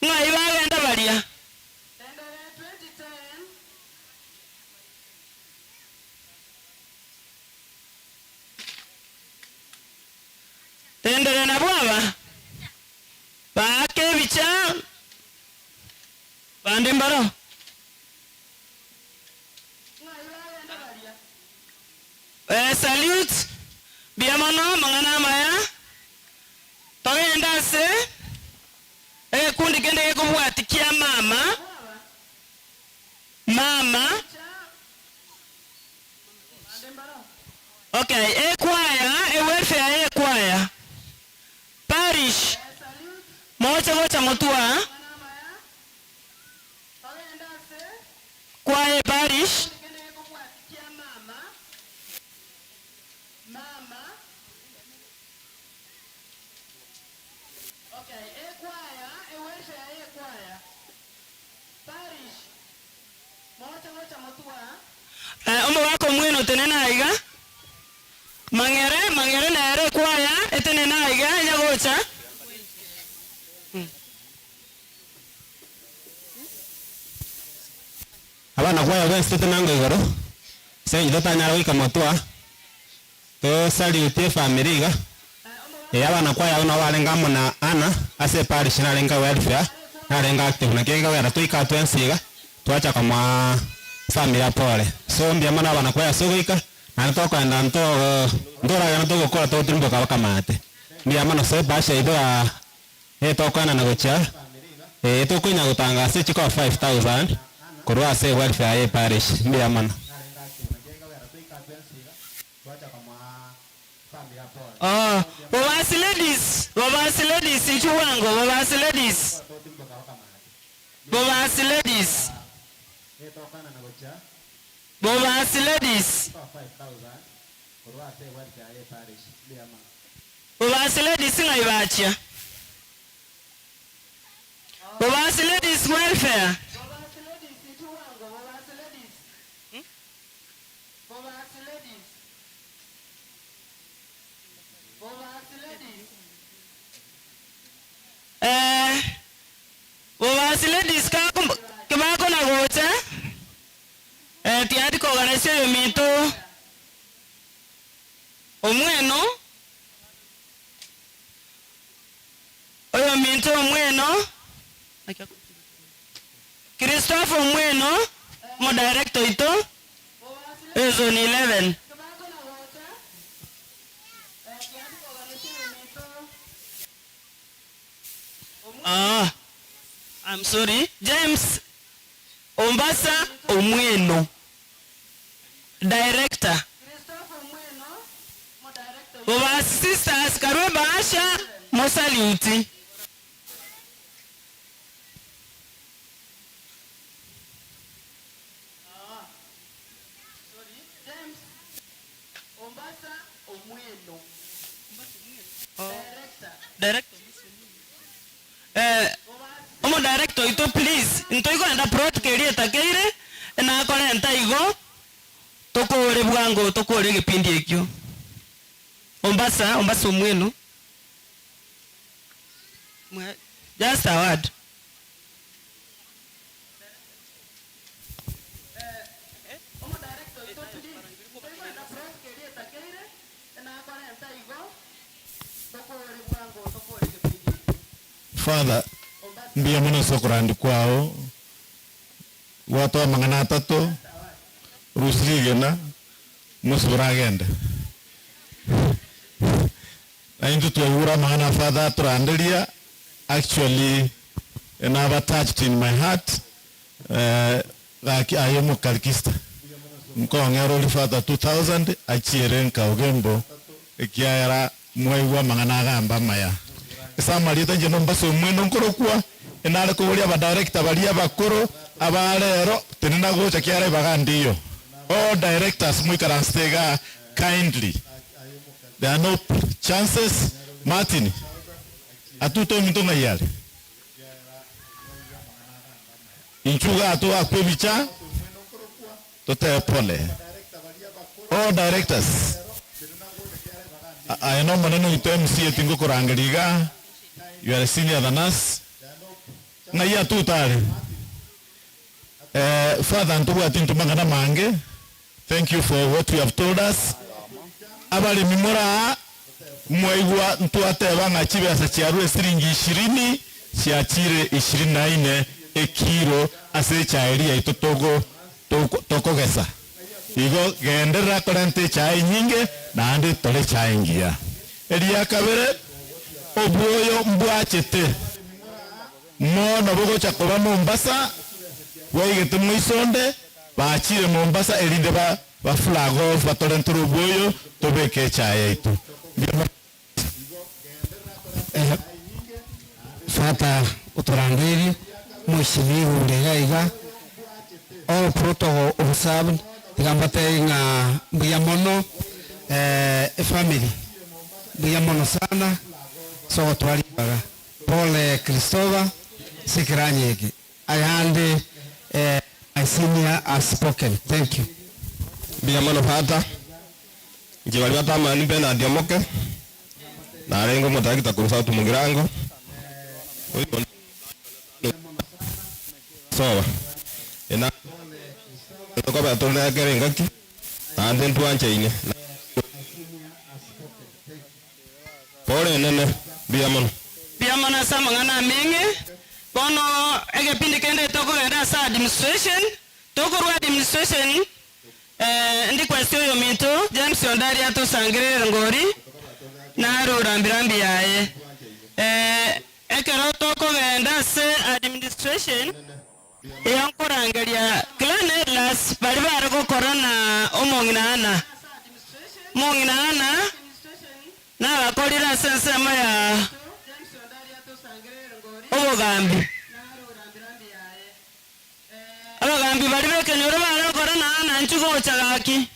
Ng'ai bagenda baria? Tendere nabwo aba, baake ebicha bande mbaro. Eh, salute mbuya mono amang'ana amaya togende ase egekundi kende gekobwati kia mama mama okay ekwaya ewelfare ye ekwaya parish moche gocha motwa kwaye parish. Omogaka omweno otenene aiga, mang'ere, mang'ere nere ekwaya etenene aiga enya gocha. Abana kwaya bwensi totenango igoro, ase eng'encho totanyara goika motwe aa, to salute efamiri iga, eh abana kwaya abwo nabo barenge amo na Anna ase eparish narenge welfare, narenge active naki ekogera toika aa twensi iga, twacha komoa efamiri apore. So mbuya mono abana kwaya ase ogoika, naende tokoenda nto ntoragenda togokora togotirimboka bakamate. Mbuya mono ase ebahasha yaito ya Etokoenana gochia, ee, tokonya gotanga ase chikoa 5000 korwa ase ewelfare ye parish. Mbuya mono. Oh, Bobasi ladies, Bobasi ladies, inchuo bwango, Bobasi ladies, Bobasi ladies, Bobasi ladies. Bobasi ladies ng'ai bachia? Bobasi ladies welfare. Eh, Bobasi ladies kebakona gocha eh, tiandi koganesia oyominto Omweno, oyominto omweno, Christopher Omweno, omodirector oito e zone 11. Ah, I'm sorry, James Ombasa Omweno, director. Bobasi sisters karue ebahasha mosaluti. Omo director oito please ntoigwenda protocol eria etakeire nakorenta igo tokore bwango tokore egepindi ekio. Ombasa ombasa omweno just a word. Father, mbuya mono ase okorandi kwao, Gwatoa amang'ana atato, orusie rigena, omosibore agende. Na intwe twaigure amang'ana a Father atoranderia, actually naba touched in my heart, gaki aye omokarikista, nkong'era oria Father 2000 achiere nka Ogembo ekiagera mwaigwa amang'ana agamba amaya. Ase amarieta inche nombase omwene nkorokwa, enare koboria abadirector baria abakoro aba rero, tenena gocha kiara ebaga ndiyo. All directors moikaransete igaa kindly. There are no chances Martin atute ominto ng'ai are? Inchuo igaa toakwe ebicha totebe pole. All directors aye nomonene oito MCA tingokorangeria igaa you are senior than us ng'ai atute are? Father ntobwati intwe mang'ana mange Thank you for what you have told us. Abaremi more aa, mwaigwa ntwateba ng'a chibesa chiarure esiringi ishirini chiachire ishirini na ine ekilo ase echae eria yaito togo tokogesa. Igo genderera korenta echae enyinge naende tore echae engiya. Eria kabere, obwoyo mbwachete mono bogocha koba Mombasa, bwaigete moisonde, Bachire Mombasa erinde ba ba flag off batorentere obwoyo tobeke echae yaito. Mbuya mono. Fata otorangerie mheshimiwa ore iga iga all protocol observed tiga mbatebie ng'a mbuya mono efamily mbuya mono sana ase ogotoa ribaga. Pole Christopher ase ekeranya eke. I hand my senior has spoken. Thank you. Mbuya mono Father, inche baria batamani Bernard Omoke, narenge omotarakita korwa South Mugirango, soba ena tokobera tore na kera engaki, naende ntwanchaine. Pore enene, mbuya mono. Mbuya mono ase amang'ana ameng'e. Bono egepindi kende tokogenda ase administration, tokorwa administration ndikwesti oyominto James Ondari atosangerere erongori naro rambirambi yaye. Ekero tokogenda ase administration, eyo nkorangeria clan elders baria bare gokora na omong'ina Anna. Omong'ina Anna nabakorire ase ensemo ya obogambi. Abagambi baria b'ekenyoro bare gokora na Anna inchuo gocha gaki.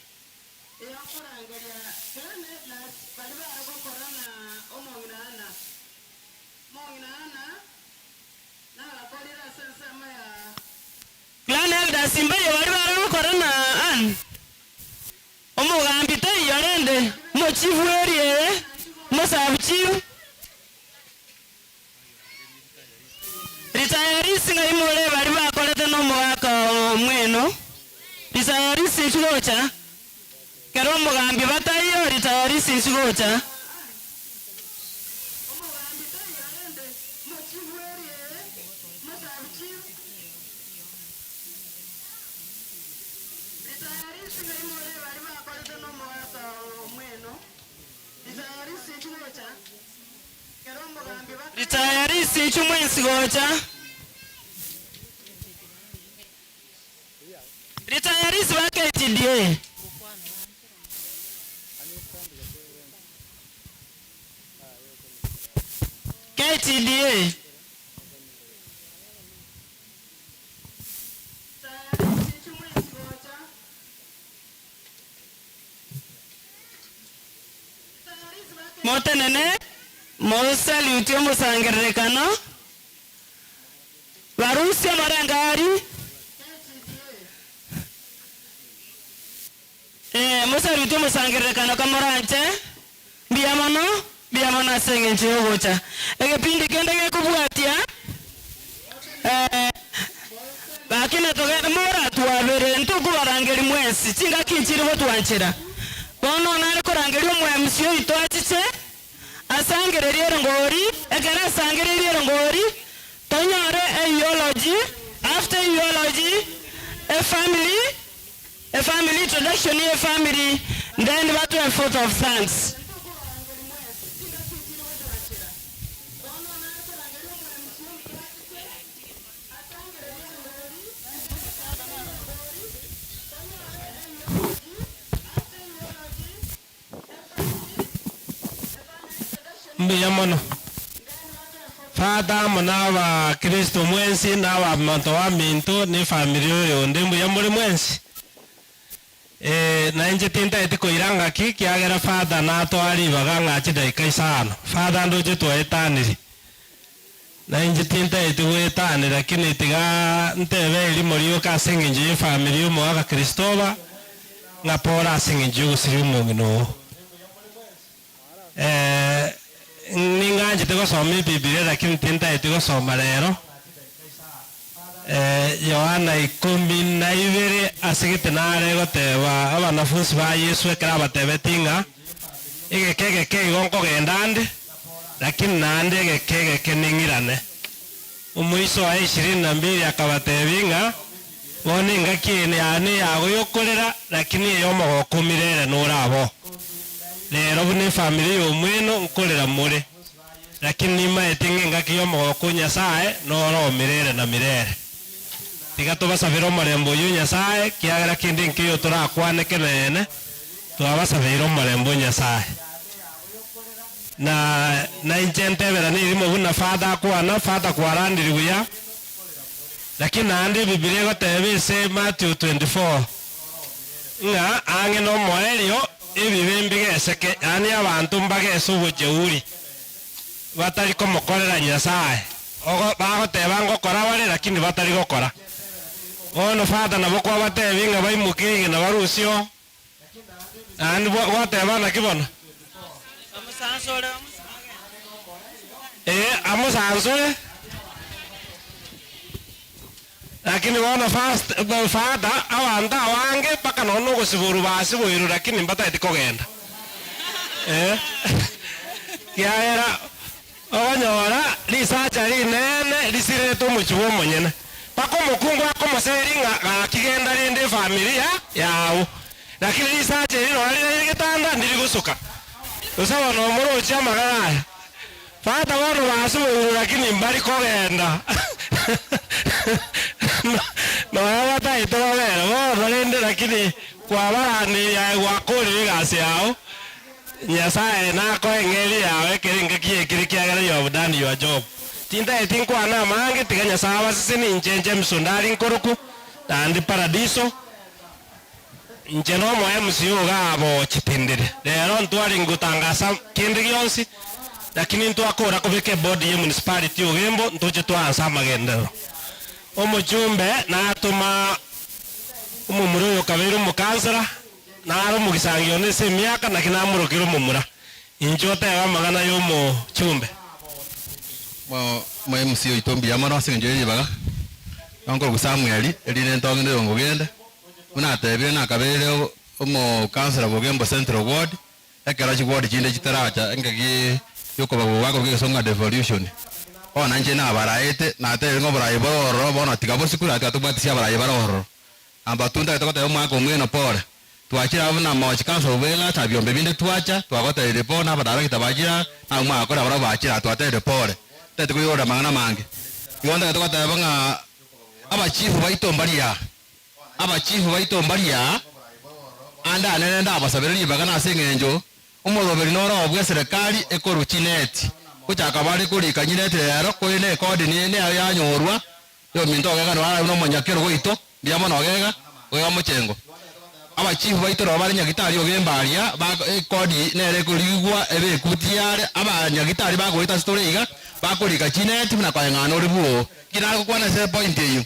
Clan elders mbaye baria bare gokora na Ann. Omogambi taiyo rende omochifu eria eye, omosabuchifu. Retirees ng'ai more baria bakorete nomogaka omweno? Retirees inchu gocha. Kero omogambi bataiyo, retirees inchu gocha. Ritaya risinchu mwensi gocha. Ritaya risi ba KTDA. KTDA. Motenene, mosalutie omosangererekano, barusie amarangari, eh, mosalutie omosangererekano kamoranche, mbuya mono, mbuya mono ase eng'encho y'ogocha. Egepindi kende gekobwatia, eh, Lakini togende moratwabere, ntokobarangeria mwensi, chingaki nchiri gotwanchera. Bono nare korangeria omoemsi oito achiche, asangererie erongori, ekero asangereirie erongori, tonyore eulogy, after eulogy, Efamily, efamily, introduction ye efamily, then batwe a vote of thanks. Mbuya mono. Father amo na abakristo mwensi na abamonto baminto na efamiri oyonde mbuya more mwensi? Ee, na inche tintageti koira ngaki ekiagera Father natoa ribaga ng'a chidaika isano. Father ndoche twaetanirie. Na inche tintageti goetanera lakini tiga ntebe erimo rioka ase eng'encho y'efamiri y'omogaka Christopher ng'a pore ase eng'encho y'ogosiria omong'ina oo. Ee, ning'anchete gosoma Ebibilia lakini tintageti gosoma rero. Yohana 12 ase gete nare goteba abanafunsi ba Yesu ekero abatebetie ng'a, Egeka egeke igo nkogenda nde, lakini naende egeka egeke ning'irane. Omoiso oye 22 akabatebia ng'a, Bono engaki eye yane eyago y'okorera, lakini ey'omogoko omirere nore aboo. Rero buna efamiri y'omweno nkorera more. Lakini nimaete ng'a engaki y'omogoko o Nyasae noro o mirere na mirere. Tiga tobasabere omorembe oyio o Nyasae, ekiagera kende nkeiyo torakwane keneene, twabasabeire omorembe o Nyasae. Na nainche nteberane erimo buna Father akwana, Father kwarandiri buya, lakini naende Ebibilia egoteba ase Matthew 24, ng'a ang'e nomoerio ebibe mbigeseke, yaani abanto mbagese obojeuri, batari komokorera Nyasae, ogo bagoteba ngokora bare lakini batari gokora. Bono Father nabo kwabatebia ng'a baimoke rigena barusie oo, naende bwa gwateba naki bono? Ee, amosansore. Lakini bono first father abanto abange mpaka nonya na ogosiborwa basiboirwe lakini mbatageti kogenda eh kiagera okonyora risacha rinene risirete omochie bwa omonyene mpaka omokungu akomoseri ng'a gaki genda rende efamiri ya yago lakini risacha eri nonya riraire getanda ndiri gosuka gose bono omorochie amagega aya. Tata bono basiboirwe lakini mbari kogenda nonya bataete babere bono rende lakini kwabaranirie aye gwakorire egasi yao Nyasaye nakoe eng'eria yao ekero engaki yaikire ekiagera you have done your job. Tintageti nkwane amange tiga Nyasaye abasesenie inche James Ondari nkoroku naende Paradiso. Inche nomoe mosio iga abochitindire. Rero ntwarenge gotangasa kende gionsi, lakini ntwakora kobeka ebodi ye municipality Ogembo ntoche twaansa amagenderero. Omochumbe natoma omomura oyo okabeire omokansela, nare omogisangio one ase emiaka naki namorokire omomura. Inche otebe amang'ana y'omochumbe. Moe mosio oito mbuya mono ase engencho ye ribaga. Nonkorokwa Samuel, erinde ntong'ende oyo ngogende. Buna atebire nakabeire omokansela bw'Ogembo Central Ward, ekero chiward chinde chitaracha engaki yokobagwa gwakorwa egesongo devolution. Bono nainche nabaraete, natebire ng'a oborai bore ororo bono tiga bosikwe na tiga tobwatisie abarai bare ororo. Number two ntagete goteba omwaka omweno pore, twachire abwo buna mochi council bweng'acha biombe binde twacha, twagotebirie pore na abadirector bachire aa, nabwo mwagakora barabwo bachire aa twatebirie pore. Ntagete koigorera amang'ana amange. Igo ntagete goteba ng'a abachifu baito mbaria. Abachifu baito mbaria ande anene ndabasabere ribaga nase engencho omoroberi noro bw'eserekari ekorwa chineti. Gochaka bare korika nyineti rero, korende ekodi neyao yanyorwa yominto ogega noro arabe nomonyakerogo oito, mbuya mono ogega, ogega mochengo. Abachifu baito nabo bare nyagitari ogemba aria, ekodi nere ekorigwa ebe ekuti yare, abanyagitari bagoeta ase tore iga, bakorika chineti buna koeng'ana ore bwoo. Inki nare gokwana ase epoint eyio?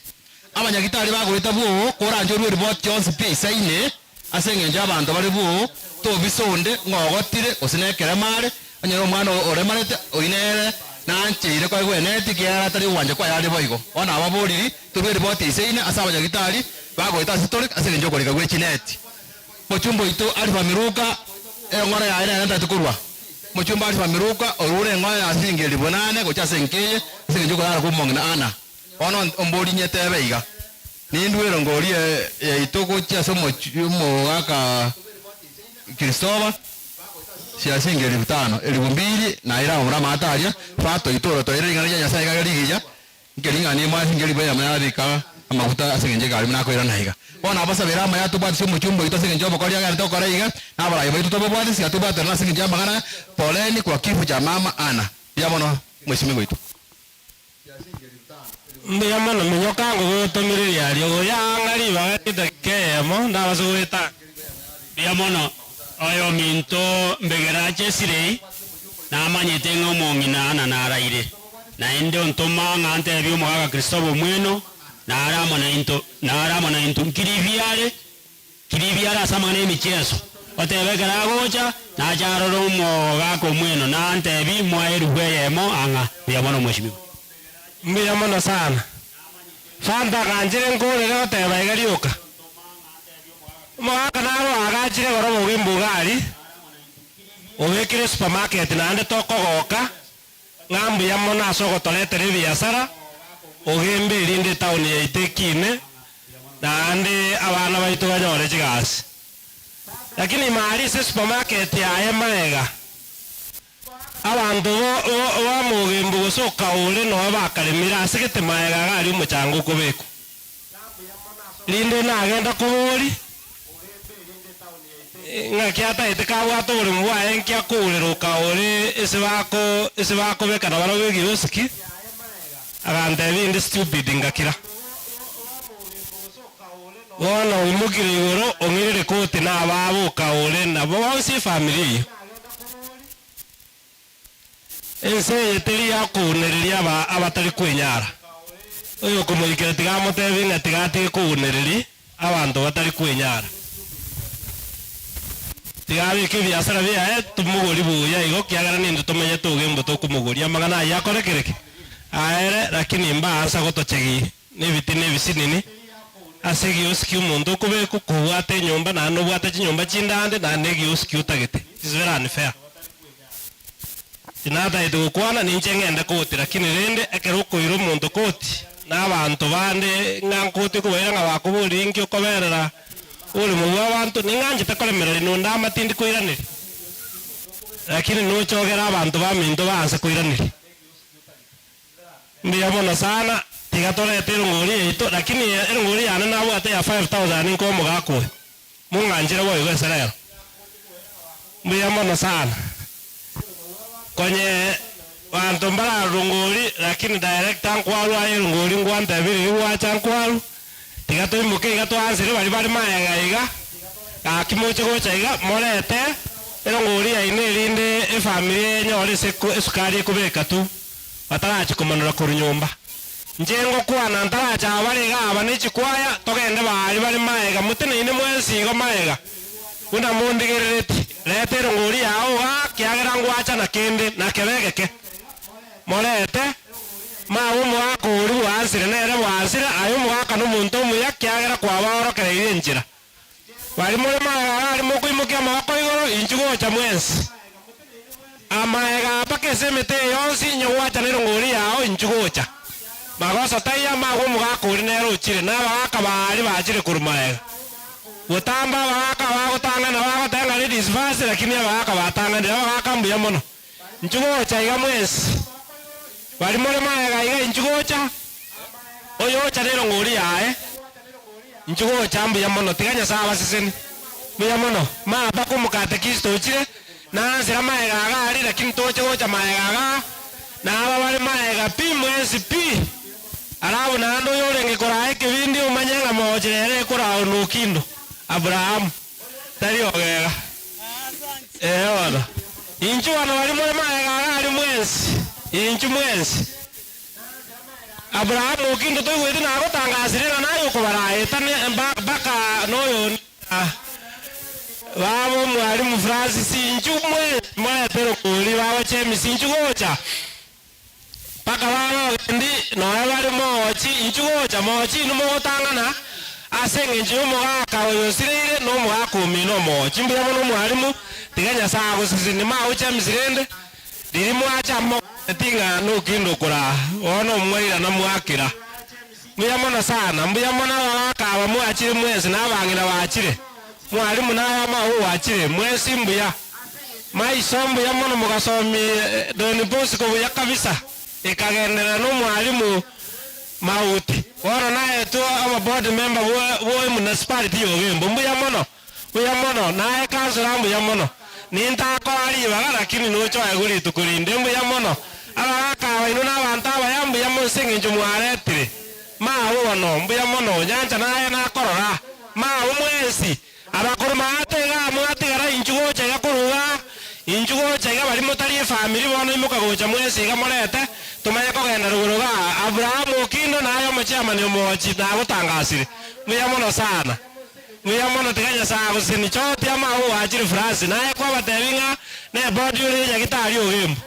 Abanyagitari bagoeta bwoo, koranche orue riboti chionsi pi eisaine, ase engencho y'abanto bare bwoo, tobisa onde ng'a ogotire, gose nekerema are, onye nomwana oremarete, oyio nere nancheire koegwa eneti, ekiagera atari ogwancha kwaye are boigo. Bono ababoriri, torue riboti eisaine ase abanyagitari bagoeta ase tore, ase engencho y'okorika gwe chineti. Mochumba oito Alifa Miruka, eng'ora yaye nere ntagete korua. Mochumba Alifa Miruka orure eng'ora ya siringi elifu nane gochia ase enka eye, ase engencho y'okorara kw'omong'ina Anna. Bono omborie nyetebe iga. Nindue erongori yaito gochia ase omogaka Kristoba, chiasinge elifu tano, elifu mbili, naira abamura amato aria, batoitora toire ring'ana ria Nyasae iga rigiya, nkering'ana imo ase enchera eyemo yabeka amaguta ase engencho y'egari buna akoirana iga. Bono abasabere amaya tobwatisi omochie oito ase engencho y'obokori agenderete gokora iga, na abarai baito tobabwatisi iga tobwaterane ase engencho y'amang'ana aya, Poleni kwa kifo cha mama Anna. Mbuya mono mweshimiwa oito. Mbuya mono minyoka ngogotomire riario goya ang'a ribaga ridakika eyemo ndabase goetanga. Mbuya mono oyominto mbegere ache esirei, namanyete ng'a omong'ina Ana naraire, naende ontoma ng'a ntebie omogaka Kristobo omweno, nare amo nainto, nare amo naintwe. Nkiribiare, kiribiare ase amang'ana y'emichieso, otebe ekero agocha, nache arore omogaka omweno, nantebie moe erubu eyemo ang'a. Mbuya mono mweshimiwa. Mbuya mono sana. Fanta aganchire nkorere goteba iga rioka. Omogaka naro oagachire igoro bobe embugari, obekire esupermarket naende tokogoka ng'a mbuya mono ase ogotoretera ebiasara, ogembe erinde etown yaito ekine, naende abana baito banyore chigasi. Lakini ime aria ase esupermarket yaye maega, Abanto b'omogembo gose okaure noe bakaremire ase gete magega iga aria omochanga okobekwa. Rinde nagenda koboria, ng'aki atagete kabwate oboremo bwaye nki akourera okaure ase bako ase bakobeka nabarabwo egiosiki, agantebia inde stupid ngakira. Bono oimokire igoro ong'irire koti na ababo okaure nabo bonsi efamiri eyio. Ense eye teri yakounereria aba abatari kwenyara. Oyokomoikera tiga amotebie ng'a tiga atige kounereria abanto batari kwenyara. Tiga abeke ebiasara biaye tomogorie buya igo kiagera nintwe tomenyete ogembo tokomogoria amang'ana ayio akore kere ki? Aere lakini mbaansa gotochegia nebitina ebisinini ase egiosi ki'omonto okobekwa kobwate enyomba naende nobwate chinyomba chinde ande naende egiosi ki'otagete. It is very unfair. Tinatagete gokwana ninche ng'ende koti lakini rende ekero okoira omonto koti na abanto bande ng'a nkoti okobaira ng'a bakoborie inki okoberera oboremo bwa abanto ning'anchete koremereria nonde ama tindi koiraneria lakini nochogere abanto baminto baanse koiraneria. Mbuya mono sana, tiga torete erongori yaito, lakini erongori yane nabwate ya 5000 inka omogaka oyo. Mong'anchire boigo ase rero. Mbuya mono sana. Konye banto mbara rongori lakini director nkwarwa aye erongori ngwantebia riria gwacha nkwarwa, tiga toimoke iga twansere baria bare magega iga, gaki moche gocha iga morete erongori yaino erinde efamiri enyore ase esukari ekobeka tu. Batarachia komanora korwa nyomba. Inche ngokwana ntaracha abare iga aba ne chikwaya, togende baria bare maega, moteneine mwensi igo maega, buna mondigerereti. Reta erongori yao igaa, kiagera ngwacha na kende, na kebe egeke. Morete, mawe omogaka oria bwansire, nere bwansire, aye omogaka nomonto omuya, kiagera kwabaorokereirie enchera. Baria more magega iga aria mokoimokia amaboko igoro, inchuo gocha mwensi. Amaega mpaka ase emete eye yonsi, inye gwacha nerongori yao, inchuo gocha. Magoso taiyo amagwe omogaka oria nere ochire, na abagaka baria bachire korwa magega. Gotamba abagaka abagotang'ana bagoteba ng'a ladies first, lakini abagaka batang'anire. Abagaka mbuya mono. Inchuo gocha iga mwensi. Baria more magega iga, inchuo gocha. Oyocha nerongori yaye. Inchuo gocha mbuya mono, tiga Nyasae abasesenie. Mbuya mono. Mama mpaka omokatekista ochire, nansera maega iga aria, lakini toche gocha maega igaa, na aba bare maega pi mwensi pi. Alafu naende oyo orenge koraa ekebindi omanye ng'a mogochera ere ekoraa onokindo, Abrahamu, tari ogega. Ee bono. Inchuo bono baria more maega iga aria mwensi, inchuo mwensi. Abrahamu okinto toigweti nagotangasire ng'a naye okobaraetane mpaka noyonde baba omwalimu Francis inchu mwensi morete rogori baba James inchu gocha mpaka baba ogendi noe bare moochi inchu gocha moochi inwe mogotang'ana ase eng'encho y'omogaka oyo osireire na omogaka omino omoochi mbuya mono omwalimu tiga Nyasae agosesenie mago James rende Riria mwacha mogaeti ng'a nokende okoraa, bono mwairana mwakira. Mbuya mono sana, mbuya mono abagaka aba mwachire mwensi na abang'ina bachire. Mwalimu naye amao gwachire, mwensi mbuya. Maiso mbuya mono mogasomi Don Bosco buya kabisa, ekagenderera na omwalimu Mauti. Bono naetwe obo board member bwe municipality ya Ogembo, mbuya mono, mbuya mono, naye councillor mbuya mono. Nintakoa ribaga lakini nochoegwe rituko rinde, mbuya mono. Abagaka aba inwe na abanto abaya mbuya mono ase eng'encho mwaretire. Mao bono, mbuya mono, nyancha naye nakorora. Mao mwensi, abakoro maate igaa mwatigara inchu gocha iga korwa igaa, inchu gocha iga baria motari efamiri bono imoka gocha mwensi iga morete, tomanye kogenda rogoro igaa. Abraham Okindo naye omochairman omochi nagotangasire. Mbuya mono sana. Mbuya mono tiga Nyasaye agosesenie. Choti amao oachire France naye kwabatebi ng'a ne board ore nyagitari Ogembo.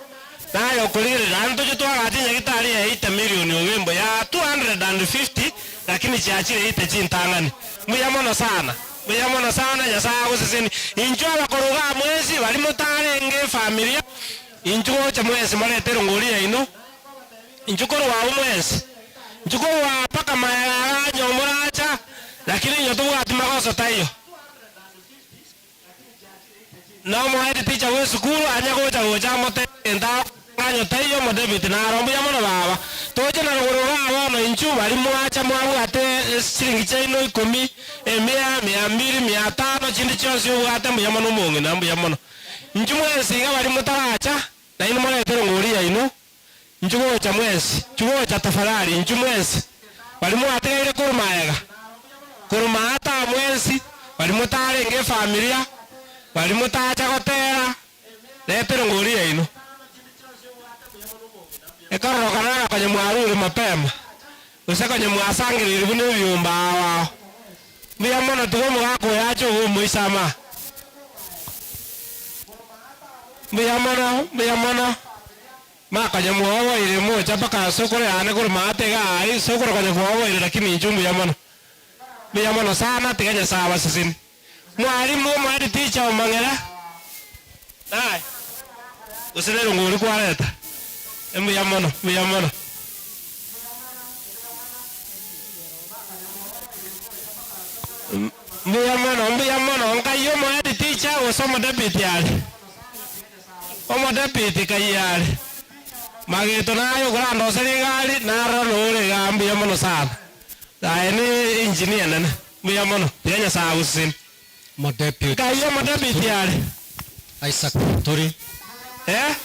Naye okorigereria, naende toche twagache nyagitari ya 80 million Ogembo ya 250 lakini chiachire 80 chintang'ani. Mbuya mono sana, mbuya mono sana, Nyasaye agosesenie. Inchuo abakoro igaa mwensi baria motarenge efamilia, inchuo gocha mwensi morete erongori yaino, inchuo korwa abwo mwensi, inchuo korwa mpaka magega igaa onye moracha, lakini onye tobwati magoso taiyo. Na omohead teacher bw'esukuru anya gocha gocha amotebie egento agokong'anya taiyo omodebiti naro mbuya mono baba. Toche na rogoro igaa bono inchu baria mwacha mwabwate chiringi chiaino ikomi, emia, mia mbiri, mia tano chinde chionsi obwate mbuya mono omong'ina mbuya mono. Inchu mwensi iga baria motaracha nainwe morete erongori yaino inchu gocha mwensi, inchu gocha tafadhali inchu mwensi baria mwatigaire korwa magega, korwa maata mwensi baria motarenge efamilia, baria motacha gotera, reta erongori yaino. Ekororokana ng'a konya mwarure mapema, gose konya mwasangereiri buna ebiomba ao ao. Mbuya mono tiga omogaka oyo ache obe omoisama. Mbuya mono, mbuya mono. Makonya mwoboire mocha mpaka sokoro yane korwa maate iga aye, sokoro konya bwoboire lakini inche mbuya mono. Mbuya mono sana tiga Nyasaye abasesenie. Mwalimu omohead teacher omang'era naye gose nere ng'ori kwareta mbuya mono mbuya mono. Mbuya mono mbuya mono nkai omohead teacher gose omodepity are omodepity kai are mageto naye okorandoseria egari narora nore igaa mbuya mono sana aye ne engineer enene. Mbuya mono, tiga Nyasae agosesenie. Omodeputy Nkai omodepity are? Isaac Muturi. Eh?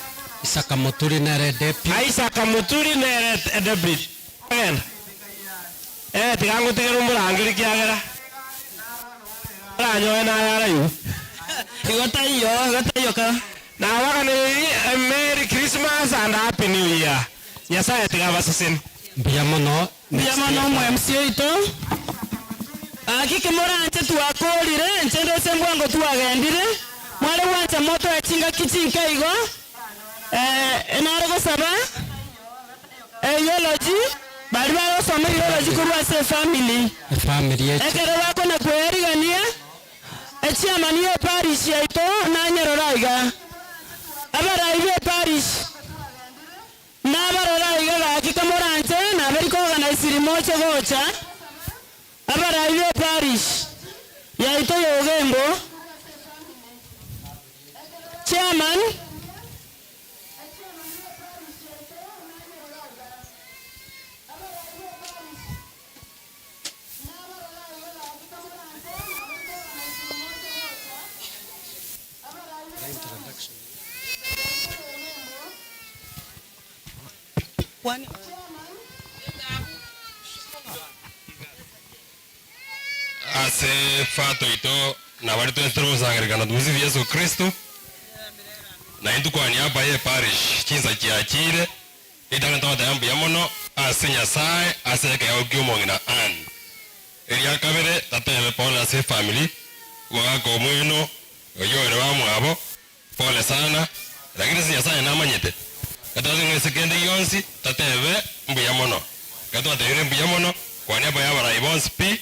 Isaac Muturi nere deputy. Isaac Muturi nere deputy. Genda. Eh, tiga ngotigere omorangeri kiagera oranyoe naye araigwe. Igo taiyo, igo taiyo ka. Nabaganeirie a Merry Christmas and Happy New Year. Nyasae tiga abasesenie. Mbuya mono. Mbuya mono omo MC oito. Gaki kimoranche twakorire, inche ndose mbwango twagendire, mware gwancha motoe chingaki chinke igo, nare gosaba eulogy, baria bagosoma eulogy korwa ase efamily, Efamily eche. ekero bakona koyarigania, echairman ye eparish yaito nanyerora iga, abarai be eparish. Nabarora iga gaki kamoranche naberi koorganize moche gocha abarai be parish yaito ya Ogembo chairman Ase Father oito na baria twensi tore gosangererekana tumsifu Yeso Kristo, na intwe kwa niaba ye parish chinsa chiachire, ritang'ani togoteba mbuya mono ase Nyasaye ase ekeegwa kia omong'ina Ann. Eria kabere tatebe pole ase efamiri, omogaka omweno, oyio ore bamwabo, pole sana, lakini ase Nyasaye namanyete, gatwase ng'a ase kende gionsi tatebe mbuya mono. Ekero twatebire mbuya mono, kwa niaba y'abarai bonsi pi,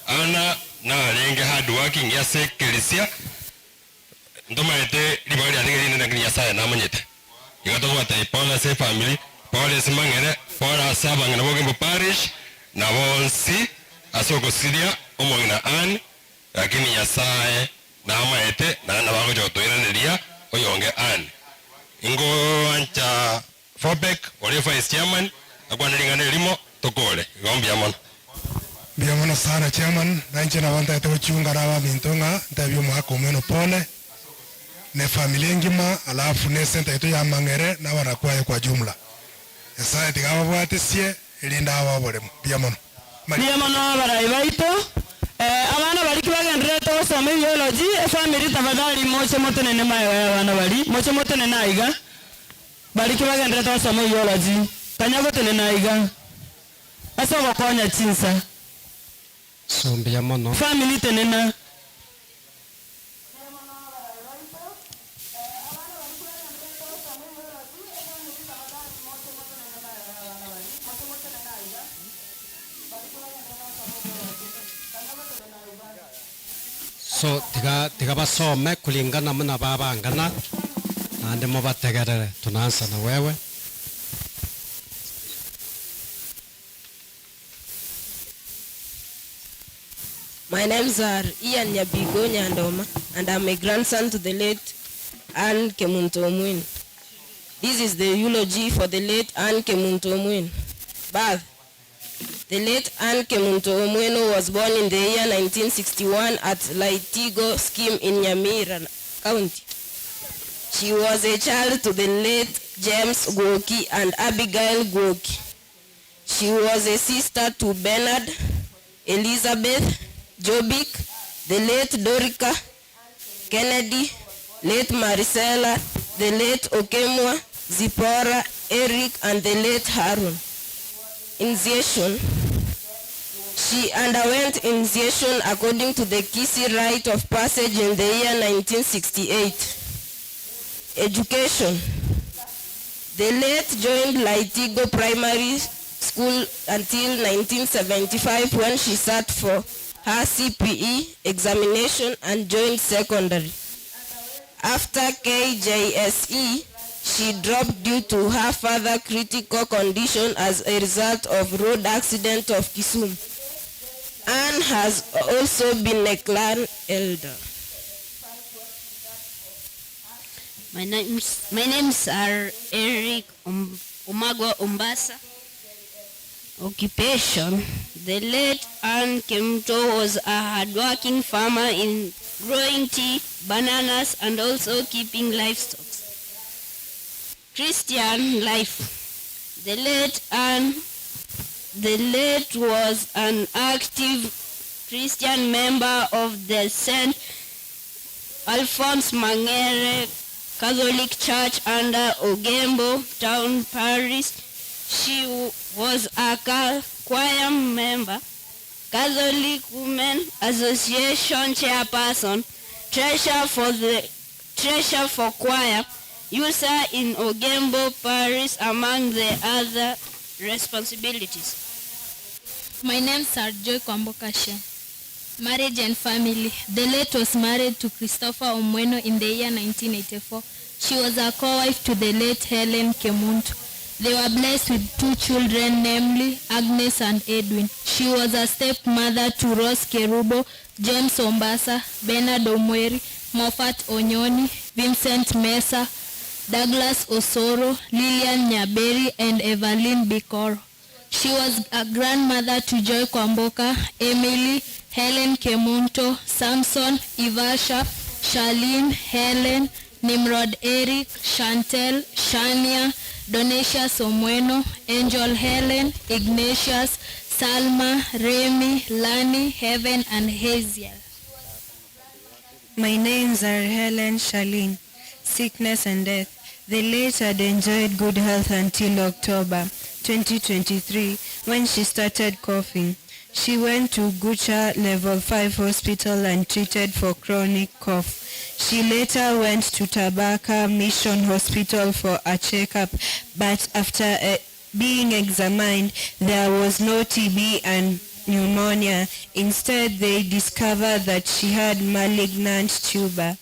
Anna narenge hardworking ase ekerisia, Ntomaete ribaga riane rinene lakini Nyasaye namanyete. Igo togobatebia pole ase efamiri, pole ase mang'ere, pole ase abang'ina b'Ogembo Parish. na bonsi ase ogosiria omong'ina Ann, lakini Nyasae namaete naende bagocha gotoiraneria oyonge Ann. Ingoancha Fobek ore vice chairman akwane ring'ana erimo tokore. Igo mbuya mono. Mbuya mono sana chairman, nainche nabo ntagete gochiunga na abaminto ng'a ntebie omogaka omweno pole, ne efamiri engima alafu ne esenta yaito ya Mang'ere na abanakwaye kwa jumla. Nyasaye tiga ababwatesie erinde abe oboremu. Mbuya mono. Mbuya mono abarai baito. Abana baria kibagendererete gosoma ebiology, efamiri tafadhali moche motenene magega ya abana baria, moche motenene aiga. Baria kibagendererete gosoma ebiology, kanya gotenena aiga ase ogokonya chinsa. So mbuya mono. Family tenena. So tiga tiga basome kulingana buna babangana, naende mobategerere. Tunaanza na wewe. My names are Ian Nyabigo Nyandoma, and I'm a grandson to the late Anne Kemunto Omwino. This is the eulogy for the late Anne Kemunto Omwino. Birth. The late Anne Kemunto Omwino was born in the year 1961 at Laitigo Scheme in Nyamira County. She was a child to the late James Gwoki and Abigail Gwoki. She was a sister to Bernard, Elizabeth, Jobik, the late Dorica, Kennedy, late Maricela, the late Okemwa, Zipporah, Eric, and the late Harun. Initiation. She underwent initiation according to the Kisii rite of passage in the year 1968. Education. The late joined Laitigo Primary School until 1975 when she sat for her CPE examination and joined secondary. After KJSE, she dropped due to her father critical condition as a result of road accident of Kisumu. Anne has also been a clan elder. My names, my names are Eric um, Omagwa Ombasa. Occupation. The late Anne Kemto was a hardworking farmer in growing tea, bananas, and also keeping livestock. Christian life. The late Anne, the late was an active Christian member of the St. Alphonse Mangere Catholic Church under Ogembo Town Parish. She was a choir member, Catholic Women Association chairperson, treasurer for the treasurer for choir, user in Ogembo Parish, among the other responsibilities. My name's are Joy Kwambokashe. Marriage and family. The late was married to Christopher Omweno in the year 1984. She was a co-wife to the late Helen Kemuntu. They were blessed with two children, namely Agnes and Edwin. She was a stepmother to Rose Kerubo, James Ombasa, Bernard Omweri, Moffat Onyoni, Vincent Mesa, Douglas Osoro, Lillian Nyaberi, and Evelyn Bikoro. She was a grandmother to Joy Kwamboka, Emily, Helen Kemunto, Samson, Ivasha, Charlene, Helen, Nimrod Eric, Chantel, Shania, Donatius Omweno, Angel Helen, Ignatius, Salma, Remy, Lani, Heaven, and Haziel. My names are Helen Charlene. Sickness and death. The late had enjoyed good health until October 2023 when she started coughing. She went to Gucha Level 5 Hospital and treated for chronic cough. She later went to Tabaka Mission Hospital for a checkup, but after being examined, there was no TB and pneumonia. Instead, they discovered that she had malignant tuber.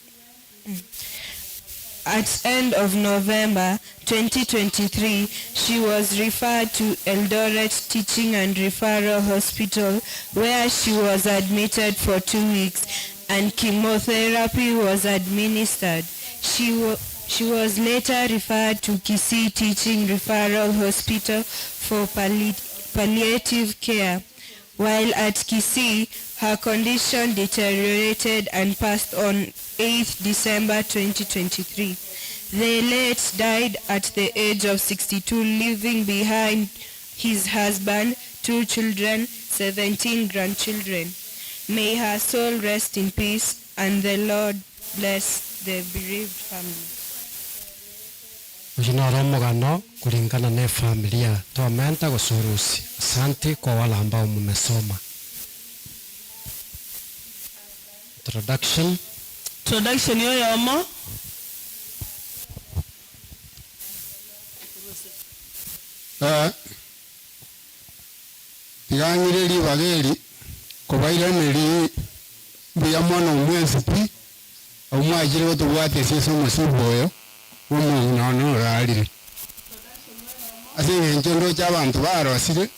At end of November 2023, she was referred to Eldoret Teaching and Referral Hospital where she was admitted for two weeks and chemotherapy was administered. She, wa she was later referred to Kisii Teaching Referral Hospital for palli palliative care. While at Kisii, her condition deteriorated and passed on 8th December 2023. The late died at the age of 62, leaving behind his husband, two children, 17 grandchildren. May her soul rest in peace and the Lord bless the bereaved family. Oyio noro omogano kulingana ne efamilia twamenta gose orusi. Asanti kwa wale ambao mumesoma. Introduction. Introduction yoyomo. Eh, tiga ng'ire ribaga eri kobairaneri mbuya mono mwensi pi, abwo mwachire gotobwatesia ase omosibwa oyo bwa omong'ina one orarire. Ase eng'encho ndoche abanto barosire,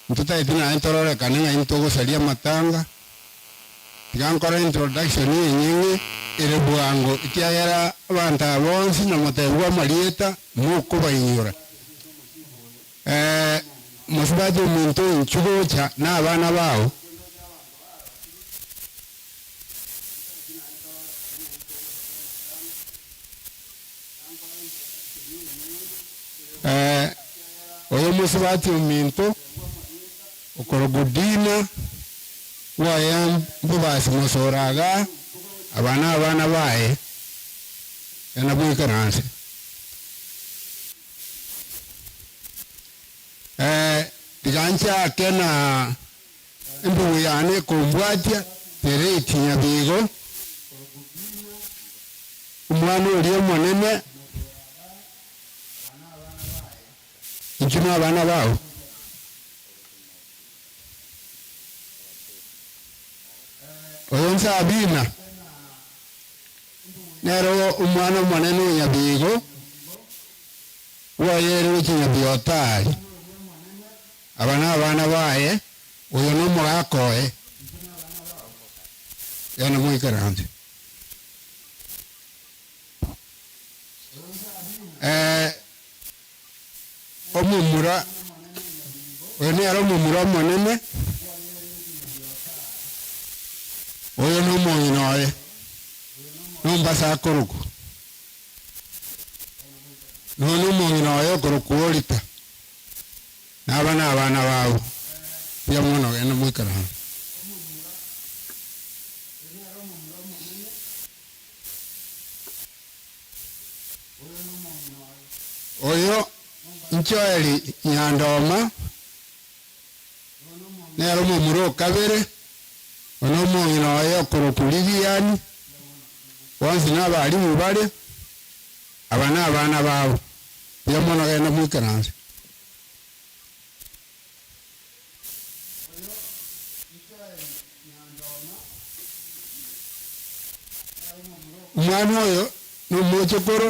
ntotageti naye tororekane ng'a intwe togosaria amatanga, tiga nkore introduction enyeng'e ere bwango ekiagera abanto aba bonsi namotebigwe amarieta mokobainyora. Eh, mosubati ominto inchuo gocha na abana bao. Eh, oyo mosubati ominto okorokwa Dina, bwaye mbobasi mosoro igaa, aba nabana baye, ere nabwo ikaranse. Eh, tiga nchake na embugu yane ekombwatia, tereti nyabigo, omwana oria omonene, inchuo na abana bao. Oyo Nsabina, nere omwana omonene o Nyabigo, bwaye ere gochia Nyabiotari. Aba na abana baye, oyo na omogaka oye. Yaani moikaranse. Eh, omomura, oyo nere omomura omonene, oyo na omong'ina oye, nombasa akorokwa. Noyo na omong'ina oye okorokwa Orita, naba na abana babo, mbuya mono genda moikaranse. Oyo Nchoeli Nyandoma, nere omomura o kabere, oyo na omong'ina oye okorokwa Lilian, bonsi nabarimu bare, aba na abana babo. Mbuya mono genda moikaranse. Omwana oyo nomochokoro,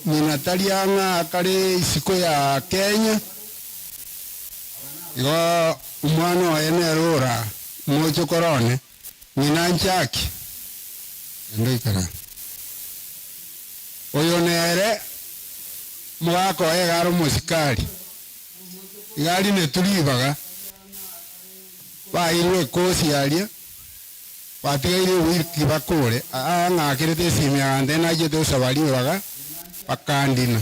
ng'ina tari ang'a akare isiko ya Kenya, igo omwana oye nere ora omochokoro one, ng'ina nchaki, ende oikaranse. Oyo nere omogaka oye iga are omosikari, iga arinetwe ribaga, bairwe ekosi aria, batigaire ewiki bakore, ang'akerete esimi agantebia nachete gosaba ribaga, bakandina.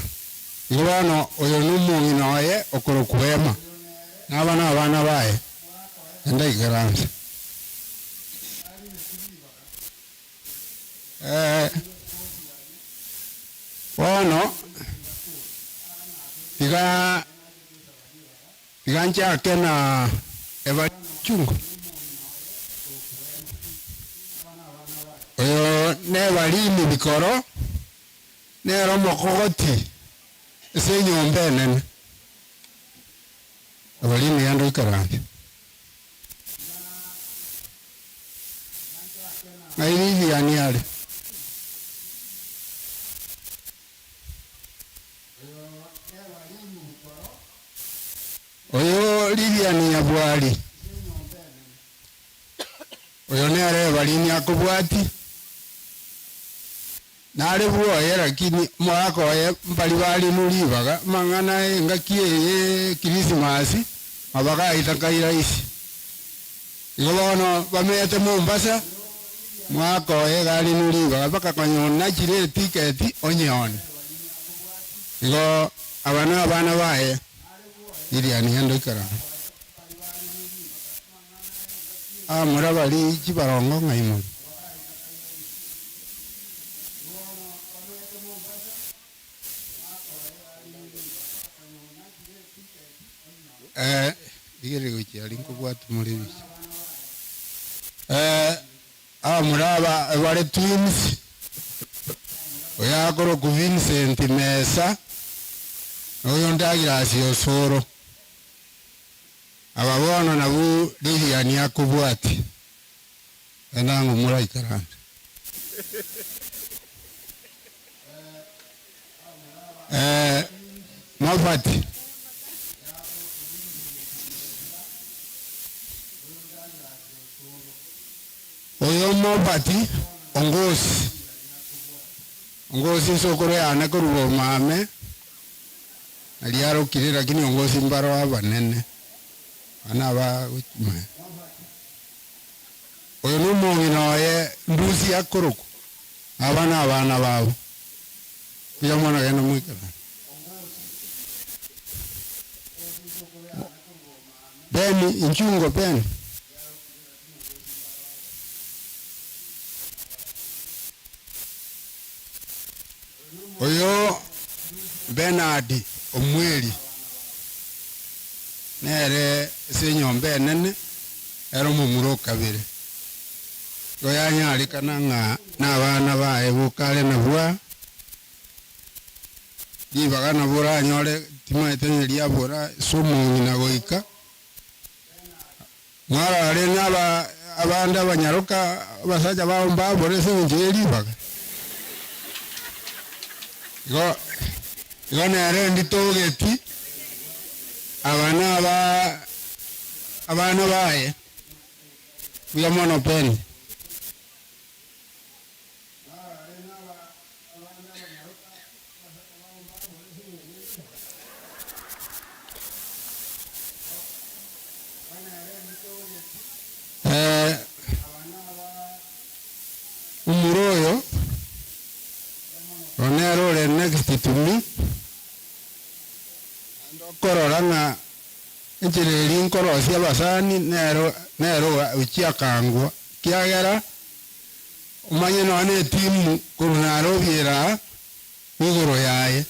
Igo bono oyo na omong'ina oye okorokwa Emma, naba na abana baye, ende aikaranse. Eh, bono tiga tiga nchake na Eva Chungu. Oyo nebarimi bikoro, nere omokogoti ase enyomba enene. Abarimi genda oikaranse. Ng'ai Lilian are? Lilian Nyabwari, oyo nere Evaline akobwati, nare bwoye lakini omogaka oye mbari barinu ribaga, amang'ana engaki eye Christmas, mabaga aita kai rahisi. Igo bono bamenyete Mombasa, omogaka oye iga arinu ribaga mpaka konya onachire etiketi onyeone. Igo aba na abana baye, Lilian genda oikaranse. Abamura baria chibarongo ng'ai more? Eh, rigereria gochia aria nkobwati more ebicha. Eh, abamura aba bare twins, oyo akorokwa Vincent Mesa, na oyonde Douglas Osoro. Aba bono nabwo Lilian akobwatia. Genda ng'o moraikaranse. Eh, Moffat. Oyo Moffat Ongosi. Ongosi nsokoro yane korwa omame, naria arokire lakini Ongosi mbaro abanene. Abana aba gochimaya. Oyo nomong'ina oye Ndusi akorokwa, aba nabana babo. Mbuya mono genda moikerane. Ben, inchungo Ben. Oyo Bernard Omweri nere ase enyomba enene ere omomura o kabere. Igo yanyarekana ng'a nabana baye boka are nabwo aa, ribaga nabo oranyore timaete onye riabora ase omong'ina goika. Mwarora rende aba abande abanyaroka abasacha bao mbabore ase engencho ye ribaga. Igo igo nere nditogeti aba naba abana baye buya mono Penny. Eh, omura oyo oyo nere ore next to me, naende okorora ng'a enchera eria nkorosia abasani nero nere ochia akangwa, ekiagera Omanye nonya netimu korwa Nairobi ere aa igoro yaye,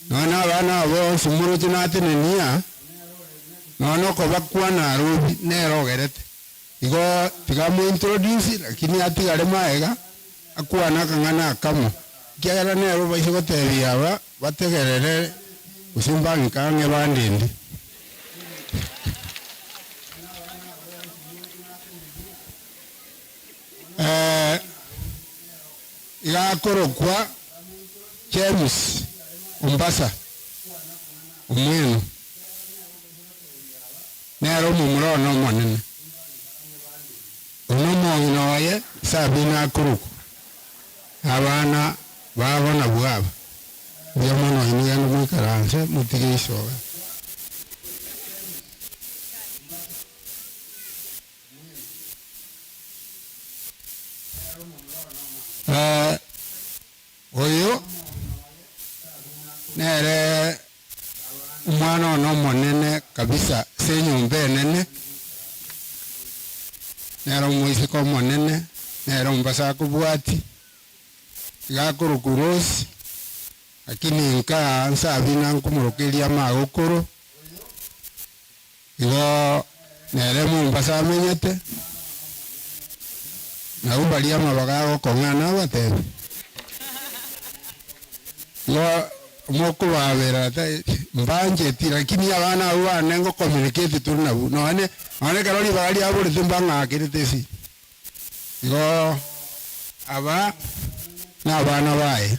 nonya nabana aba bonsi moroche natenenia, nonya nokobakwa Nairobi nere ogerete. Igo tiga mo introduce lakini atigare magega akwane akang'ana akamo, ekiagera nere obaise gotebia aba bategerere gose mbang'ike ang'e bandende. Eh, iga akorokwa James Ombasa Omweno, nere omomura one omonene. Oyo nomong'ina oye Sabina akorokwa, na abana babo nabwo aba. Mbuya mono inwe genda moikaranse motige isoga. Oyo nere omwana one omonene kabisa ase enyomba enene, nere omoiseke omonene, nere ombasa akobwati, iga akorokwa Rose, lakini nkaa Sabina nkomorokeria amagokoro. Igo nere Mombasa amenyete, nabwo baria amabaga agokong'ana nabatebi. Igo mokobabera mbancheti lakini abana abwo bane ngo communicate tore nabwo nonye nonye ekero ribaga riaborete mbang'akerete esimi. Igo aba nabana baye,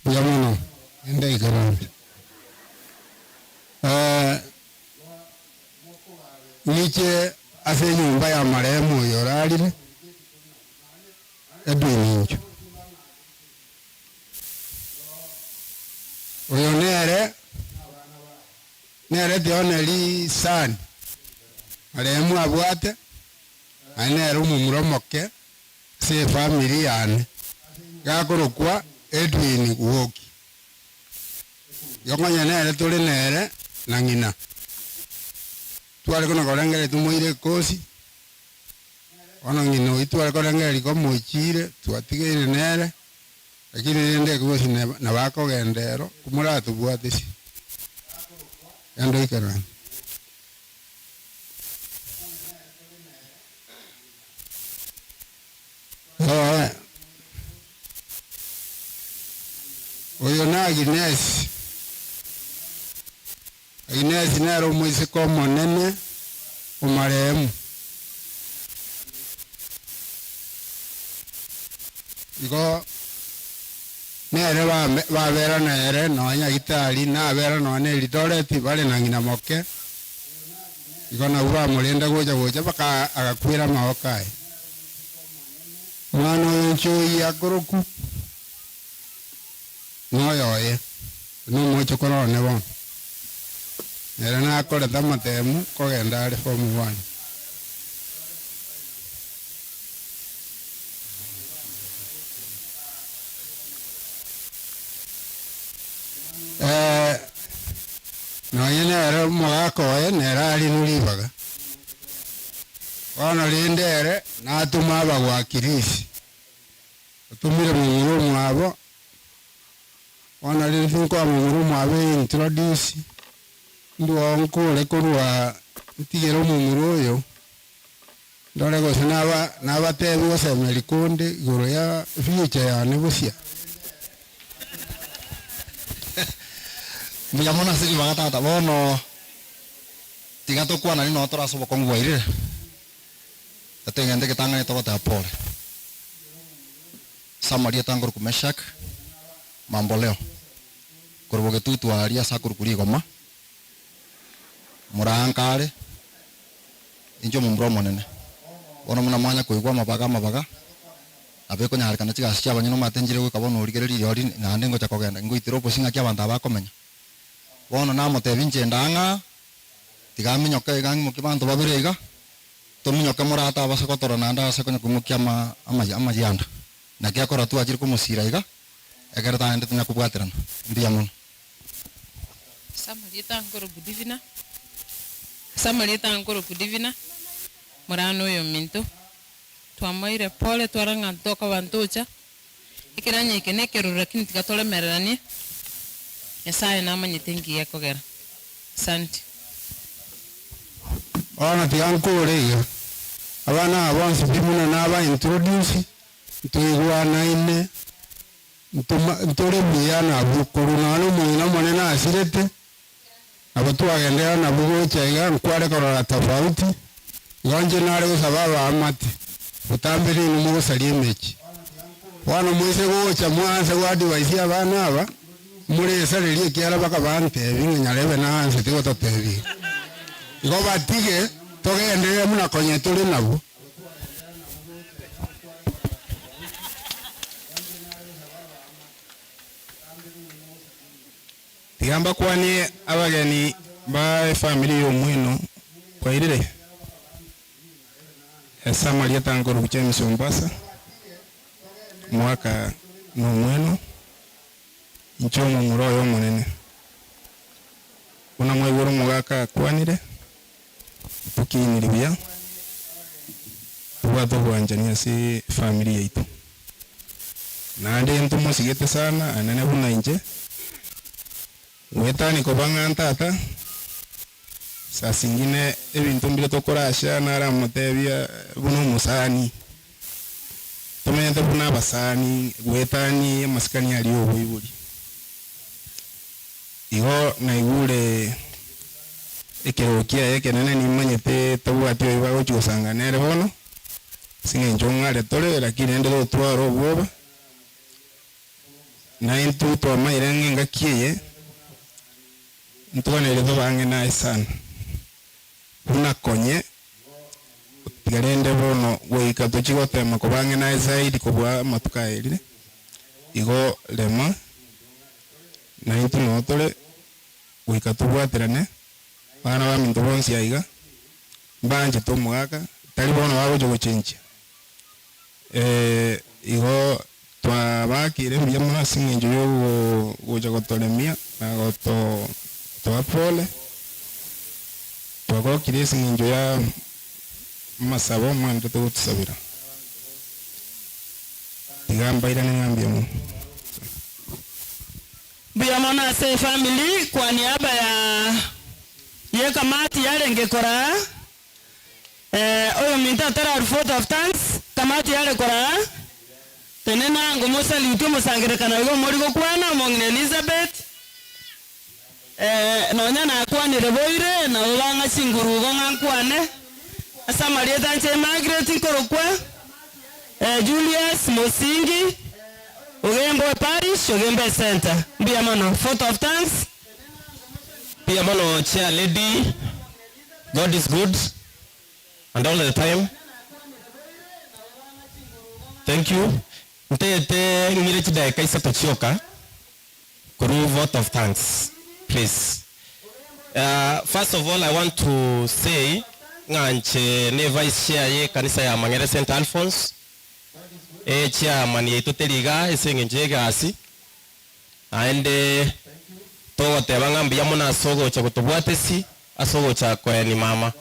mbuya mono, ende ikaranse. Ng'iche ase enyomba ya marehemu oyo orarire, Edwin inchuo. Oyo nere, nere Theoneli son, marehemu abwate, naende nere omomura omoke ase efamiri yane, iga akorokwa Edwin Gwoki. Igo konya nere tore nere na ng'ina. Tware kona korengereria tomoire ekosi, bono ng'ina oyio tware korengereria komochiire, twatigaire nere, lakini rende ekosi nabo akogenda ero, komoratobwatesie, genda oikaranse. Ee, oyo n'Aginesi. Aginesi nere omoiseke omonene o marehemu. Igo nere babera nere nonya Nyagitari, nabera nonya Elidoreti, bare na ng'ina moke. Igo nabwo bamorenda gocha gocha mpaka agakwera amaboko aye. Omwana oyo inche oyio akoroku noyoye, nomochokoro one bono. Nere nakorete amatemu kogenda are form one. Eh, nonye nere omogaka oye nere arinwe ribaga. Bono rende ere natome abagwakirisi, otomire momura omwabo, bono rende tinkoa momura omwabo eintroduce, ndwo nkore korwa ntigere omomura oyo, ndore gose naba nabatebi gosemeria konde igoro ya future yane bosia. Mbuya mono ase ribaga tata, bono. Tiga tokwananie nonye tore ase obokong'u bwairire, ete egento egetang'ani togoteba pole. Ase amarieta nkorokwa Meshak, Mamboleo, korwa bogetutu aria ase akorokwa rigoma, moraanka are, inche omomura omonene. Bono buna mwanya koigwa amabaga amabaga, nabo ekonyarekana chigasi chi'abanyene omanyete nchire goika bono origereria rirorio naende ngocha kogenda, ngoitera obosie ng'aki abanto aba bakomenya. Bono namotebia inche ndang'a, tiga aminyoke iga ng'imokie banto babere iga, tominyoke morate abase gotorora naende ase konya koimokia ama ama amayianda. Naki akora twachire komosira iga, ekero taende tonya kobwaterana. Mbuya mono. Ase amarieta nkorokwa Divina, ase amarieta nkorokwa Divina, morana oyominto, twamoeire pole twarora ng'a tokoba ntocha, Ekeranyo eke nekeroro lakini tiga toremereranie, Nyasaye namanyete nki gekogera. Asanti. Bono tiga nkore iga, abana aba bonsi pi buna naba introduce, ntoigwanaine, ntoma ntore buya nabwo korwa nonya na omong'ina omonene asirete, nabo twagenderera nabwo gocha iga, nkware korora tofauti, igo inche nare gosaba abaamate, botambe ninwe mogosaria emechie. Bono moise gocha mwanse go advise abana aba, moresarerie ekiagera bakabantebi ng'a nyarebe naansete gototebia. Igo batige togenderere buna konya tore nabwo. Tiga mbakwanie abageni ba efamiri y'omweno bwairire, ase amarieta nkorokwa James Ombasa, omogaka nomweno, inche omomura oye omonene. Buna mwaigure omogaka akwanire, tokiniri buya, tobwate obwanchani ase efamiri yaito. Naende ntomosigete sana anene buna inche, goetania koba ng'a ntata, saa zingine ebinto mbire tokorasha naramotebia buna omosani, tomenyete buna abasani, goetania amasikani aria oboibori. Igo naigure ekerogo kiaye ekenene nimanyete tabwati oyo bagochia gosanga nere bono. Ase eng'encho ng'are tore, lakini rende totware obwoba, na intwe twamaire ng'a engaki eye, ntoganeire tobe ang'e naye sana. Buna konye, gotiga rende bono goika tochie gotema koba ang'e naye zaidi kobua amatuko aerire. Igo rema, naintwe noo tore, goika tobwaterane, abana baminto bonsi aiga, mbanchete omogaka, tari bono bagocha gochenchia. Igo twabakire mbuya mono ase eng'encho y'ogocha gotoremia na gotoa pole. Twagokire ase eng'encho ya amasabo mwanchete gotusabera. Tiga mbairane ng'a mbuya mono. Mbuya mono ase efamiri kwa niaba ya yekamati yarenge koraa. Oyominto atararwa vote of thanks, kamati yare koraa, tenena ango mosalute omosangererekano oiga omori gokwana, omong'ina Elizabeth, nonya nakwanire boire, nabo bang'a chinguru igo ng'a nkwane, ase amarieta anche Margaret nkorokwa, Julius Mosingi, Ogembo eparish, Ogembo ecenter. Mbuya mono. Vote of thanks. Mbuya mono chair lady. God is good and all the time. Thank you. Ntete ng'ire chidaeka isato chioka korwa vote of thanks please. Uh, first of all I want to say ng'a nche ne vice chair ye kanisa ya Mang'ere St. Alphonse e chairman yaito teri igaa ase eng'encho y'egasi Naende togoteba ng'a mbuya mono ase ogocha gotobwatesi ase ogocha koeni mama.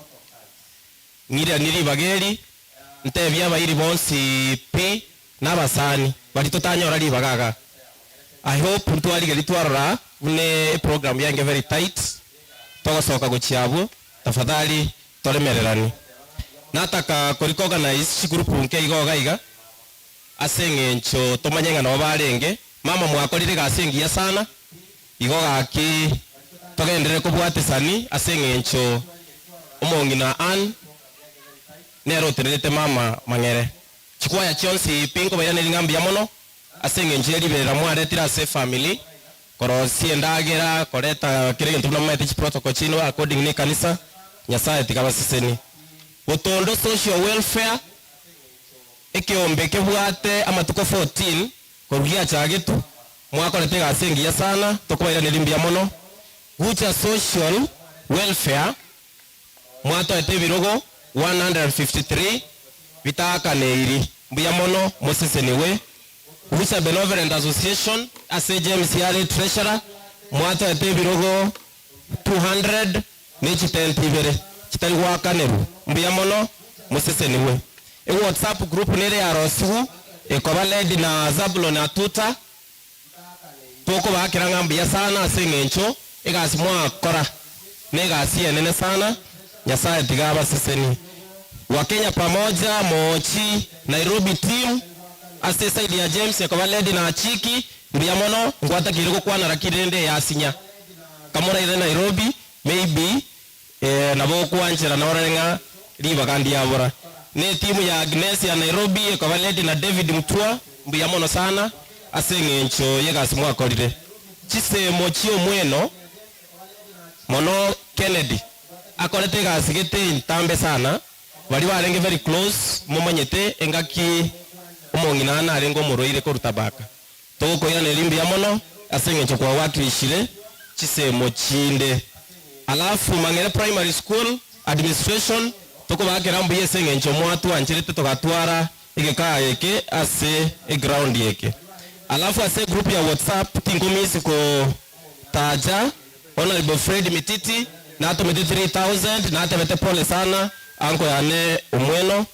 Ng'iranie ribaga eri, ntebie abairi bonsi pi na abasani baria totanyora ribaga igaa. I hope ntwarigereria twarora buna eprogram yaenge very tight, togosoka gochia abwo, tafadhali toremereranie. Nataka korecognise chigroup nke igo iga iga, Ase engencho tomanye ng'a nabo barenge, mama mwakorire egasi engiya sana, igo gaki togenderere kobwatesani ase engencho omong'ina Ann nere otenerete mama mang'ere. Chikwaya chionsi pi nkobairaneria ng'a mbuya mono ase engencho ye riberera mwaretire ase efamily, korosia endagera, koreta kera egento buna momaete chiprotocol chiaino according ne ekanisa, Nyasaye tiga abasesenie. Botondo Social Welfare. Ekeombe kebwate amatuko 14 korwa giachagetwe, mwakorete egasi engiya sana, tokobairaneria mbuya mono. Gucha Social Welfare mwatoete ebirogo 153 bitaakaneiri, mbuya mono mosesenigwe. Gucha Benevolent Association ase James are treasurer mwatoete ebirogo 200 ne chitenti ibere chitari goakanerwa. Mbuya mono, mosesenigwe. Ewhatsapp group nere yarosigwe ekoba led na Zabulon Atuta. Tokobaakera ng'a mbuya sana ase eng'encho egasi mwakora negasi enene sana. Nyasaye tiga abasesenie. Wakenya Pamoja, Moochi, Nairobi team ase eside ya James ekoba led na Achiki. Mbuya mono, ngwatakeire gokwana lakini rende eyasinya. Kamoraire Nairobi maybe nabo okwanchera norore ng'a ribaga ndiabora. Ne etimu ya Agnes ya Nairobi ekoba led na David Mutua mbuya mono sana ase eng'encho y'egasi mwakorire. Chisemo chi'omweno mono Kennedy akorete egasi gete entambe sana baria barenge very close momanyete engaki omong'ina one arenge omorwaire korwa Tabaka. Togokoiraneria mbuya mono ase engencho kwawakilishire chisemo chinde. Alafu Mang'ere Primary School administration tokobaakera mbuya ase engencho mwatwancherete togatwara egekaa eke ase eground eke. Alafu ase egroup ya WhatsApp tinkomisi kotacha Honourable Fred Mititi natomete 3000 natebete pole sana uncle yane Omweno.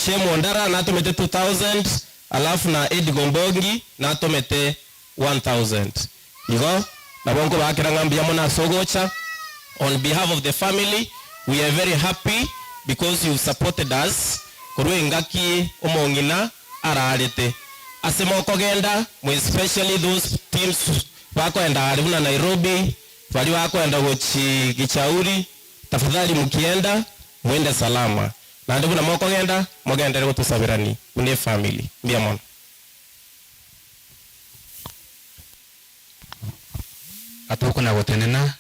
Shem Ondara natomete 2000 Alafu na Eddy Gombongi natomete 1000. Igo nabo nkobaakera ng'a mbuya mono ase ogocha. On behalf of the family, we are very happy because you've supported us korwa engaki omong'ina ararete. Ase mokogenda, more especially those teams bakoenda are buna Nairobi, baria bakoenda gochi Gichauri, tafadhali mukienda, mwende salama. Naende buna mokogenda, mogenderere gotosaberani buna efamiri. Mbuya mono. Gatokona gotenena,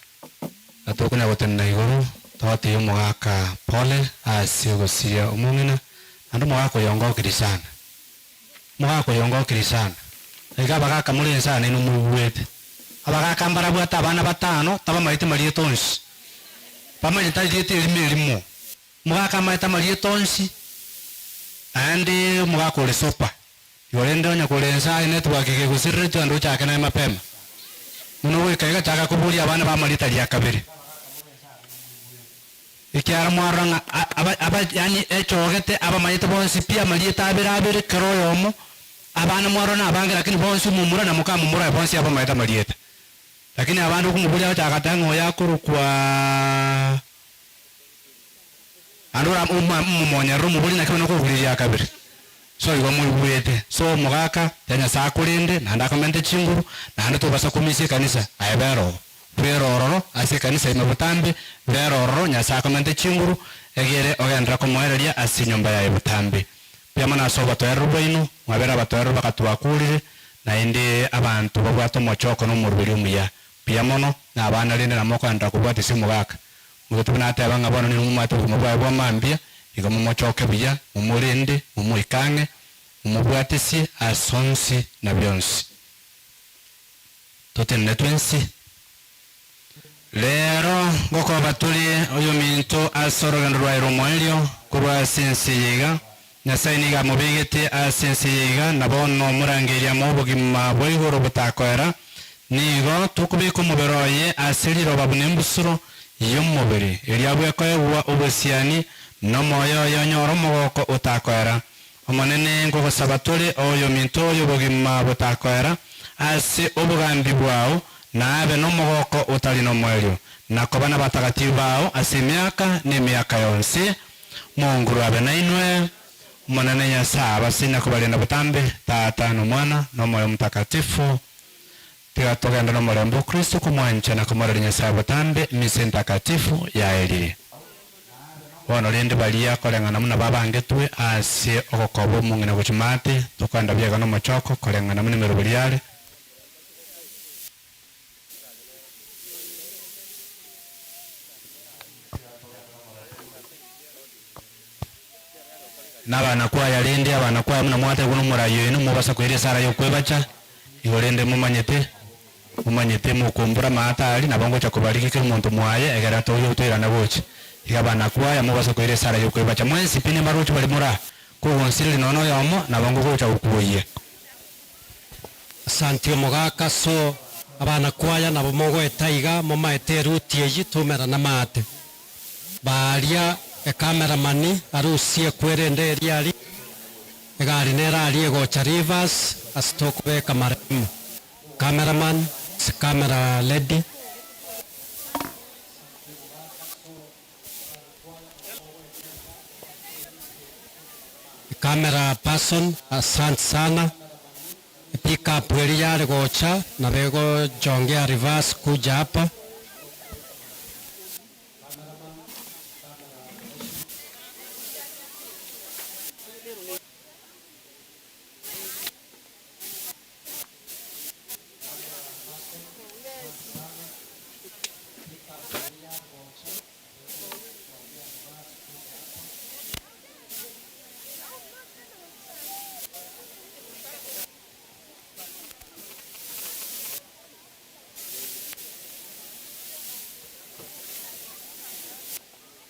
gatokona gotenena igoro. Togotebia omogaka pole ase ogosiria omong'ina, naende omogaka oyo ongokirie sana. Omogaka oyo ongokirie sana. Iga abagaka more inse aa nainwe moigwete. Abagaka mbarabwate abana batano, tabamaeti marieta onsi. Bamanyete erieta erimo erimo. Omogaka amaete amarieta onsi, naende omogaka ore sober. Igo rende onye kore inse aye network gegosiriretwe ande ochake naye mapema. Buna ogoika iga chaka koboria abana b'amarieta ria kabere. Ekiagera mwarora ng'a aba aba yaani echogete abamanyete bonsi pi amarieta abere abere kera oyomo, abana mwarora nabange lakini bonsi omomura na mokamomura bonsi abamaete amarieta. Lakini abande okomoboria agochaka goteba ng'a oyo akorokwaaa Naende ora omomonyerere omobori naki bono okoruria ria kabere. So igo moigwete. So omogaka, tiga Nyasae akorende, naende akomente chinguru, naende tobasa komisia ekanisa, aye bera oo. Bera ororo ase ekanisa ime botambe, bera ororo Nyasae akomente chinguru, egere ogenderere komoereria ase enyomba yaye botambe. Mbuya mono ase obotoereru bwaino, mwabere abatoereru bagatwakurire, naende abanto babwate omochoko na omorweri omuya. Mbuya mono, na abana rende namokoenderera kobwatisia omogaka. Omoruoti buna ateba ng'a bono nigo momwate obogima bwaye bwa mambia, igo momochoke buya, momorende, momoike ang'e, momobwatesie ase onsi na bionsi. Totenene twensi. Rero ngokoba tore oyominto ase orogendo rwaye rw'omoerio korwa ase ense eye iga. Nyasae nigo amobegete ase ense eye iga, na bono omorangeirie amo obogima bwa igoro botakoera. Nigo tokobeka omobere oye ase riroba buna embusuro y'omobere, erio abwe koegwa obosiani, na omoyo oye onyore omogoko otakoera. Omonene, nkogosaba tore oyominto oyo obogima botakoera ase obogambi bwao, na abe nomogoko otari nomoerio, na koba nabatagatifu bao ase emiaka na emiaka yonsi. Monguru abe nainwe, Omonene Nyasae abasini na kobarenda botambe, Tata, na Omwana, na Omoyo Omotakatifu. Tiga togende nomorembe o Kristo komwancha na komoraria Nyasae botambe, Misa Entakatifu yaerire. Bono rende baria koreng'ana buna babangetwe ase ogokoba omong'ina gochia maate, tokoenda biega nomochoko koreng'ana buna emeroberi yare. Nabanakwaya rende abanakwaya buna mwategwa nomorai oino mobasa koira esara y'okwebacha, igo rende momanyete, momanyete mokombora amaata aria, nabo ngocha kobarigia kera omonto mwaye, egere atoyie toirane gocha. Iga abanakwaya mobasa koira esara y'okwebacha mwensi pi nimbaroche baria more aa, kogonsireri nonya noyomo, nabo ngogocha gokuoyia. Asanti omogaka so abanakwaya nabo mogoeta iga momaete eruti eyio toumerana amaate. Baaria ekameramani arusie kwerende eria aria, egari nere aria egocha reverse ase tokobeka maremo. Cameraman ase camera lady. Camera person asante sana. Pick up eria yare gocha nabo egochongea reverse kuja hapa.